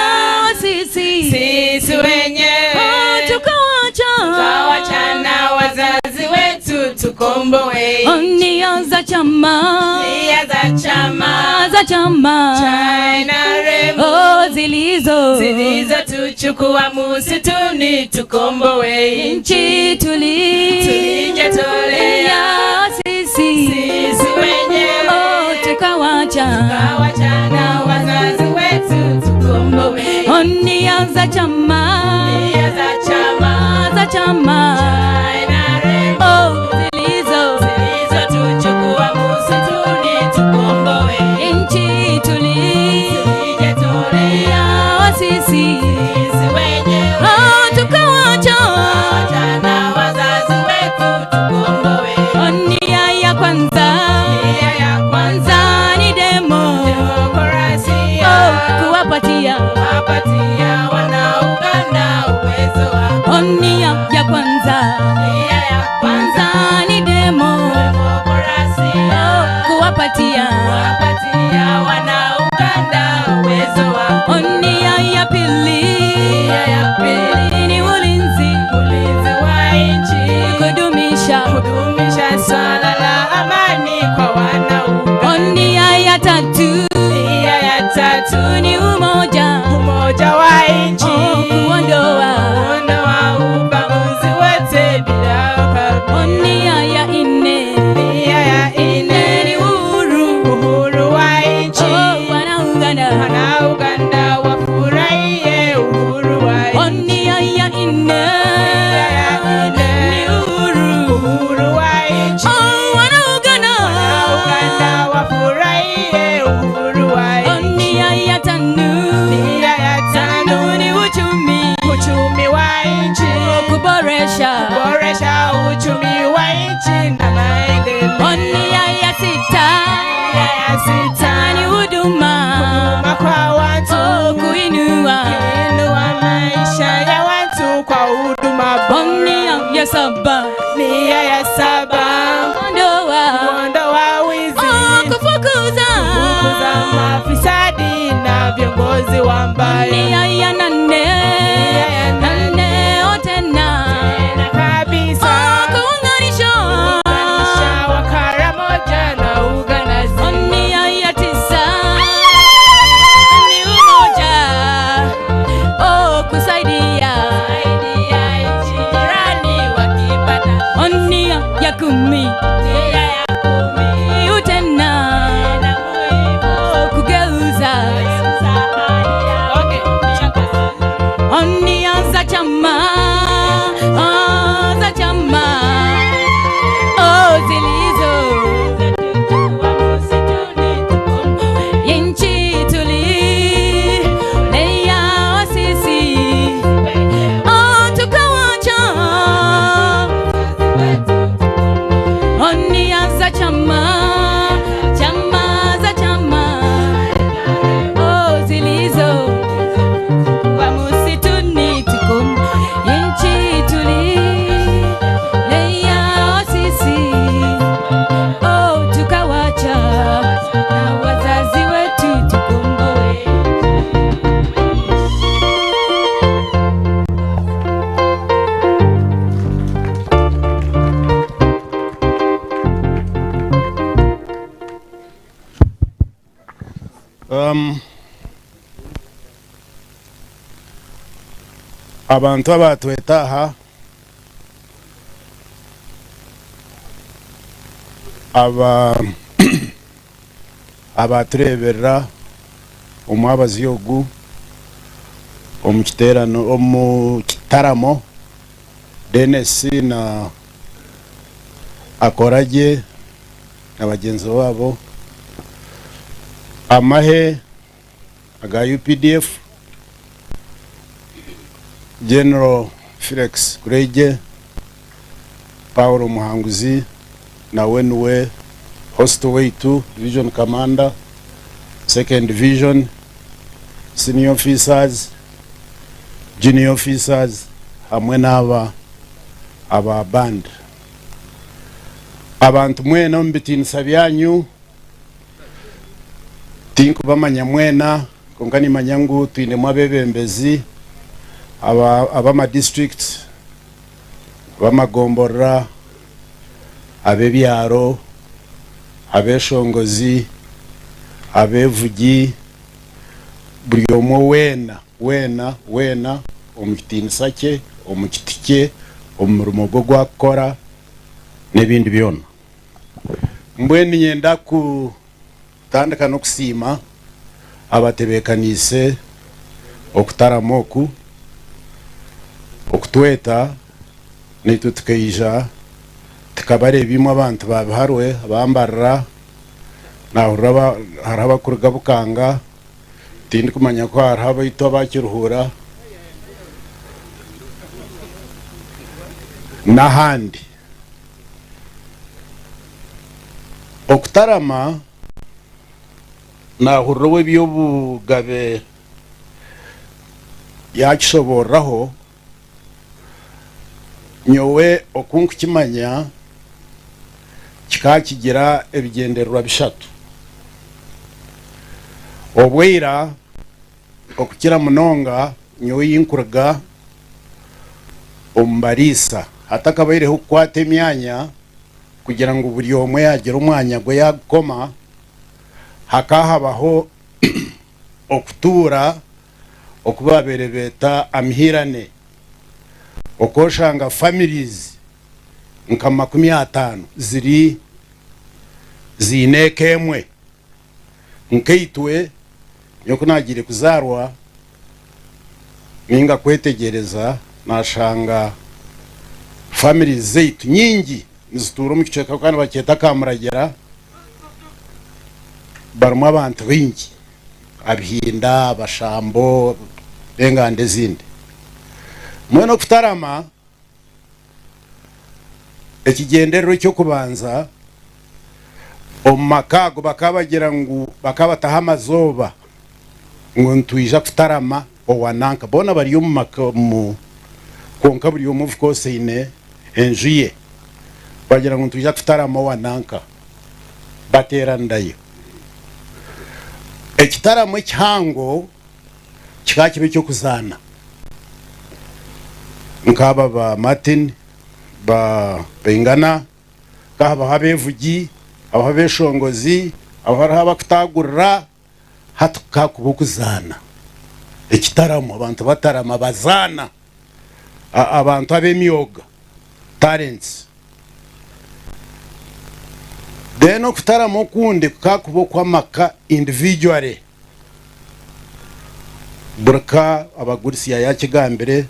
sisi sisi wenyewe tukawacha tukawachana wazazi wetu tukomboe nia za chama nia za chama za chama China Remo oh, zilizo zilizotuchukua musituni tukomboe nchi tulijitolea sisi sisi wenyewe oh, tukawacha tukawachana wazazi wetu tukomboe nia za chama nia za chama za chama China Remo oh, zilizo zilizotuchukua musituni tukomboe nchi tulijitolea sisi sisi wenyewe oh, tukawacha tukawachana wazazi wetu tukomboe nia ya kwanza nia ya kwanza ni demo demokrasia oh, kuwapatia kuwapatia wana Uganda uwezo wa nia ya kwanza nia ya kwanza ni demo demokrasia oh, kuwapatia kuwapatia wana Uganda uwezo wa nia ya pili nia ya pili ni ulinzi ulinzi wa nchi kudumisha kudumisha swala la amani kwa wana Uganda nia ya tatu nia ya tatu ni umoja umoja wa nchi oh, kuondoa kuondoa ubaguzi wote bila ukabila nia ya nne nia ya nne ni uhuru uhuru wa nchi oh, wana Uganda wana Uganda wafurahie uhuru wa nchi nia ya nne ni uhuru uhuru wa nchi oh, wana Uganda wana Uganda wafurahie uhuru wa nchi nia ya tano nia ya tano ni uchumi uchumi wa nchi kuboresha kuboresha uchumi wa nchi na maendeleo nia ya sita nia ya sita ni huduma huduma kwa watu oh, kuinua kuinua maisha ya watu kwa huduma bora nia ya saba nia ya saba kuondoa kuondoa wizi oh, kufukuza kufukuza mafisadi na viongozi wa mbaya nia ya nane nane oh, tena tena kabisa oh, kuunganisha kuunganisha Wakaramoja na Uganda nia ya tisa ni umoja oh, kusaidia kusaidia nchi jirani wakipata nia ya kumi nia ya kumi tena tena muhimu oh, kugeuza okay. Um, abantu abatweta aha aba abatureeberera omwabazi ogu omu kiteerano omu kitaramo Denis na Akoragye na bagyenzi baabo amahe aga UPDF General Felix Kureigye Paul Muhanguzi nawe niwe host waitu division commander second division senior officers junior officers hamwe n'aba aba band. Abantu mwena omu bitiinisa byanyu tinkubamanya mwena kwonka nimanya ngu twinemu abeebembezi aba ab'ama district, ab'amagomborora, ab'ebyaro, abeshongozi, abevugi, buri omwe weena weena weena omu kitiinisa kye, omu kiti kye, omu murimo gwe ogu arikukora n'ebindi byona. Mbwenu niinyenda kutandika n'okusiima abatebeekaniise okutarama oku, okutweta naitwe tukaija tukabareeba imwe abantu ba Biharwe, aba Mbarara, naahurira hariho abarikuruga Bukanga, Tindikumanya ku hariho abaitu abakiruhuura n'ahandi. Okutarama naahurira ow'eby'obugabe yaakishoboororaho, nyowe oku nkukimanya kikaba kigira ebigyendererwa bishatu. Obwira okukira munonga nyowe ei nkuruga omu bariisa hatakabaireho kukwata emyanya kugira ngu buri omwe yaagira omwanya gwe yaagukoma, hakaba habaho okutuura oku baabaire beeta amihirane, oku oshanga families nka 50 ziri ziine eka emwe. Nkaitwe, nyowe ku naagiire kuzaarwa nainga kwetegyereza, naashanga families zaitu nyingi nizituura omu kicweka kandi nibakyeta Kamuragira, barimu abantu baingi, Abihinda, Abashambo n'enganda ezindi. Mbwenu okutarama, Ekigyendererwa eky'okubanza, omu maka ago bakaba bagira ngu bakaba bataho amazooba ngu nitwija kutarama owa nanka. Boona bari omu maka omu kwonka buri omwe of course aine enju ye. Bagira ngu nitwija kutarama owa nanka bateeranirayo. Ekitaramo ekihango kikaba kiba eky'okuzaana nk'aba ba Martin ba Baingana, hakaba habaho abeevugi, habaho abeeshongozi, habaho hariho abakutaagurira, hati kukaba kuba okuzaana ekitaramo abantu batarama bazaana abantu ab'emyoga, talents. Then okutarama okundi kukaba kuba okw'amaka individually. Buri ka abagurusi yaakigambire,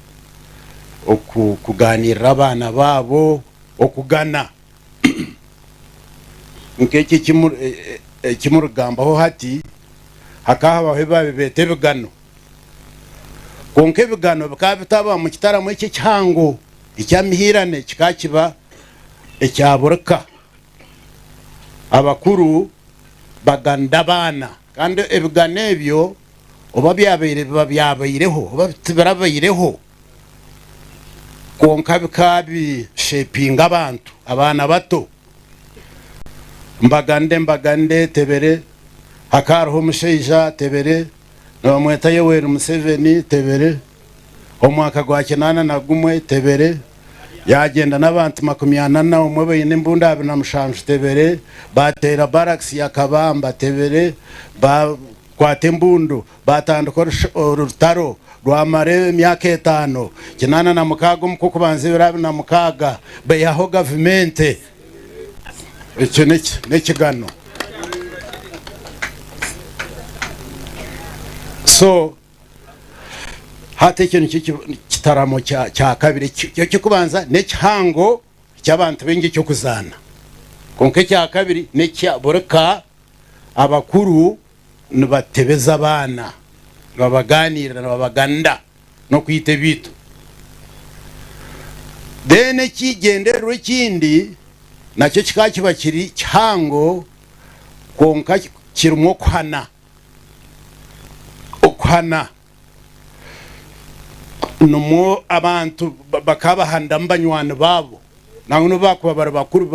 okugaaniirira abaana baabo, okugana nk'eki eki murigambaho hati, hakaba habaho ebi baabaire beeta ebigano. Kwonka ebigano bikaba bitaba mu kitaramo eki ekihango eky'amihiirane, kikaba kiba ekya buri ka. Abakuru baganira abaana kandi ebigano ebyo oba byabaire biba byabaireho oba tibirabaireho kwonka bikaba bishepinga abantu abaana bato. Mbaganire mbaganire tebere hakaba hariho omushaija tebere nibamweta Yoweri Museveni tebere. Omwaka gwa 81 Tebere yaagyenda n'abantu 41 baine embunda 27 Tebere baateera barracks ya Kabamba Tebere ba. Kwata embundu, baatandika orutaro rwamara emyaka etaano, 86 omu Kw'okubanza ebiro abiri na mukaaga, baihaho gavumenti. Ekyo n'ekigano. So, hati ekyo nikyo kitaramo kya kabiri. Eky'okubanza n'ekihango ky'abantu baingi eky'okuzaana. Kwonka ekya kabiri n'ekya buri ka abakuru nibatebeza abaana, nibabaganirira, nibabaganda n'okwita ebiito. Then ekigyendererwa ekindi nakyo kikaba kiba kiri kihango kwonka kirimu okuhana. Okuhana nimwo abantu bakaba bahaniramu banywani baabo nangwa n'obu baakuba bari bakuru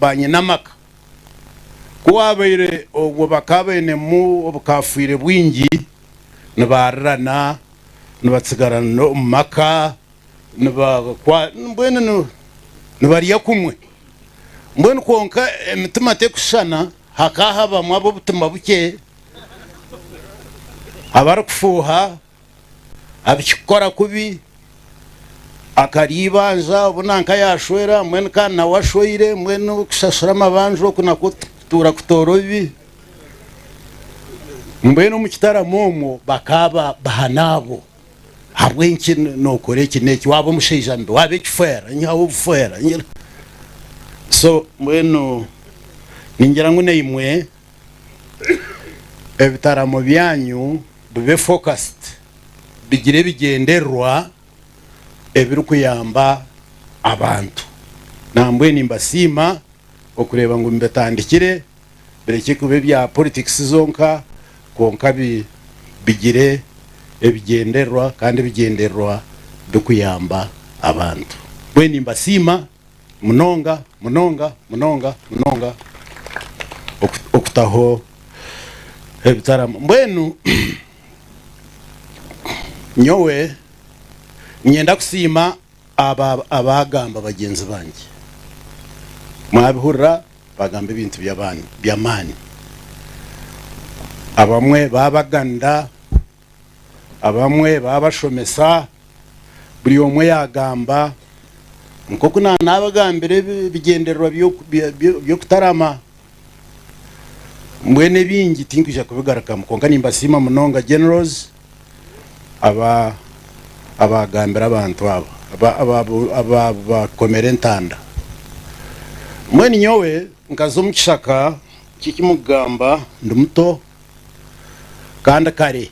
ba nyina amaka. Ku waabaire obwo bakaba bainemu obukafiire bwingi, nibaarirana, nibatsigarana omu maka, mbwenu nibarya kumwe. Mbwenu kwonka emitima terikushushana, hakaba habamu ab'obutima bukye, abarikufuuha, abikikukora kubi, akarya eibanja obu nanka yashwera mbwenu kandi nawe ashweire mbwenu okushashura amabanja oku nakwo kutuura kutoorobi. Mbwenu omu kitaramo omwo bakaba bahana abo, ahabw'enki nokora eki n'eki, waaba omushaija mubi, waaba ekifeera, nyihaho obufeera. So mbwenu ningira ngu naimwe ebitaramo byanyu bibe focused, bigire ebigyendererwa ebirikuyamba abantu. Nambwenu nimbasiima okureeba ngu mubitandikire birekye kuba ebya politics zonka kwonka bigire ebigyendererwa kandi ebigyendererwa birikuyamba abantu. Mbwenu nimbasiima munonga munonga munonga munonga okutaho ebitaramo. Mbwenu nyowe niinyenda kusiima aba abaagamba bagyenzi bangye. Mwabihurira baagamba ebintu by'amaani. Abamwe baabaganda, Abamwe baabashomesa, buri omwe yaagamba nk'oku naabagambira ebigyendererwa by'okutarama. Mbwenu ebingi tinkwija kubigarukamu kwonka nimbasiima munonga Generals abaagambira abantu aba abakomera entanda. Mbwenu nyowe nkaza omu kishaka kiki mukugamba ndi muto. Kandi kare,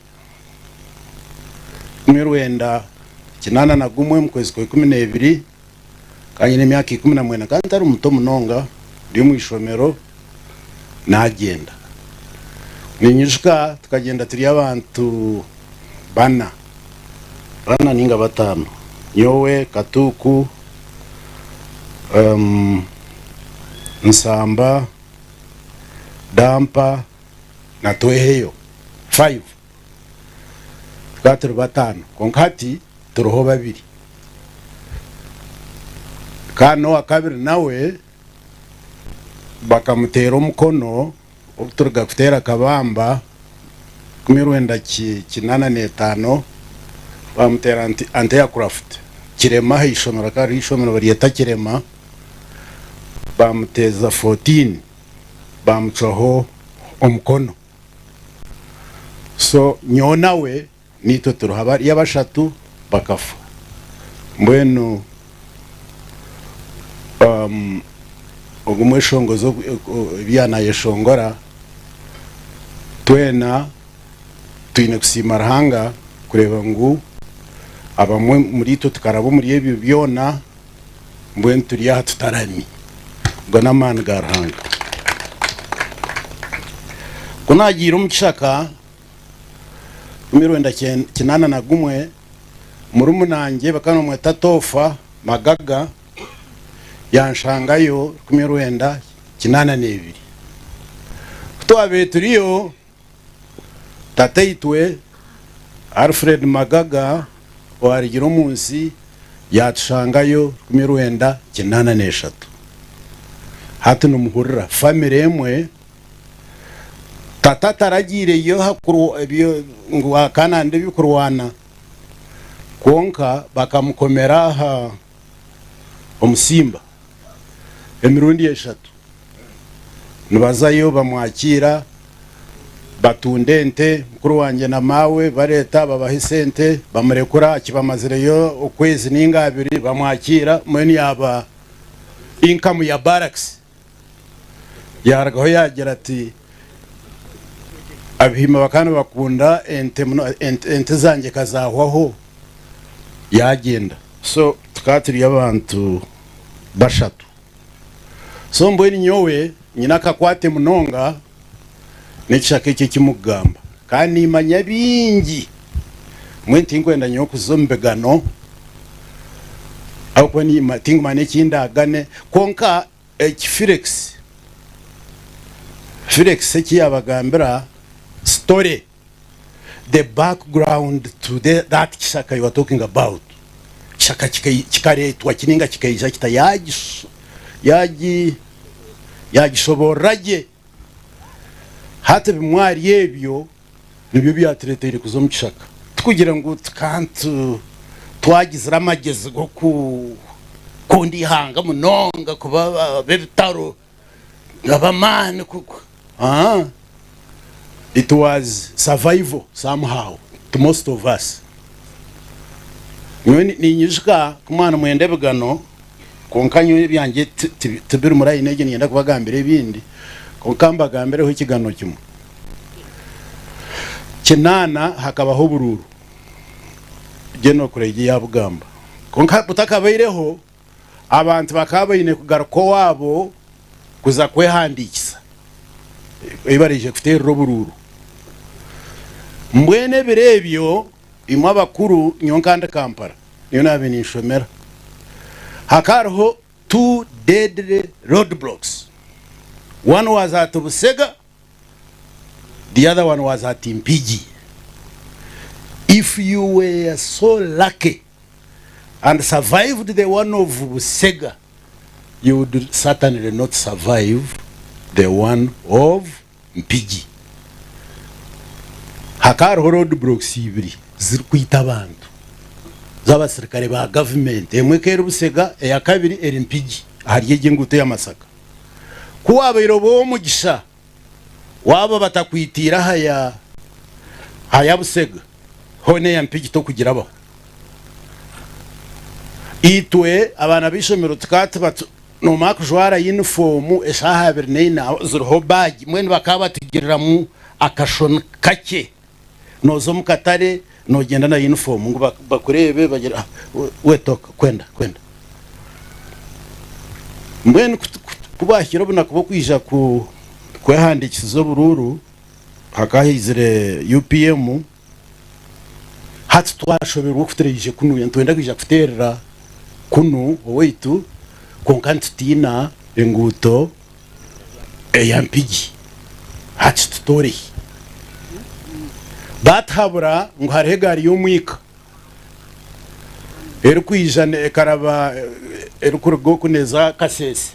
1981 omu kwezi kwa 12, nkaba nyine emyaka 19, nkaba ntari muto munonga, ndi omu ishomero, naagyenda. Ninyijuka tukagyenda turi abantu bana, bana nainga bataano, nyowe, Katuuku, Nsamba, Dampa, na Tweheyo, five, tukaba turi bataano kwonka hati turiho babiri. Kandi n'owakabiri nawe bakamuteera omukono obu turuga kuteera Kabamba 1985 bamuteera anti-aircraft Kirema aha ishomero hakaba hariho ishomero baryeta Kirema bamuteeza 14. Baamucwaho omukono. So nyowe nawe naitwe turiho bariya bashatu bakafa. Mbwenu ogu omweshongozi ebi yaanayeshongora, twena twine kusiima Ruhanga kureeba ngu abamwe omuriitwe tukaraba omuri ebyo byona. Mbwenu turi aha tutarami. Ago n'amaani ga Ruhanga. Ku naagiire omu kishaka 1981, murumunangye bakaba nibamweta Toofa Magaga yanshangayo 1982. Ku twabaire turiyo, Tataitwe Alfred Magaga owarugire omu nsi yaatushangayo 1983. Hati nimuhurira famire emwe, Tata taragiireyo aha ngu akanande eby'okurwana, kwonka bakamukomera aha omusimba emirundi eshatu. Nibazayo bamwakiira, batunda ente, mukuru wangye na maawe bareeta babaha esente, bamurekura akibamazireyo okwezi ninga abiri bamwakiira, mbwenu yaaba income ya barracks. Yaarugaho yaagira ati, Abihima bakaba nibakunda ente muno, ente zangye ka zaahwaho. Yaagyenda. So tukaba turi abantu bashatu. So mbwenu nyowe nyine akakwate munonga n'ekishaka eki eki mukugamba. Kandi nimanya bingi. Mbwenu tinkwenda nyowe kuza omu bigano ahabw'okuba tinkumanya n'eki ndaagane. Kwonka Eki Felix Felix eki yabagambira story the background to the that kishaka you are talking about kishaka kikaretwa ki ninga kikaija kita yagi yagishoborora gye hati bimwe ahari ebyo nibyo byatureteire kuza omu kishaka tikugira ngu tukantu twagizire amagyezi g'okukunda eihanga munonga kuba ab'ebitaro ab'amaani aa it was survival somehow to most of us. Nyowe ninyijuka ku mwaba nimwenda ebigano kwonka nyowe ebyangye tibiri muri line egyo niinyenda kubagambira ebindi kwonka mbagambireho ekigano kimwe. Kinaana hakabaho oburuuru, General Kureigye yaabugamba. Kwonka butakabaireho, abantu bakaba baine kugaruka owaabo kuza kwehandiikisa ei baraije kuteerera oburuuru. Mbwenu ebiro ebyo imwe abakuru, nyowe nka ndi Kampala, niyo naabaire ninshomera, hakaba hariho two deadly roadblocks. One was at Busega, The other one was at Mpigi. If you were so lucky and survived the one of Busega, you would certainly not survive the one of Mpigi. Hakaba hariho road blocks ibiri zirikwita abantu z'abasirikare ba gavumenti. Emwe ekaba eri Busega, eya kabiri eri Mpigi ahari egyo enguuto eya Masaka. Ku waabaire oba ow'omugisha Waaba batakwitiire aha ya aha ya Busega, hoona eya Mpigi tokugirabaho. Itwe abaana b'eishomero tukaba tuba noomara kujwara yunifoomu eshaaha 24 ziriho baagi, mbwenu bakaba batugiriramu akashoni kakye. Nooza omu katare noogyenda na yunifoomu ngu bakureebe bagire we toka kwenda kwenda. Mbwenu ku baahikire obunaku bw'okwija kwehandiikisiza oburuuru, hakaba haizire UPM, hati twashoberwa oku turaije kunu, nitwenda kwija kuteerera kunu owaitu kwonka nitutiina enguuto eya Mpigi hati tutoore hi? Baatuhabura ngu hariho egaari y'omwika erikwija ekaraba erikuruga oku neeza Kasese,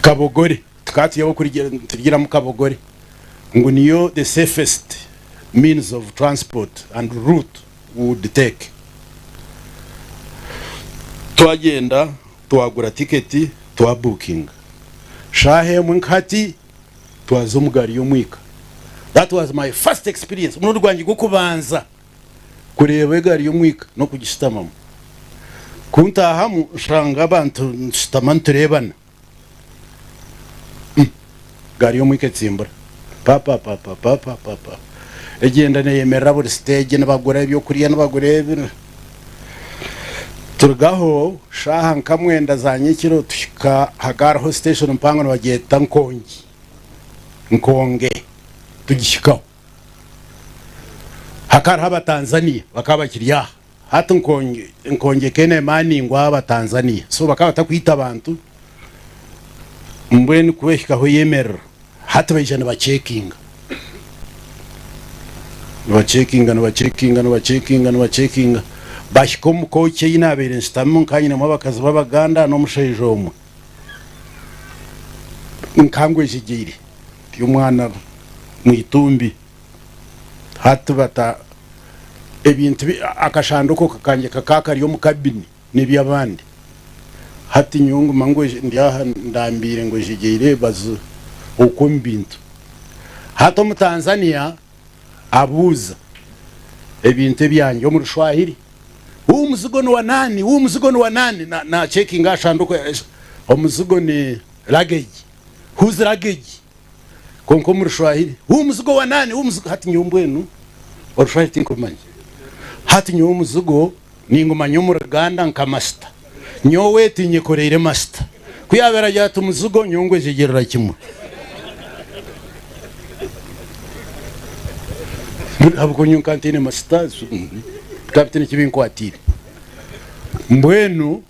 Kabogore. Tukaba turi ab'okurigiramu Kabogore ngu niyo the safest means of transport and route we would take. Twagyenda twagura tiketi twabukinga. Shaaha emwe nka hati twaza omu gaari y'omwika. That was my first experience, omurundi gwangye gw'okubanza kureeba egaari y'omwika n'okugishutamamu. Ku ntaahamu nshanga abantu nitushutama nitureebana. Gaari y'omwika etsimbura papapapapapapa egyenda neyemerera buri siteegi nibagura ebyokurya nibagura ebi. Turugaho shaaha nka mwenda za nyekiro tuhika hakaba hariho station mpango nibagyeta Nkongi, Nkonge tugihikaho. Hakaba hariho Abatanzania bakaba bakiri aha. Hati Nkongi, Nkongi ekaba nemaningwa Abatanzania so bakaba batakwita abantu mbwenu ku ehikaho eyemerera hati baija nibacekinga nibacekinga nibacekinga nibacekinga nibacekinga bahika omu kooki ei nabaire nshutamimu nkaba nyinemu abakazi b'Abaganda n'omushaija omwe nkangwejegyeire. Ndi omwana mwitumbi. Hati bata ebintu bi akashanduko kangye kakaba kari omu kabini n'eby'abandi. Hati nyowe nguma ngu ndi aha ndambiire ngwejegyeire baza okwo omu bintu. Hati Omutanzania abuuza ebintu ebyangye omu Rushwahiri, Huu muzigo ni wa nani? Huu muzigo ni wa nani? Na na checkinga aha shanduko omuzigo ni luggage. Whose luggage? Kwonka omu Rushwahiri, huu muzigo wa nani? Huu muzigo hati nyowe mbwenu Orushwahiri tinkurumanya. Hati nyowe omuzigo ningumanya omu Ruganda nka masita. Nyowe tinyekoreire masita. Ku yaabaire agira ati omuzigo, nyowe ngwejegyerera kimwe. Ahabw'okuba nyowe nkaba ntaine masita, bikaba bitaine eki binkwatiire. Mbwenu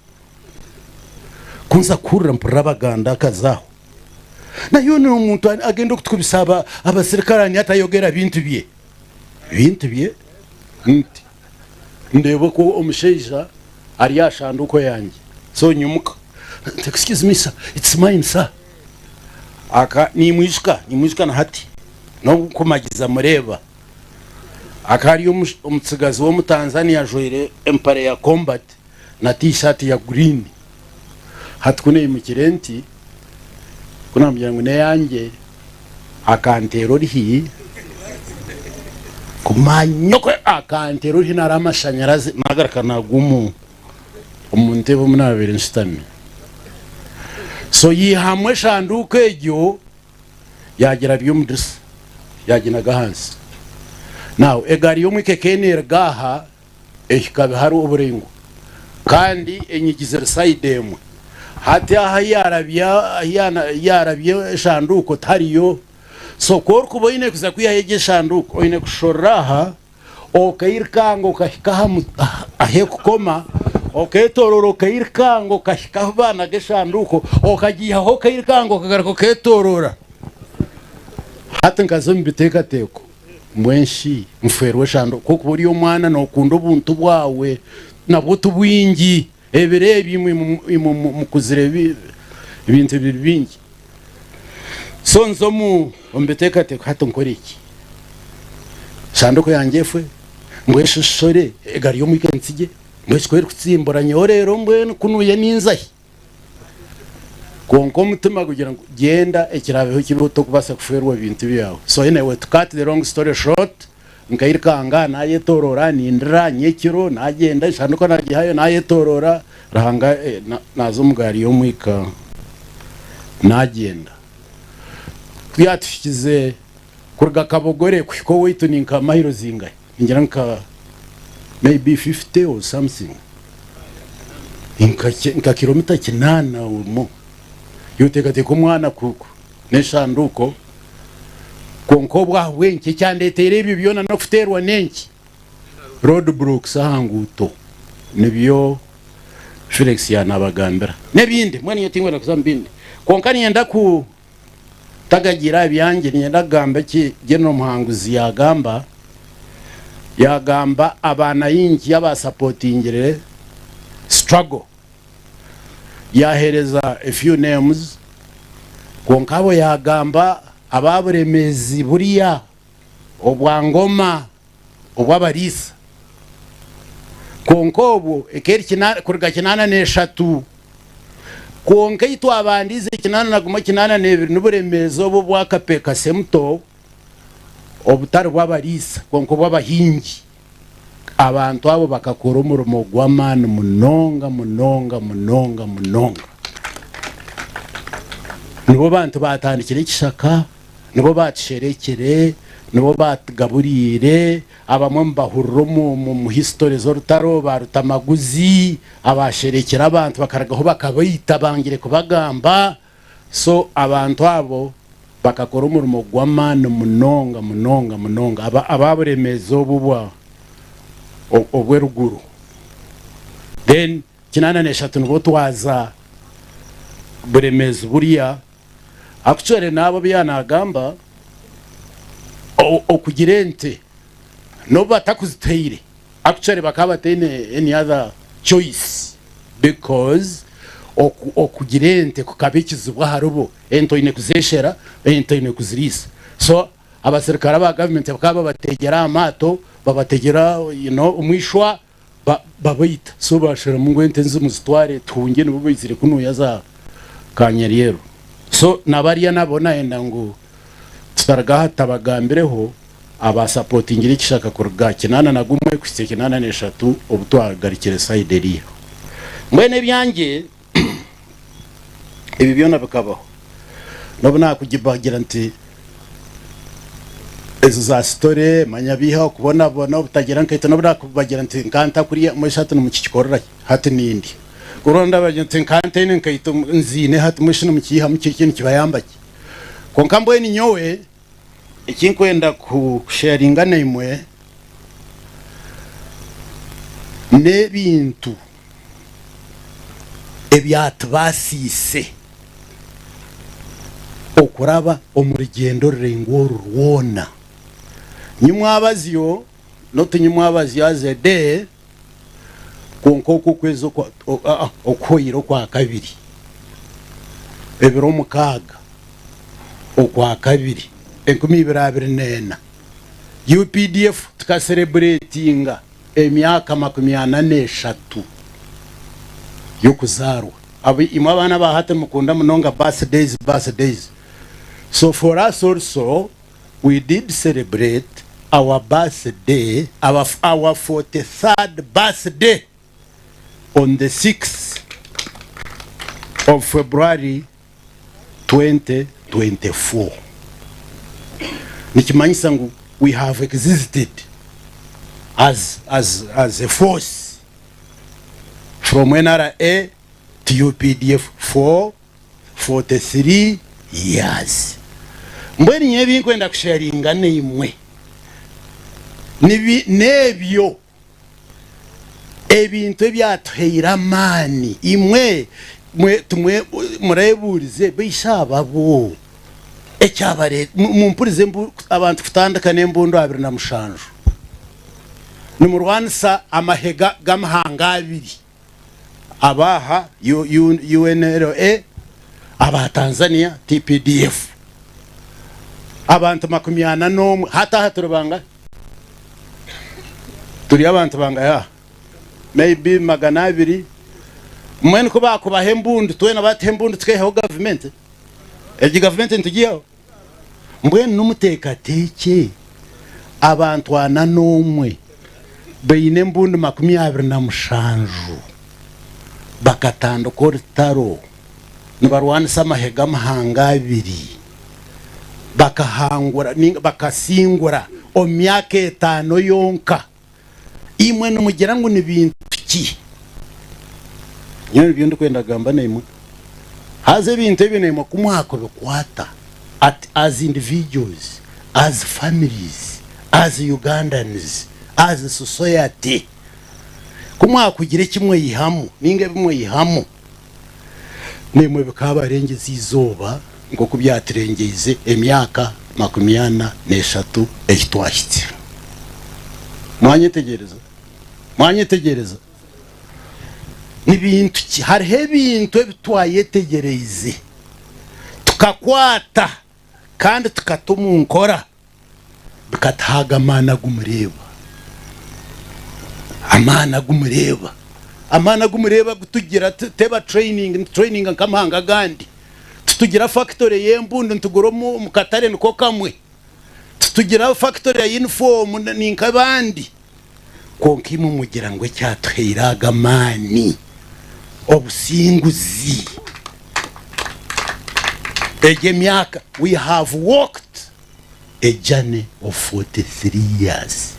ku nza kuhurira mpurira Abaganda akazi aho. Naye onu omuntu agenda okutukubisa aba abasirikare ani atayogera bintu bye bintu bye nti ndeeba oku omushaija ari aha shanduuko yangye so nyimuka nti excuse me sir it's mine sir aka nimwijuka nimwijuka na hati nobu nkumagiza mureeba aka ari omutsigazi w'omutanzania ajwaire empare ya combat na t-shirt ya green. Hati ku naimukire nti, ku naamugira ngu n'eyangye, akanteera oruhi, kumanyoko akanteera oruhi nari amashanyarazi, naagaruka naagwa omu omu ntebe omu naabaire nshutami. So yaihamu eshanduuko egyo yaagirabya omu dirisa, yaaginaga ahansi. Now egaari y'omwika ekaba neeruga aha ehika bihari oburaingwa kandi enyigi ziri sayidi emwe. Hati ahu yarabya ahu yarabya eshanduuko tihariyo. So ku orikuba oine kuza kwihayo egyo eshanduuko oine kushorora aha okairukanga okahika aha ahu ekukoma oketorora okairukanga okahika ahu banaga eshanduuko okagiihaho okairukanga okagaruka oketorora. Hati nkaza omu biteekateeko. Mbwenu shi nfeerwe eshanduuko? Ku orikuba ori omwana nookunda obuntu bwawe nabwo ti bwingi. Ebiro ebi imwe mukuzire ebintu biri bingi. So nza omu biteekateeko hati nkore ki? Shanduuko yangye efwe? Mbwenu shi nshore egaari y'omwika entsigye? Mbwenu shi ku erikutsimbura nyowe reero mbwenu kunuya ninza hi? Kwonka omutima gugira ngu gyenda ekiraabeho kibeho tokubaasa kufeerwa bintu byawe. So anyway to cut the long story short, nkairukanga nayetoroora nindira nyekiro nagyenda eshanduka nagihayo nayetoroora Ruhanga naaza omu gaari y'omwika nagyenda. Ku yatuhikize kuruga Kabogore kuhika owaitu ni nka mailo zingahi? Ningira nka maybe 50 or something nka kilomita kinana or more. Yoteekateeka omwana n'eshanduuko kwonka obwo ahabw'enki ekyandeteire ebyo byona n'okuteerwa n'enki road blocks aha nguuto nibyo Felix yanabagambira n'ebindi mbwenu nyowe tinkwenda kuza omu bindi kwonka niinyenda ku Ntagagiire aha byangye, niinyenda kugamba eki General Muhanguzi yaagamba. Yaagamba abaana baingi abaasapotingire struggle. Yaaheereza a few names, kwonka abo yaagamba aba Buremeezi buriya, obwa Ngoma, obw'abariisa. Kwonka obwo eka eri kuruga kinaana n'eshatu. Kwonka ei twabandiize kinaana na gumwe kinaana n'ebiri n'oburemeezi obu obw'akape kasemuto obutari bw'abariisa kwonka obw'abahingi. Abantu abo bakakora omurimo gw'amaani munonga munonga munonga munonga. Nibo bantu baatandikire ekishaka. Nibo baatusherekire, nibo baatugaburiire, abamwe mubahurira omu history z'orutaro, ba Rutamaguzi, abaasherekire abantu bakarugaho bakabaita bangire kubagamba. So abantu abo bakakora omurimo gw'amaani munonga munonga munonga aba Buremeezi obu obw'eruguru. Then kinaana n'eshatu nibwo twaza Buremeezi buriya. Actually naabo obu yaanagamba okugira ente n'obu batakuziteire actually bakaba bataine any other choice because Oku, okugira ente kukaba ekizibu aharibo. Ente oine kuzeeshera, ente oine kuziriisa. So, abasirikare aba gavumenti bakaba babateegyera aha maato, babateegyera you know, omu ishwa, ba, babaita. So baasharamu ngu ente ezi muzitware tuhungye nibo baizire kunuya za Kanyaryeru. So na bariya nabo nayenda ngu tutaruga aha tutabagambireho abasapotingire ekishaka kuruga 81 kuhitsya 83 obu twagarukire sayidi eriya. Mbwenu ebyangye ebi byona bikabaho n'obu nakugibagira nti ezo za sitore manya biiha okubonabona obutagira nkaito n'obu nakubagira nti nkanta kuriya mbwenu hati nimukikikorera ki hati nindya kurora ndabagira nti nkanta eine nkaito nziine hati mbwenu shi nimukiihamu ki eki nikibayamba ki kwonka mbwenu nyowe Eki nkwenda kusharinga naimwe n'ebintu ebyatubaasiise okuraba omu rugyendo ruraingwa oru rwona. Nyimwabazyo, not nyimwabazyo as a day, kwonka oku okwezi okuhweire Okwakabiri, ebiro mukaaga Okwakabiri, 2024, UPDF tukasereburetinga emyaka 43 y'okuzaarwa. Imwe abaana ba hati nimukunda munonga birthdays, birthdays. So for us also, We did celebrate our birthday, our, our 43rd birthday on the 6th of February 2024. Nikimanyisa ngu we have existed as, as, as a force from NRA to UPDF for 43 years. Mbwenu nyowe ebinkwenda kusharinga naimwe nibi n'ebyo ebintu ebyatuhaire amaani imwe mwe tumwe murebuurize baishe aba bo ekyabare mumpurize mbu abantu kutandika n'embundu 27 nimurwanisa amahe g'amahanga abiri. Abaaha UNLA, aba Tanzania TPDF. Abantu 41, hati aha turi bangahi? Turi abantu bangahi aha? Maybe 200. Mbwenu ku baakubaha embundu, twena batuha embundu tukaihaho gavumenti? Egi gavumenti nitugiihaho? Mbwenu n'omuteekateekye, abantu 41 baine embundu 27 bakatandika orutaro nibarwanisa amahe g'amahanga abiri, bakahangura ninga bakasingura omu myaka etaano yonka. Imwe nimugira ngu ni bintu ki? Nyowe nibyo ndikwenda kugamba naimwe. Haza ebintu ebyo naimwe ku mwakubikwata at as individuals, as families, as Ugandans, as society, ku mwakugira eki mweihamu ninga ebi mweihamu, naimwe bikaabarengyeza eizooba nk'oku byaturengyeise emyaka 43 ei twahitsire. Mwanyetegyereza? Mwanyetegyereza? Ni bintu ki? Hariho ebintu ebi twayetegyereize tukakwata kandi tukata omu nkora bikatuhaaga amaani agu mureeba. Amaani agu mureeba. Amaani agu mureeba agu tugira teba training, nitutraininga nk'amahanga agandi. Titugira factory y'embundu nitugura omu katare niko kamwe. Titugira factory ya uniform ni nk'abandi. Kwonka imwe mugira ngu ekyatuhaire aga amaani, obusinguzi, egyo emyaka, we have walked a journey of 43 years.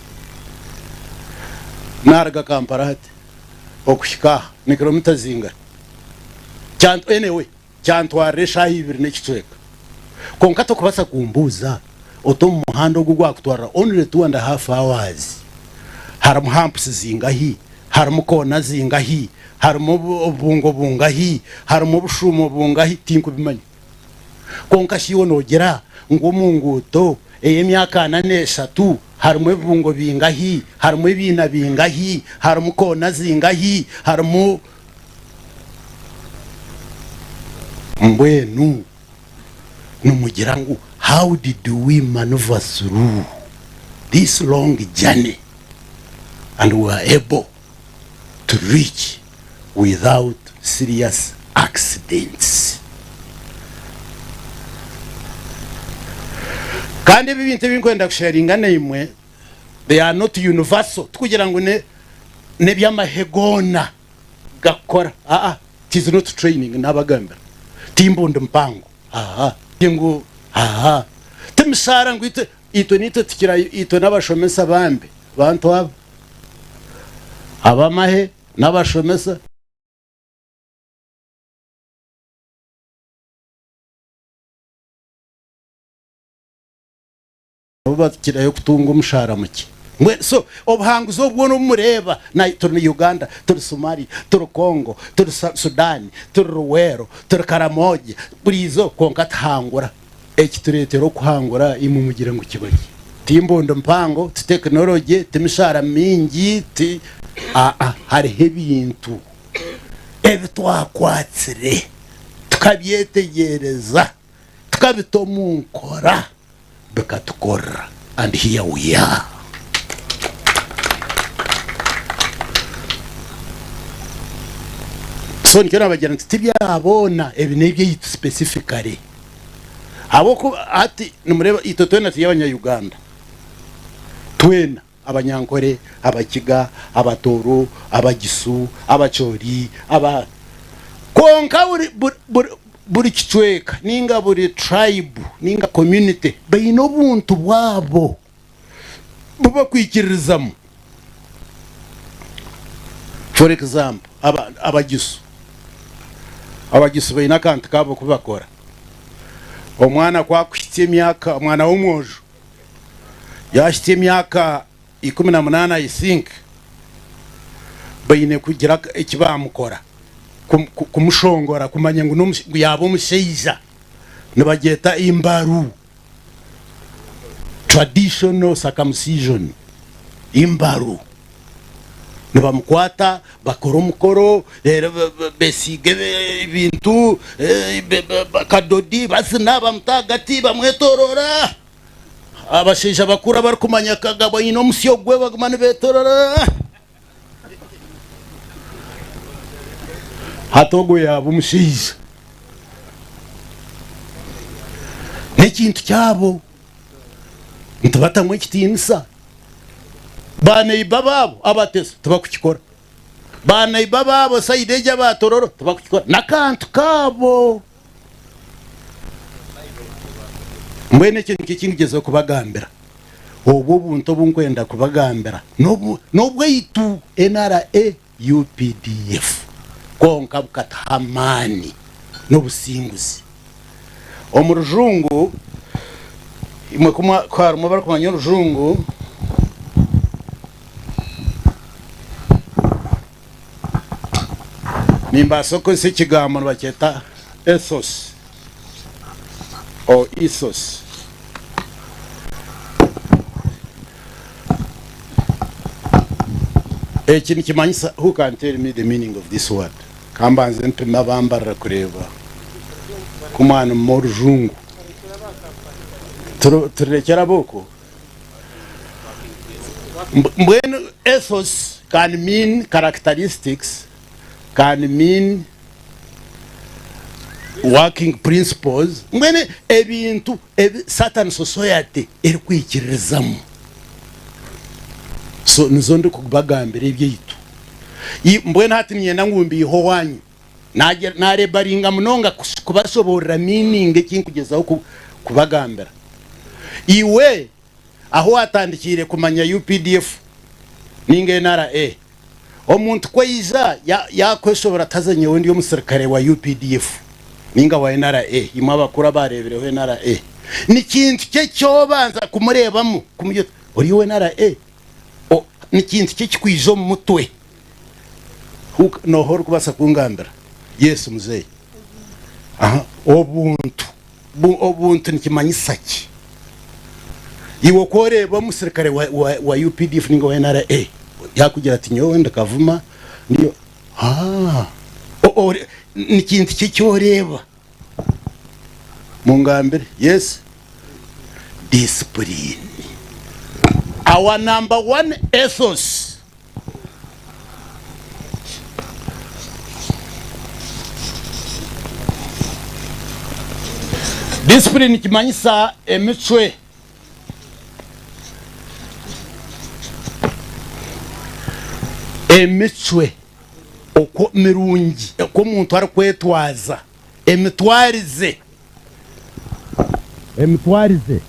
Naruga Kampala hati okuhika aha ni kilomita zingari? Anyway, Kyantwarira eshaaha ibiri n'ekicweka. Kwonka tokubaasa kumbuuza oti omu muhanda ogu ogwakutwarira only two and a half hours harimu humps zingahi, harimu koona zingahi, harimu obubungo bungahi, harimu obushuumo bungahi, tinkubimanya. Kwonka shi iwe noogira ngu omu nguuto ey'emyaka ana n'eshatu harimu ebibungo bingahi, harimu ebiina bingahi, harimu koona zingahi, harimu. Mbwenu nimugira ngu how did we manoeuvre through this long journey and we were able to reach without serious accidents? Kandi ebi ebintu ebi nkwenda kusharinga naimwe they are not universal, tikugira ngu n'eby'amahe goona gakukora aa it is not training nabagambira timbundi mpango aa ngu aa timishaara ngu itwe itwe nitwe tukira itwe n'abashomesa bambi bantu aba abamahe n'abashomesa. Nabo bakirayo kutunga omushaara mukye. Mbwenu so obuhanguzi obu bwona obu mureeba na turi Uganda, turi Somalia, turi Congo, turi Sudan, turi Luweero, turi Karamoja, buri izooba kwonka tuhangura. Ekitureetera okuhangura imwe mugire ngu kiba ki? Ti mbundi mpango, ti tekinologye, ti mishaara mingi, ti aa hariho ebintu ebi twakwatsire tukabyetegyereza. Tukabita omu nkora bikatukorera and here we are. So nikyo nabagira nti tibya boona ebi nebyaitu specifically ahabwokuba hati nimureeba itwe twena turi abanya Uganda twena Abanyankore, Abakiga, Abatooro, Abagisu, Abacholi, aba. Kwonka buri, buri, buri, buri kicweka ninga buri tribe ninga community baine obuntu bwabo bu bakwikiririzamu. For example, aba, Abagisu, Abagisu baine akantu kaabo ku bakora. Omwana ku akuhitsya emyaka, omwana w'omwojo, Yahitsya emyaka 18 I think baine kugira eki bamukora kumushongora kumanya ngu yaaba omushaija nibagyeta imbaru traditional circumcision imbaru nibamukwata bakora omukoro reero besiiga ebintu akadodi bazina bamuta ahagati bamwetorora. Abashaija bakuru abarikumanya Kagabo aine omusyo gwe baguma nibetorora. Hati ogwo yaaba omushaija. N'ekintu kyabo. Nitubatamu ekitiinisa. Baaneiba baabo abateso tibakukikora. Baaneiba baabo sayidi egi aba Tororo tibakukikora. N'akantu kaabo. Mbwenu ekyo nikyo eki ndigyezaho kubagambira. Obwo obuntu obu nkwenda kubagambira n'obwaitu NRA UPDF kwonka bukatuha amaani n'obusinguzi. Omu rujungu, imwe ku harimu abarikumanya orujungu, Nimbaasa kukozesa ekigambo nibakyeta ethos or ethos. Eki nikimanyisa, who can tell me the meaning of this word? Kambanze mpime abambarira kureeba ku mwanuma orujungu. Turirekyera ab'okwo? Mbwenu ethos can mean characteristics, can mean working principles, mbwenu ebintu ebi certain society erikwikiririzamu. So nizo ndikubagambira ebyaitu. Mbwenu hati niinyenda ngu mbiihe owaanyu. Naarebaringa munonga kubashoboorora meaning eki nkugyezaho kubagambira. Iwe ahu watandikiire kumanya updf ninga NRA, omuntu ku aija yakweshobora ati haza nyowe ndi omusirikare wa updf ninga wa NRA, imwe abakuru abaareebireho NRA, ni kintu ki eki obanza kumureebamu kumugira oti ori owa NRA? Ni kintu ki ekikwija omu mutwe? Nooha orikubaasa kungambira? Yes muzeeyi. Aha, obuntu. Obuntu nikimanyisa ki? Iwe ku oreeba omusirikare wa, wa, wa UPDF ninga wa NRA yakugira ati nyowe ndi Kavuma ndiyo, ah, ni kintu ki eki oreeba? Mungambire. Yes? Discipline. Our number one ethos. Discipline nikimanyisa emicwe. Emicwe oku mirungi, oku omuntu arikwetwaza, emitwarize. Emitwarize.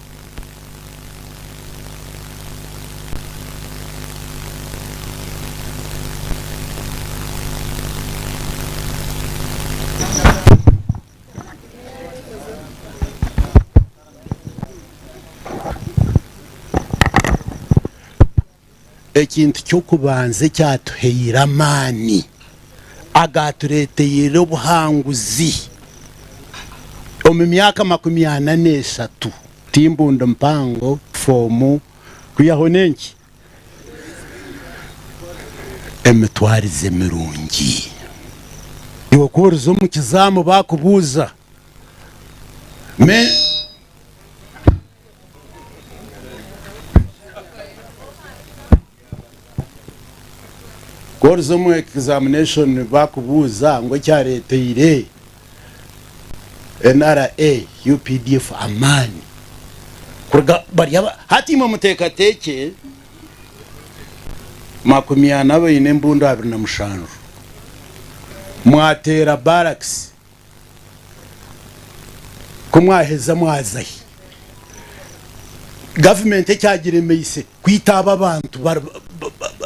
Ekintu ky'okubanza ekyatuhaire amaani agaatureeteire obuhanguzi omu myaka 43 ti mbundu mpango, foomu, kwihaho n'enki? Emitwarize mirungi. Iwe ku oriza omu kizaamu baakubuuza, Ku oriza omu examination bakubuuza ngu ekyareteire NRA, UPDF amaani kuruga bari aba hati imwe muteekateekye 40 baine embundu 27 mwateera barracks Ku mwaheza mwaza hi? Gavumenti ekyagiremeise kwita abo abantu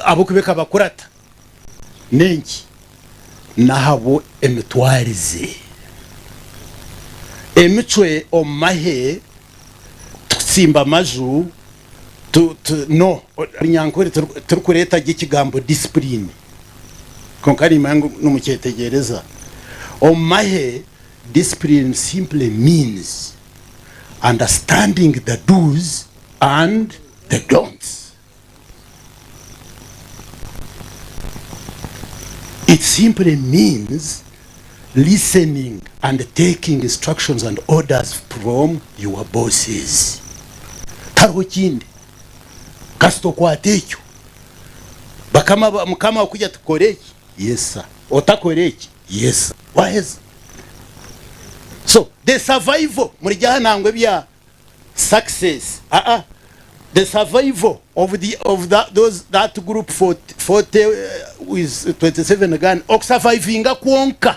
ahabw'okuba ekabakurata n'enki? N'ahabwo emitwarize. Emicwe omu mahe tikutsimba amaju no Runyankore turikureeta gye ekigambo discipline kwonka nimanya ngu nimukyetegyereza. Omu mahe discipline simply means understanding the do's and the don'ts. It simply means listening and taking instructions and orders from your bosses. Tihariho kindi. Kasita okwata ekyo. Bakama ba, mukama akugira ati kora eki, yes sir. Otakora eki, yes sir. Waheza. So, the survival, murigye aha nangwa ebya success aa the survival of the of that those that group 40, 40 with 27 gun okusurvivinga kwonka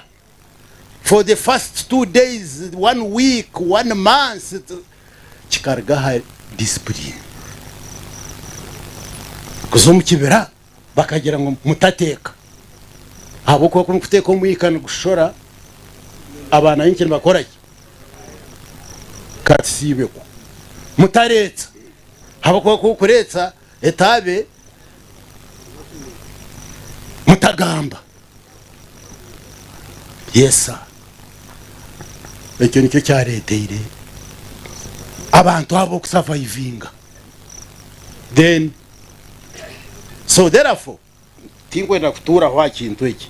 for the first 2 days 1 week 1 month kikaruga aha discipline kuza omu kibira bakagira ngu mutateeka ahabw'okuba ku murikuteeka omwika nigushora abaana b'enki nibakora ki? Ka tusiibekwo. Mutareetsa ahabw'okuba ku orikureetsa etaabe mutagamba. Yes sir. Ekyo nikyo kyareeteire abantu abo okusavaivinga. Then So therefore, tinkwenda kutuuraho aha kintu eki.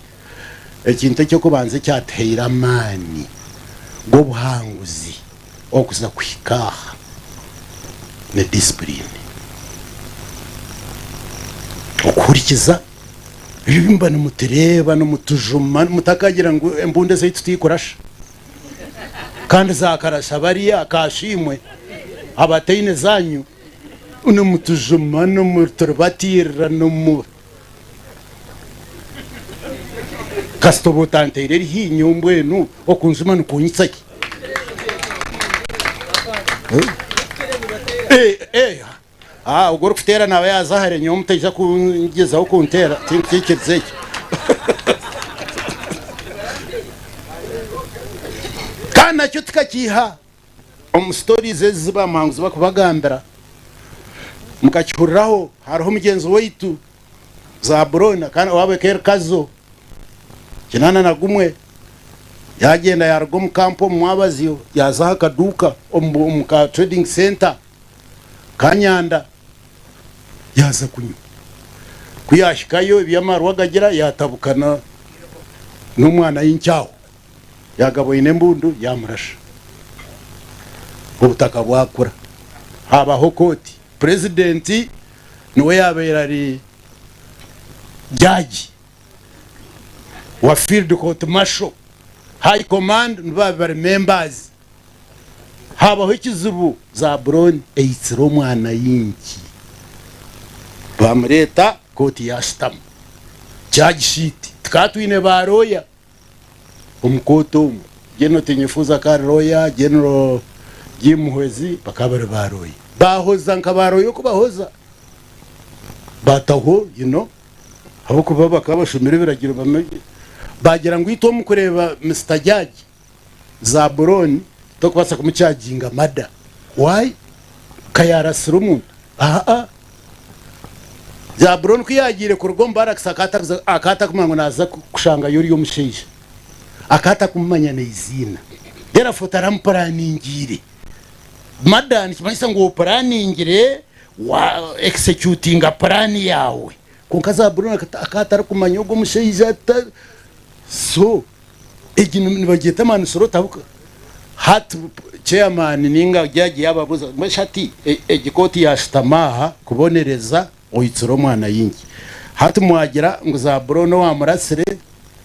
Ekintu eky'okubanza ekyatuhaire amaani g'obuhanguzi okuza kuhika aha ni discipline. Okuhurikiza ebi muba nimutureeba nimutujuma mutakagira ngu embundu ezaitu tikurasha kandi zakarasha bariya kasha imwe abataine zanyu. Nimutujuma, nimuturibatiirira, nimu. Kasita oba otanteire erihinyo mbwenu okunjuma nikunyitsa ki? Eh, eh, ah, ogwo orikuteera naaba yaaza hare nyowe mutaija kungyezaho kunteera, tinkukiikiriza ekyo. Kandi nakyo tikakiiha. Omu stories ezi ezi bamuhanguzi bakubagambira mukakihuriraho hariho mugyenzi waitu Zaburoni kandi owaabo eka eri Kazo 81 yagyenda yaruga omu kampu omu mwabazyo yaza aha kaduuka omu ka trading center Kanyanda yaza kunywa ku yahikayo eby'amarwa gagira yatabukana n'omwana w'inkyaho. Yaagaba oine embundu yaamurasha. Obutaka bwakura. Habaho kooti. Purezidenti niwe yaabaire ari jaji wa Field Court Martial. High Command nibo baabaire bari members. Habaho ekizibu Zabulooni eitsire omwana yinki. Bamureeta kooti yaashutama. Charge sheet. Tukaba twine ba lawyer omu kooti omwo. General Tinyefuza akaba ari lawyer, General Jim Muhwezi bakaba bari ba lawyer. Baahoza nka ba lawyer oku bahoza. Bataho you know ahabw'okuba bakaba bashomire ebiragiro bamanye. Baagira ngu itwe omu kureeba Mister Judge, Zabulooni tokubaasa kumucharginga murder. Why? Ka yaarasire omuntu? Aa. Zabulooni ku yaagiire kuruga omu barracks akaba atakumanya ngu naaza kushangayo oriya omushaija. Akaba atakumumanya n'eiziina. Therefore taramupuraningiire. Murder nikimanyisa ngu opuraningire wa executinga puraani yaawe. Kwonka Zabulooni akaba atarikumanya ogwo mushaija. So Egi nibagyeta manslaughter ahabw'okuba hati chairman ninga judge yababuuza mbwenu shi hati egi kooti yashutama aha kubonereza oitsire omwana yingi. Hati mwagira ngu Zabulooni owamurasire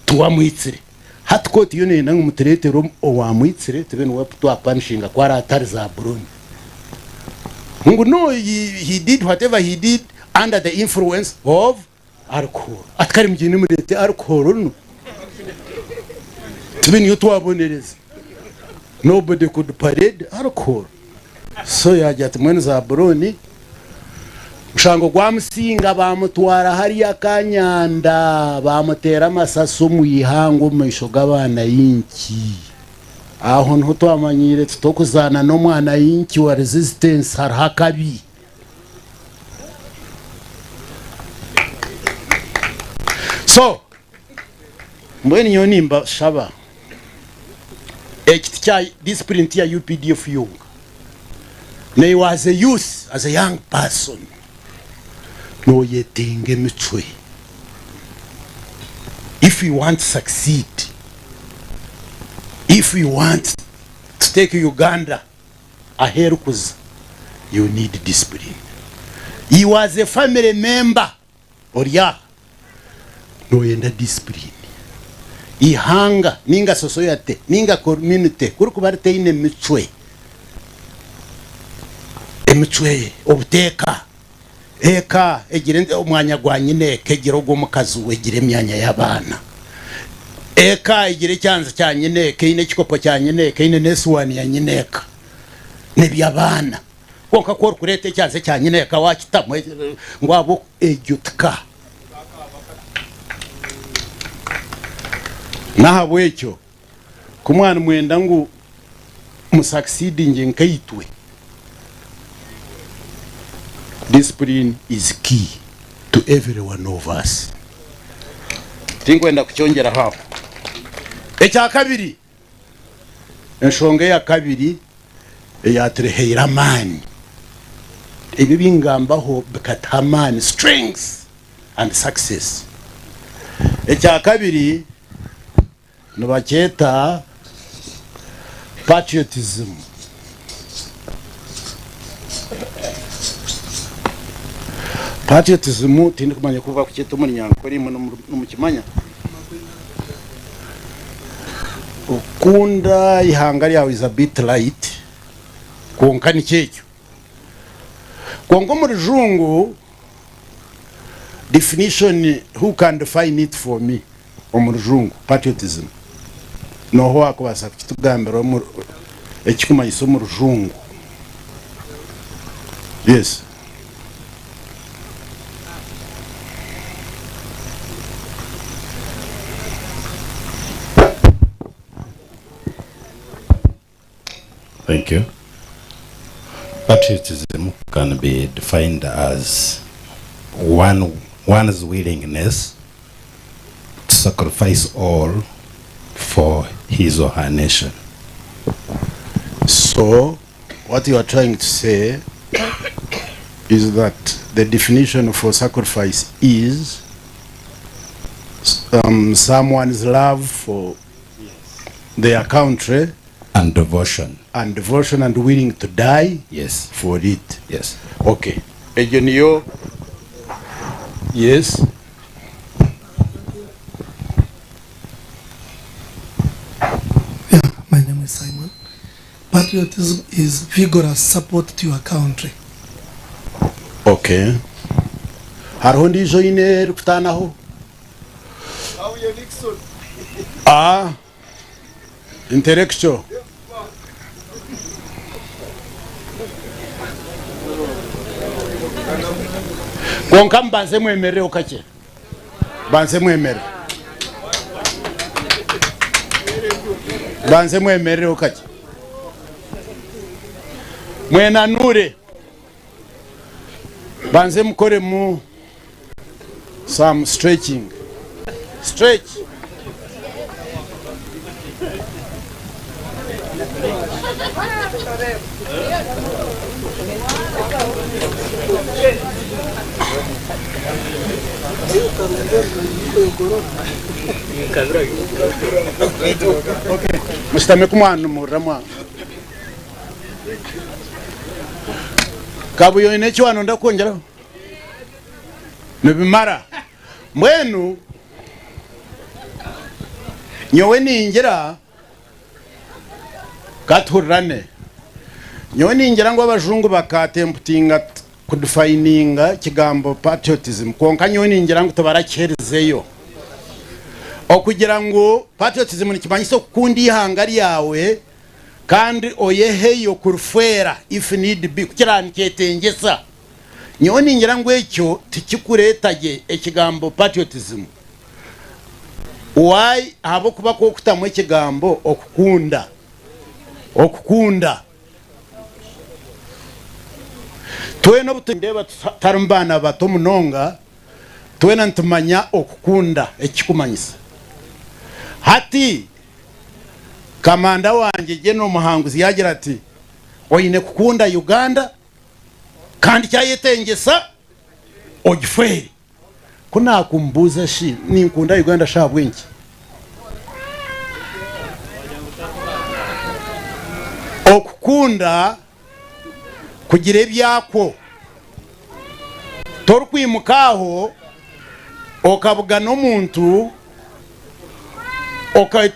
tiwamwitsire. Hati kooti yo neyenda ngu mutureetere owamwitsire tube niwe twapanishinga ku araabe atari Zabulooni. Ngu no he did whatever he did under the influence of Alcohol. Ati kare mugyende mureete alcohol nu tube niyo twabonereza. Nobody could parade alcohol. So yagira ati mbwenu Zabulooni mushango gwamusinga bamutwara hariya Kanyanda bamuteera amasasi omu ihanga omu maisho g'abaana inki. Aho niho twamanyiire tuti okuzaana n'omwana inki wa resistance hariho akabi. So mbwenu nyowe nimbashaba eki tikya discipline tiya UPDF yonka naiwe as a youth as a young person noyetenga emicwe if you want to succeed if you want to take Uganda ahu erikuza you need discipline. Iwe as a family member ori aha noyenda discipline. Ihanga ninga society ninga community kurikuba ritaine micwe, emicwe, obuteeka, eka egire omwanya gwa nyina eka egire ogw'omukazi we egire emyanya y'abaana. Eka egire ekyanzi kya nyina eka eine ekikopo kya nyina eka eine n'esuwaani ya nyina eka n'eby'abaana. Kwonka ku orikureeta ekyanzi ekya nyina eka waakitamu ngu ahabw'oku egyo ti ka. N'ahabw'ekyo ku mwaba nimwenda ngu musucceedingye nkaitwe, discipline is key to every one of us. Tinkwenda kukyongyeraho aho. Ekyakabiri, enshonga eyakabiri eyatureheire amaani, ebi ebingambaho bikatuha amaani, strength and success. Ekyakabiri, Nibakyeta patriotism. Patriotism tindikumanya oku bakukyeta omu Runyankore imwe nimukimanya? Okukunda eihanga ryawe is a bit light kwonka nikyo ekyo. Kwonka omu rujungu definition who can define it for me? Omu rujungu, patriotism. Nooha owaakubaasa kukitugambira omu ekikumanyisa omu rujungu? Yes. Thank you. Patriotism can be defined as one, one's willingness to sacrifice all for his or her nation. So, what you are trying to say is that the definition for sacrifice is um, someone's love for their country And devotion. And devotion and willing to die yes. for it. Yes. Okay. Egyo niyo yes. Yeah, my name is Simon. Patriotism is vigorous support to your country. Okay. Hariho ondiijo oine erikutaanaho? Ah, intellectual. Kwonka mubanze mwemerereho kakye. Banze mwemere. Banze mwemerereho kakye. Mwenanure. Banze mukoremu some stretching. Stretch. Mushutame kumwanumurira mwa. Kabuye oine eki wanonda kwongyeraho? Nibimara. Mbwenu nyowe ningira katuhurirane. Nyowe ningira ngu abajungu bakatemputinga kudifayininga ekigambo patriotism kwonka nyowe ningira ngu tibarakiherizeyo. Okugira ngu patriotism nikimanyisa okukunda eihanga ryawe kandi oyeheyo kurifeera if need be ku kiraba nikyetengyesa. Nyowe ningira ngu ekyo tikikureeta gye ekigambo patriotism. Why? Ahabw'okuba ku okutamu ekigambo okukunda, okukunda. Twena obu nindeeba tutarimu baana bato munonga, twena nitumanya okukunda eki kikumanyisa. Hati kamanda wangye General Muhanguzi yaagira ati, Oine kukunda Uganda kandi kyayetengyesa ogifeere. Ku naakumubuuza shi ninkunda Uganda shi ahabw'enki? Okukunda kugira ebyakwo. Torikwimuka aho okabugana omuntu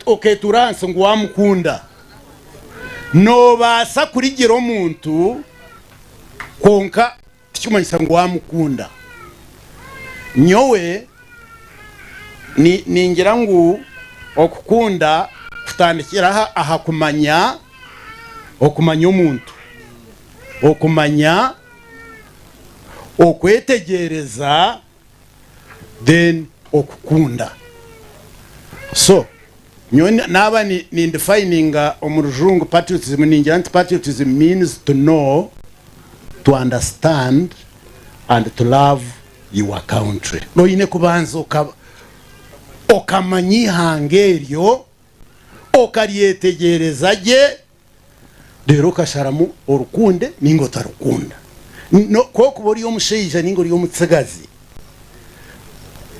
okeetuura ahansi ngu waamukunda. Noobaasa kurigira omuntu kwonka Tikikumanyisa ngu wamukunda. Nyowe ningira ngu okukunda kutandikira aha kumanya, okumanya omuntu, okumanya, okwetegyereza then okukunda. So nyowe naaba nindifayininga omu rujungu patriotism ningira nti patriotism means to know, to understand and to love your country. Oine kubanza okamanya eihanga eryo, okaryetegyereza gye, reero okasharamu orikunde ninga otarikunda. Ku orikuba ori omushaija ninga ori omutsigazi,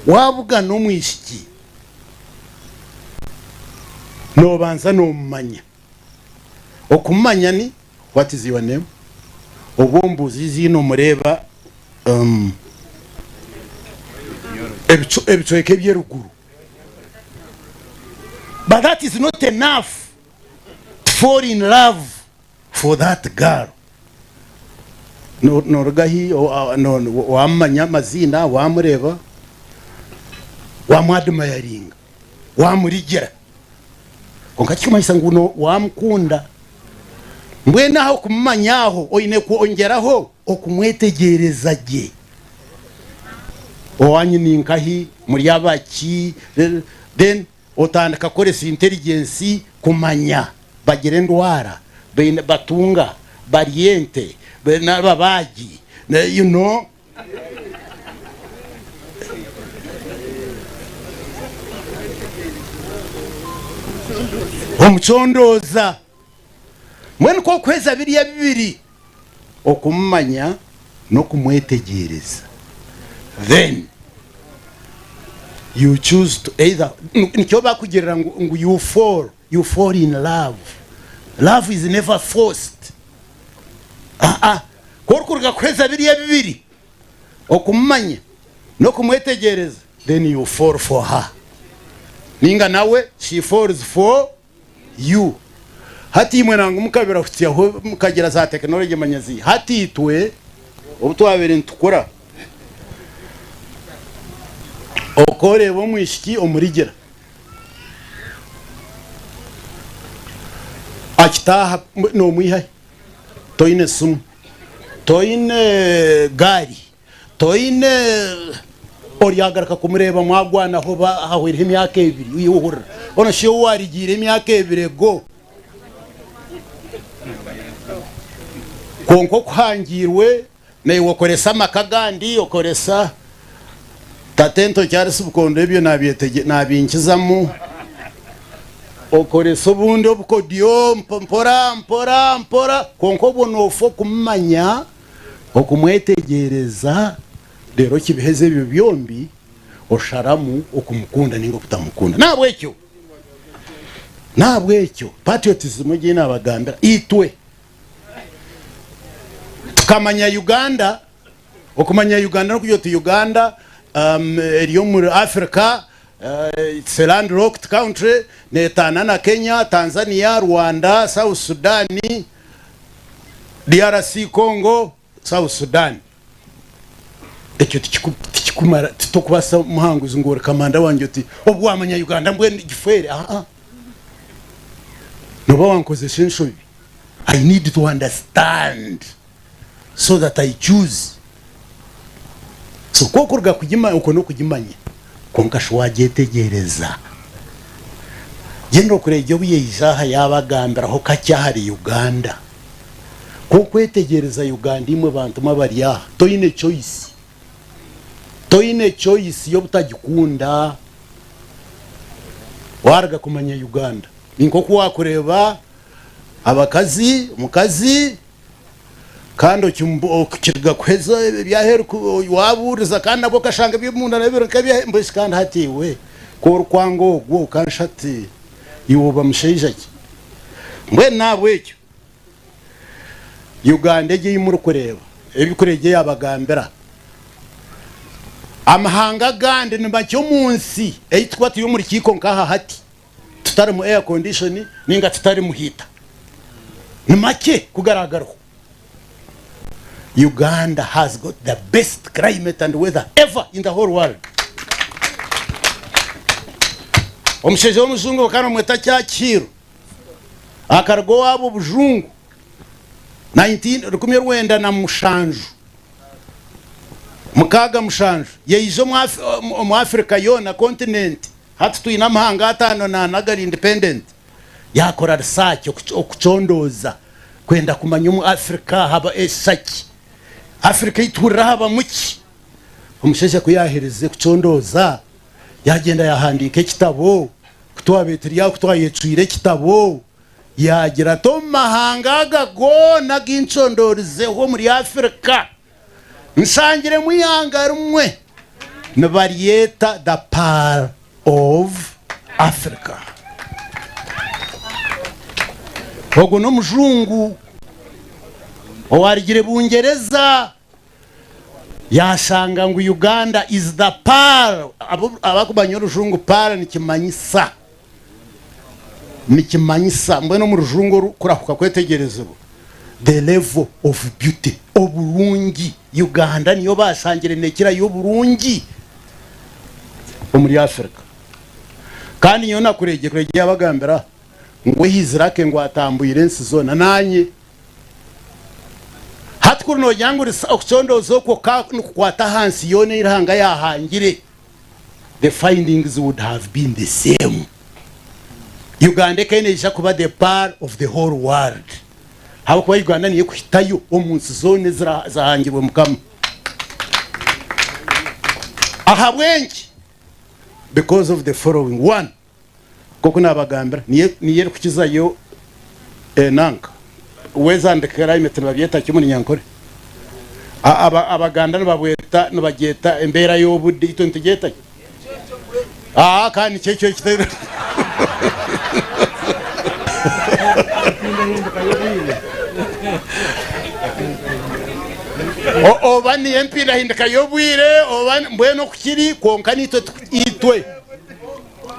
waabugana omwishiki, noobanza noomumanya. Okumumanya ni what is your name? Obu ombuuza eiziina omureeba ebicweka eby'eruguru. But that is not enough to fall in love for that girl. Noruga hi wamumanya amaziina, wamureeba, wamuadimayaringa, wamurigira. Kwonka tikirikumanyisa ngu wamukunda. Mbwenu aho kumumanya aho oine kwongyeraho okumwetegyereza gye. Owanyu ni nkahi, muri abaki, then otandika kukoresa intelligence kumanya bagira endwara, baine batunga, barya ente, n'ababaagi, you know. Omucondooza. Mbwenu ku okuheza biriya bibiri, okumumanya n'okumwetegyereza, then you choose to either, nikyo bakugirira ngu you fall, you fall in love. Love is never forced. Aa, ku orikuruga kuheza biriya bibiri, okumumanya n'okumwetegyereza, then you fall for her. Ninga nawe she falls for you. Hati imwe nangwa mukabirahutsyaho mukagira za tekinologye manya zi. Hati itwe obu twabaire nitukura, okoreeba omwishiki omurigira. Akitaaha nomwiha hi? Toine simu, toine gaari, toine oryagaruka kumureeba mwagwanaho hahweireho emyaka ebiri iwe ohurira hoona shi ou warigiire emyaka ebiri ego. Kwonka okuhangiirwe Naiwe okoresa amaka agandi, okoresa tata entoki ahari sibukondo ebyo nabinkizamu, okoresa obundi obukodyo mpora mpora mpora kwonka obwo nofa okumumanya, okumwetegyereza reero okibiheza ebyo byombi osharamu okumukunda ninga okutamukunda. Nahabwekyo nahabwekyo patriotism egi ei nabagambira itwe. Tukamanya Uganda, okumanya Uganda n'okugira oti Uganda eri omuri Africa, it's a land locked country, netaana na Kenya, Tanzania, Rwanda, South Sudan, DRC Congo, South Sudan. Ekyo tikikumara, titokubaasa muhanguzi ngu ori kamanda wangye oti obu wamanya Uganda mbwenu gifeere, aa. Noba wankozesa enshobi. I need to understand so that I choose. So ku okuruga kugimanya, okwo n'okugimanya, kwonka shi wagyetegyereza. General Kureigi obu yaija aha yaabagambiraho kakye ahari Uganda. Ku okwetegyereza Uganda imwe bantu mwe abari aha, toine choice. Toine choice y'obutagikunda. Waruga kumanya Uganda, ni nk'oku waakureeba abakazi, omukazi kandi okiruga kuheza eby'aheeru waabuuriza kandi nabwo okashanga eby'omunda nabyo biri nk'eby'aheeru mbwenu shi kandi hati iwe ku orikwanga ogwo okansha ati iwe oba mushaija ki? Mbwenu n'ahabw'ekyo Uganda egi ei murikureeba, ebi Kuregye yaabagambira, amahanga agandi ni makye omu nsi ei turikuba turi omu rukiiko nk'aha hati tutari mu air condition ninga tutari mu heater. Ni makye ku garaagaruho. Uganda has got the best climate and weather ever in the whole world. Omushaija w'omujungu bakaba nibamweta Churchill. Akaruga owaabo Bujungu 1967, 67, yaija omu Africa yoona, continent, hati twine amahanga ataano n'ana agari independent, yaakora research, okucondooza kwenda kumanya omu Africa haba eshusha ki, Africa ei tuhurira habamu ki? Omushaija ku yaaherize kucondooza, yaagyenda yaahandiika ekitabo. Ku twabaire turi aho, ku twayecwire ekitabo, yaagira ati, Omu mahanga aga goona agu ncondoorizeho omuri Afirika, nshangiremu eihanga rimwe nibaryeta The Pearl of Africa. Ogwo n'omujungu owaarugire Bungyereza. Yashanga ngu Uganda is the pearl, abakumanya orujungu pearl nikimanyisa, nikimanyisa mbwenu omu rujungu orukurahuka kwetegyerezibwa the level of beauty, oburungi, Uganda niyo bashangire nekirayo oburungi omuri Africa. Kandi nyowe nakuregye kuregye yabagambira ngu ehizirake ngu atambwire ensi zoona nanye. Hati kuri noogira ngu okucondooza okwo ka nikukwata aha nsi yoona ei Ruhanga yaahangire, the findings would have been the same. Uganda ekaba neija kuba the pearl of the whole world ahabw'okuba Uganda niyo erikuhitayo omu nsi zoona ezahangirwe Mukama. Ahabw'enki? Because of the following, one, Nk'oku naabagambira, niyo niyo erikukizayo enanka. Weather and climate nibabyeta ki omuri Nyankore? Aba Abaganda nibabweta nibagyeta embeera y'obudde, itwe nitugyeta ki? Aa kandi nikyo ekyo ekitari. Oba niyo empindahindika y'obwire oba mbwenu oku kiri kwonka naitwe itwe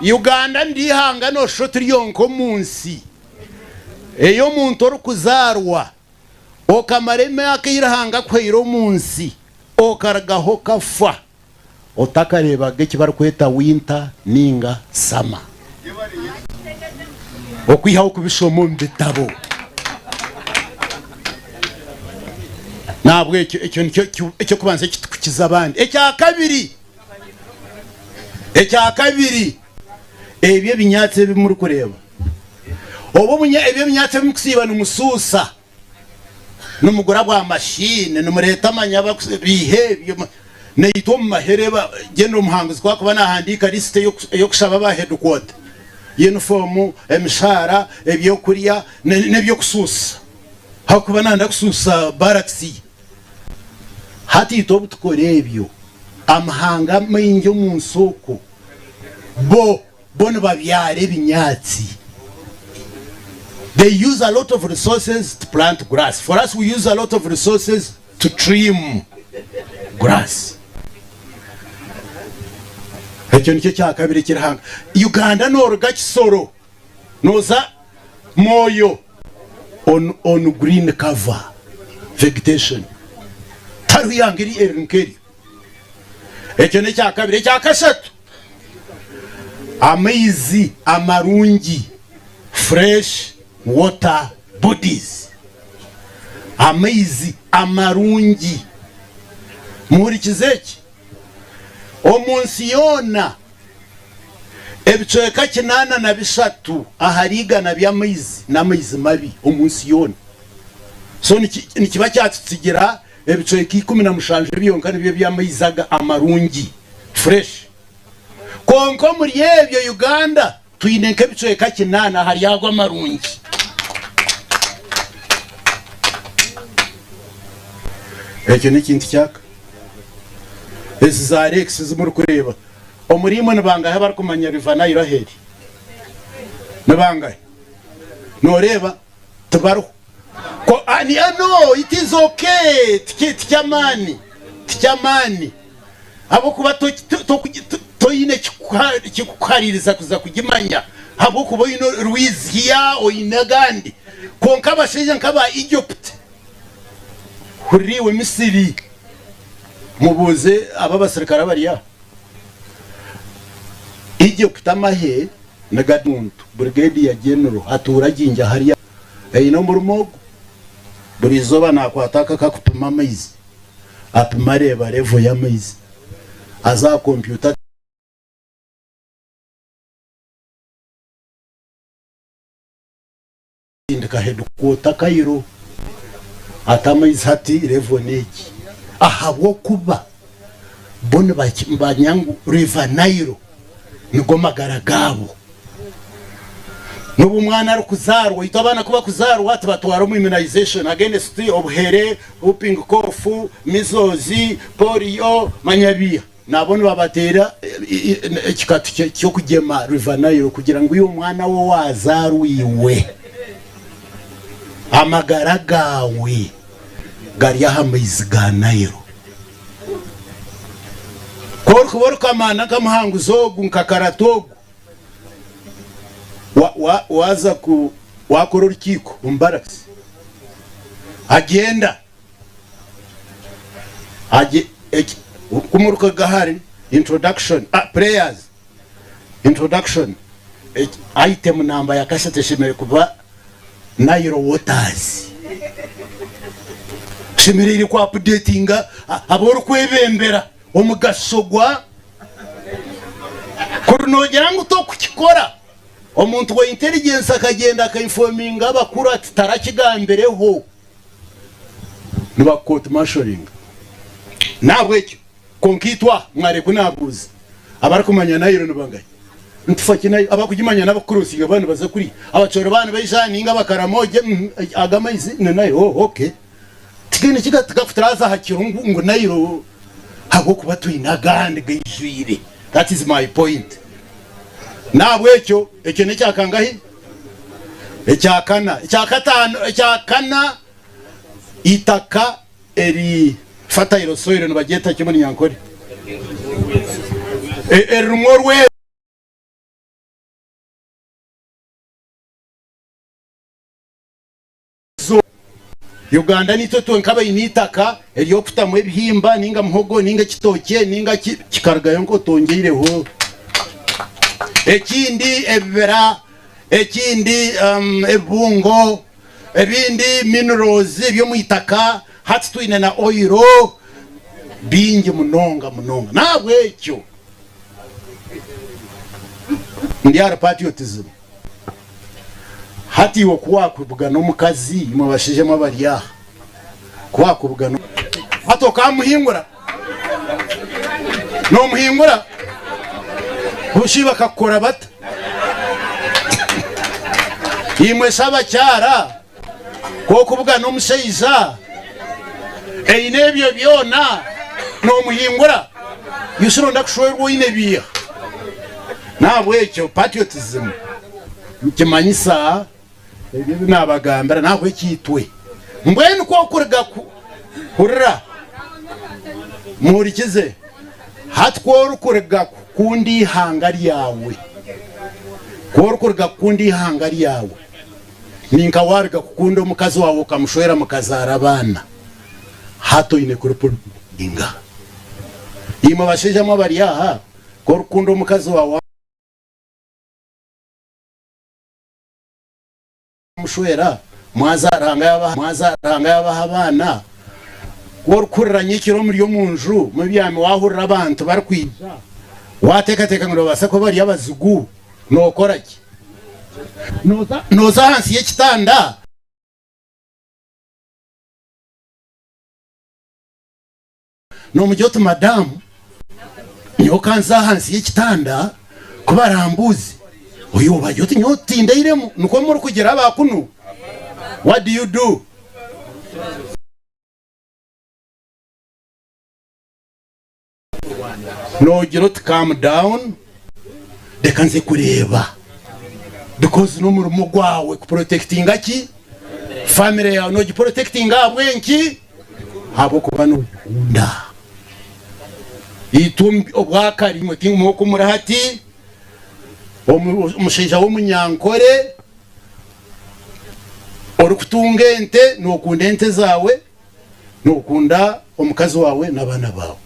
Uganda niryo ihanga nooshusha oti ryonka omu nsi ei omuntu orikuzaarwa okamara emyaka ei Ruhanga akuhaire omu nsi okarugaho okafa otakareebaga eki barikweta winter ninga summer okwihaho kubishoma omu bitabo. Nahabwekyo ekyo nikyo eky'okubanza ekitukukiza abandi. Ekyakabiri, ekyakabiri ebyo ebinyaatsi ebi murikureeba obu ebyo ebinyaatsi ebi murikusiiba nimusuusa nimugura bwa mashini nimureeta amanya biiha ebyo naitwe omu mahere General Muhanguzi ku arikuba nahandiika lisiti ey'okushaba aba headquarter yunifoomu, emishaara, ebyokurya n'ebyokusuusa ahabw'okuba nayenda kusuusa barracks ye. Hati itwe obu tukora ebyo amahanga amaingi omu nsi okwo bo Bo nibabyara ebinyaatsi. They use a lot of resources to plant grass. For us we use a lot of resources to trim grass. Ekyo nikyo kyakabiri ekiri hanga. Uganda noruga Kisoro noza Moyo on, on green cover vegetation. Tihariho ihanga eri nkeryo. Ekyo n'ekyakabiri. Ekyakashatu, amaizi amarungi, fresh water bodies. Amaizi amarungi. Muhurikize eki, omu nsi yoona ebicweka 83 ahari igana by'amaizi n'amaizi mabi omu nsi yoona. So nikiba kyatutsigira Ebicweka 17 byonka nibyo by'amaizi aga amarungi, fresh. Kwonka omuri ebyo Uganda twine nk'ebicweka kinaana ahari ago amarungi. Ekyo n'ekintu kyaka. Ezi za lakes ezi murikureeba, omuri imwe nibangahi abarikumanya River Nile ahu eri? Nibangahi? Nooreeba? Tibariho. Ko, ani, ah, no, it is okay. Tiki, tiky'amaani. Tiky'amaani. Ahabw'okuba to, to, to, to, toine kikuha, kikukuhariiriza kuza kugimanya, ahabw'okuba oine rwizi hiya, oine agandi. Kwonka abashaija nk'aba Egypt, hurira iwe Misiri, mubuuze abo abasirikare abari aha. Egypt amahe niga muntu, Brigadier General atuura Jinja hariya. Aine omurimo ogu, buri izooba naakwata aka akakupima amaizi, apima areeba level y'amaizi, aza aha kompyuta atsindika headquarter Cairo ati amaizi hati level n'egi ahabw'okuba bo nibamanya ngu River Nile nigo magara gaabo. N'obu omwana arikuzaarwa, itwe abaana ku bakuzaarwa tubatwara omu immunization against obuhere, whooping cough, measles, polio, manya biiha. Nabo nibabateera ekikatu ky'okugyema River Nile kugira ngu iwe omwana we owaazaarwa iwe amagara gaawe gari aha maizi ga Nile. Ku orikuba orikamaana nka muhanguzi ogu nka karata ogu, waaza ku waakora orukiiko omu barracks, agyenda agye eki ku murikuruga ahari introduction, ah, prayers, introduction, eki item namba ya kashatu eshemereire kuba Nile Waters. Oshemereire ku updatinga abu orikwebembera omugasho gwa kuri nogira ngu tokukikora omuntu wa intelligence akagyenda aka informinga abakuru ati tarakigambireho nibaku court martialinga. Nahabwekyo Kwonka itwe aha mwareekwe naabuuza, abarikumanya Nile ni bangahi? Nitufa ki nayo? Abarikugimanya n'abarikukurosinga baaba nibaza kuriya. Abacholi baaba nibaija aha nainga Abakaramoja, mm, aga amaizi ni Nile. Oh, okay. Tigaine ki tigakuturaza aha kiro ngu, ngu Nile ahabw'okuba twine agandi gaijwire. That is my point. N'ahabw'ekyo, ekyo n'ekya kangahi? Ekyakana, ekyakataano, ekyakana eitaka eri fertile soil nibagyeta ki omunyankore? Eririmu orwezo. Uganda nitwe twenka abaine eitaka ery'okutamu ebihimba ninga muhogo ninga ekitookye ninga ki kikarugayo nk'otongyeireho ekindi ebibira ekindi ebibungo ebindi minerals eby'omu itaka hati twine na oil bingi munonga munonga n'ahabw'ekyo ndi ahari patriotism. Hati iwe ku waakubugana omukazi, imwe bashaija mwe abari aha, ku waakubugana hati okamuhingura, noomuhingura, boshi bakakukora bata? Imwe shi abakyara, ku okubugana omushaija eine ebyo byona, noomuhingura? Iwe shi noyenda kushwerwa oine biiha? N'ahabw'ekyo patriotism nikimanyisa ebyo ebi naabagambira, n'ahabw'ekyo itwe mbwenu ku okuruga kuhurira, muhurikize, hati ku orikuruga kukunda eihanga ryawe, ku orikuruga kukunda eihanga ryawe, ni nka waaruga kukunda omukazi waawe okamushwera mukazaara abaana, hati oine kuriprotectinga. Imwe bashaija mwe abari aha, Ku orikukunda omukazi waawe wamushwera, mwazaara Ruhanga yaabaha abaana, ku orikuhurira nyekiro muri omu nju mubyami waahurira abantu barikwija, waateekateeka ngu nibabaasa kuba bari abazigu, nookora ki? Nooza ahansi y'ekitanda? Nomugira oti madamu nyowe kanze ahansi y'ekitanda ku barambuuze oyo obagira oti nyowe tindairemu nikwo murikugira aba kunu what do you do? Nogira oti calm down reka nze kureeba because n'omurimo gwawe ku protectinga ki family yawe nogi protectinga ahabw'enki? Ahabw'okuba nogikunda. Itwe obwakare imwe timwe oku muri hati, omushaija w'omunyankore orikutunga ente nokunda ente zaawe, Nokunda omukazi wawe n'abaana baawe.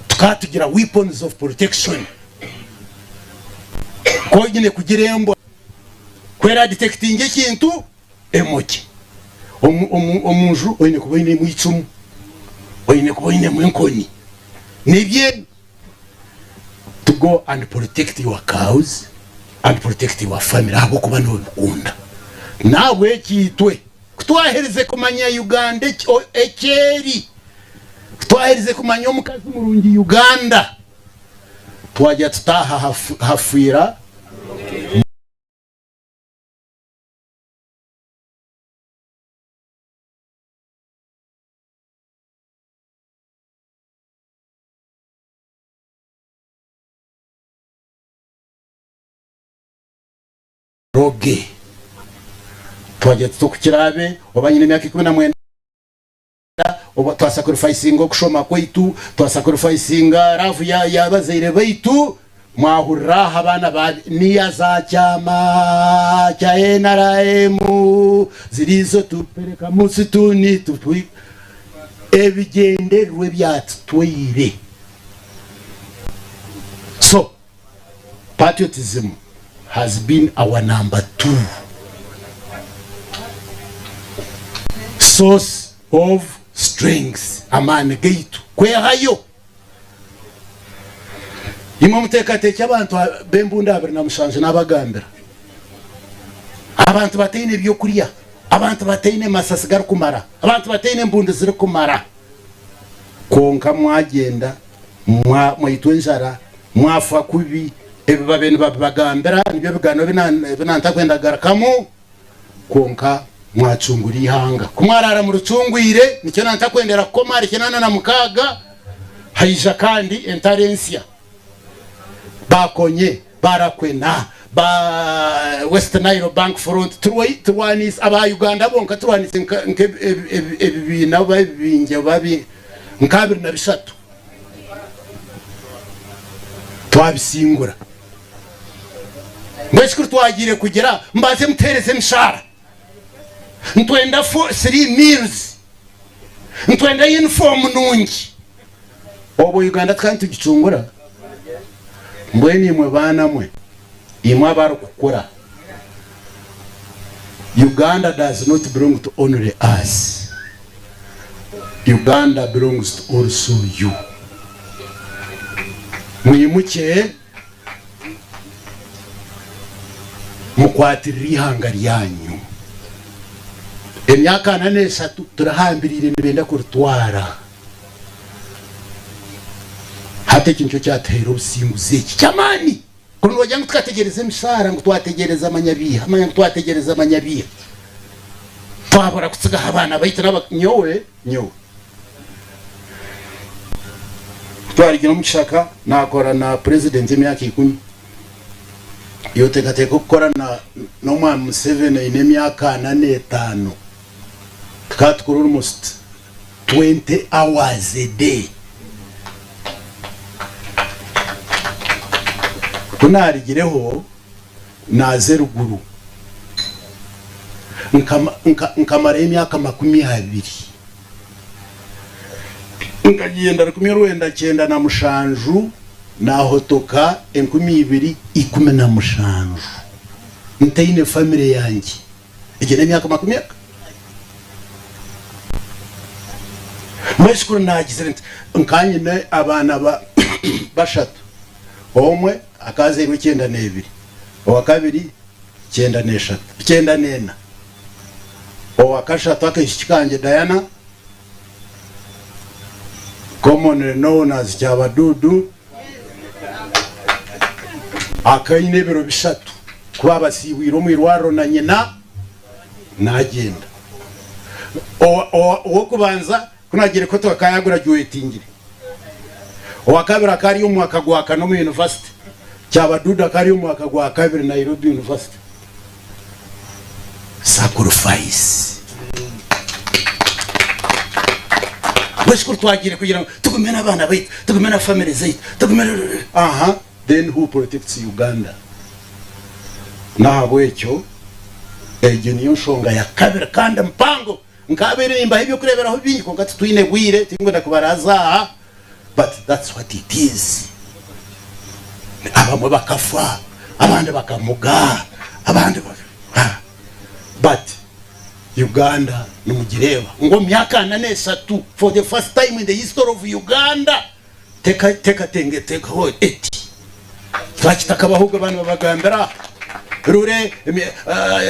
Tukaba tugira weapons of protection. Ku oine kugira embwa ku eradetectinga ekintu emokye. Omu nju oine kuba oinemu eicumu, oine kuba oinemu enkoni. Nibyo to go and protect your cows and protect your family ahabw'okuba nobikunda. Nahabwekyo itwe kutwaherize kumanya Uganda eki eri, kutwaherize kumanya omukazi murungi Uganda, twagira tuti aha hafiira. Roge. Twagira tuti oku kiraabe, oba nyine emyaka 19, oba twasacrificinga okushoma kwaitu, twasacrificinga love ya y'abazaire baitu, mwahurira aha abaana ba niya za kyama kya NRM zilizotupeleka musituni tutwi ebigyendererwa ebyatutwaire. So patriotism has been our number 2 source of strength, amaani gaitu kwehayo. Imwe muteekateekye abantu b'embundu 27 naabagambira, abantu bataine by'okurya, abantu bataine masasi garikumara, abantu bataine mbundu zirikumara. Kwonka mwagyenda, mwaitwa enjara, mwafa kubi, ebi babaire nibabibagambira nibyo bigambo ebi naantakwenda kugarukamu, kwonka mwacungura eihanga. Ku mwaraara muricungwire, nikyo naantakwendera kukoma ahari 86, haija kandi entare ensya. Baakonye, baarakwena, Ba West Nile Bank Front turwaniise aba Uganda bonka turwaniise nk'ebibiina oba ebibingya oba nka 23 twabisingura. Mbwenu shi kuri twagiire kugira mbanze mutuheereze emishaara, nitwenda 3 meals, nitwenda yunifoomu nungi. Obwo Uganda tukaba nitugicungura? Mbwenu imwe baana mwe, imwe abarikukura, Uganda does not belong to only us, Uganda belongs to also you. Mwimukye mukwatirire eihanga ryanyu. Emyaka 43 turahambiriire nibenda kuritwara. Hati eki nikyo kyatuhaire obusinguzi eki ky'amaani. Kuri noogira ngu tukategyereza emishaara, ngu twategyereza amanyabiiha, manya ngu twategyereza amanyabiiha. Twabura kutsigaho abaana baitu n'aba... Nyowe, nyowe. Ku twarugire omu kishaka, naakora na purezidenti emyaka ikumi. Yooteekateeka okukora na n'omwami Museveni aine emyaka ana n'etaano. Tukaba tukora almost 20 hours a day. Ku naarigireho naaza eruguru nkamarayo emyaka 20. Nkagyenda 1997 naahotoka 2017 ntaine famire yangye. Egyo n'emyaka makumi eka. Mbwenu shi kuri naagizire nti, Nkaba nyine abaana bashatu, omwe akaba azairwe 92, owa kabiri 93, 94, owa kashatu akaishiki kangye Diana, commonly known as Kyabaduudu, Akaine ebiro bishatu ku baabasiibwire omu irwariro na nyina naagyenda. Ow'okubanza ku naagiire Koto akaba yaagurajuwetingire. Owa kabiri akaba ari omu mwaka gwa kana omu yunivasite. Kyabadudu akaba ari omu mwaka gwa kabiri Nairobi University. Sacrifice. Mbwenu shi kuri twagiire kugira ngu tugume n'abaana baitu, tugume na family zaitu, tugume aha, then who protects Uganda? N'ahabw'ekyo egyo niyo nshonga ya kabiri kandi mpango. Nkaabaire nimbaha eby'okureeberaho bingi kwonka titwine bwire, tindikwenda kubaraaza aha but that's what it is. Abamwe bakafa, abandi bakamuga, abandi but Uganda nimugireeba ngu omu myaka ana n'eshatu for the first time in the history of Uganda teka tekatengetekaho eti twakitakabaho abantu babagambira Rure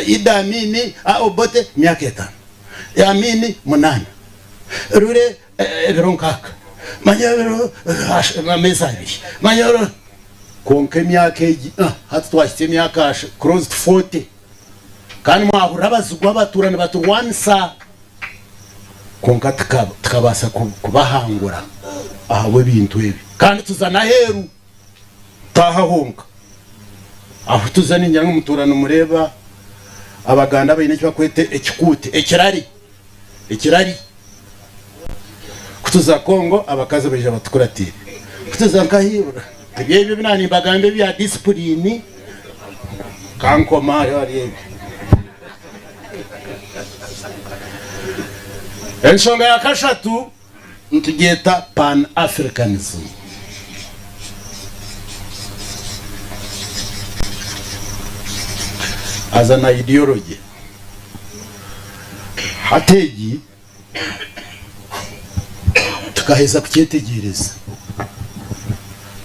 Idi Amin Obote myaka etaano Amin munaana Rure ebiro nkaaga manya ebiro ameezi abiri manya kwonka emyaka egi hati twahitsya emyaka close to 40 Kandi mwahurira abazigu abatuura nibaturwanisa, kwonka tikabaasa kubahangura ahabw'ebintu ebi. Kandi tuza n'aheeru, taaha honka. Ahu tuza ningira ngu mutuura nimureeba Abaganda baine eki barikweta ekikuute, ekirari, ekirari. Ku tuza Congo, abakazi baija batukuratiire. Ku tuza nkahi, ebyo ebyo ebi naanimbagamba ebya disipuriini, kankoma hariho ahari ebyo. Enshonga ya kashatu nitugyeta Pan-Africanism. As an ideology. Hati egi Tukaheza kukyetegyereza,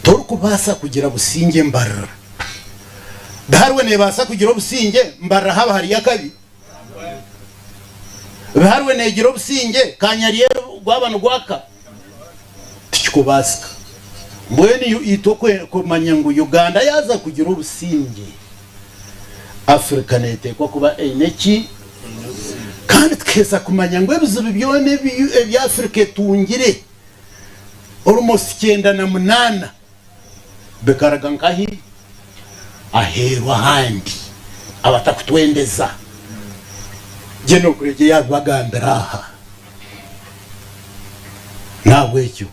torikubaasa kugira busingye mbarira. Biharwe neebaasa kugira obusingye mbarira haaba hariyo akabi? Biharwe neegira obusingye kanyaryeru gwaba nigwaka? Tikikubaasika. Mbwenu itwe kumanya ngu Uganda yaaza kugira obusingye, Africa neeteekwa kuba eine ki? Kandi tukeeza kumanya ngu ebizibu byona ebi Africa etungire almost 98 bikaruga nkahi? aheeru ahandi abatakutwendeza. General Kuregye yaabibagambira aha. N'ahabw'ekyo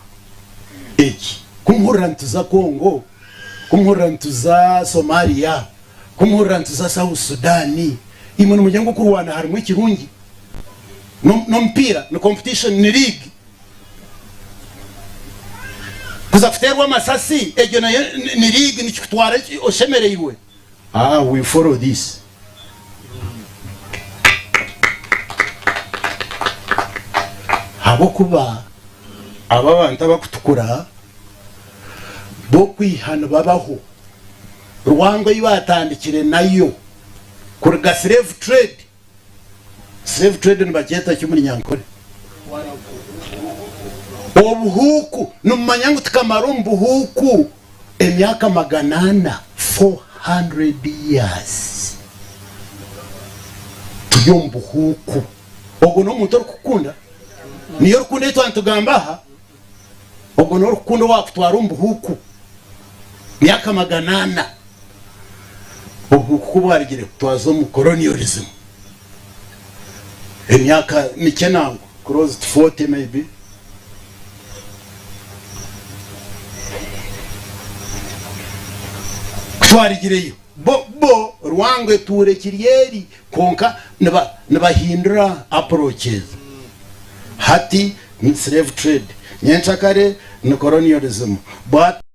eki ku muhurira nituza Congo, ku muhurira nituza Somalia, ku muhurira nituza South Sudan, imwe nimugira ngu okurwana harimu ekirungi? N'omupiira, ni competition, ni league. Kuza kuteerwa amasasi egyo nayo ni league nikikutwara oshemereirwe? Ah we follow this. Ahabw'okuba aba abantu abakutukura bo kwiha nibabaho rwango ei baatandikire nayo kuruga slave trade. Slave trade nibagyeta ki omuri Nyankore? Obuhuuku. Nimumanya ngu tukamara omu buhuuku emyaka 400, 400 years, turi omu buhuuku. Ogwo n'omuntu orikukukunda? Niyo rukundo ei twaba nitugamba aha? Ogwo n'orikukunda owaakutwara omu buhuuku myaka 400? Obuhuuku ku bwarugire kutwaza omu colonialism emyaka mikye nangwa, close to 40 maybe, ku twarigireyo bo bo rwango etuura ekiri eri kwonka niba nibahindura approaches. Hati ni slave trade, nyenkyakare ni colonialism, bwati.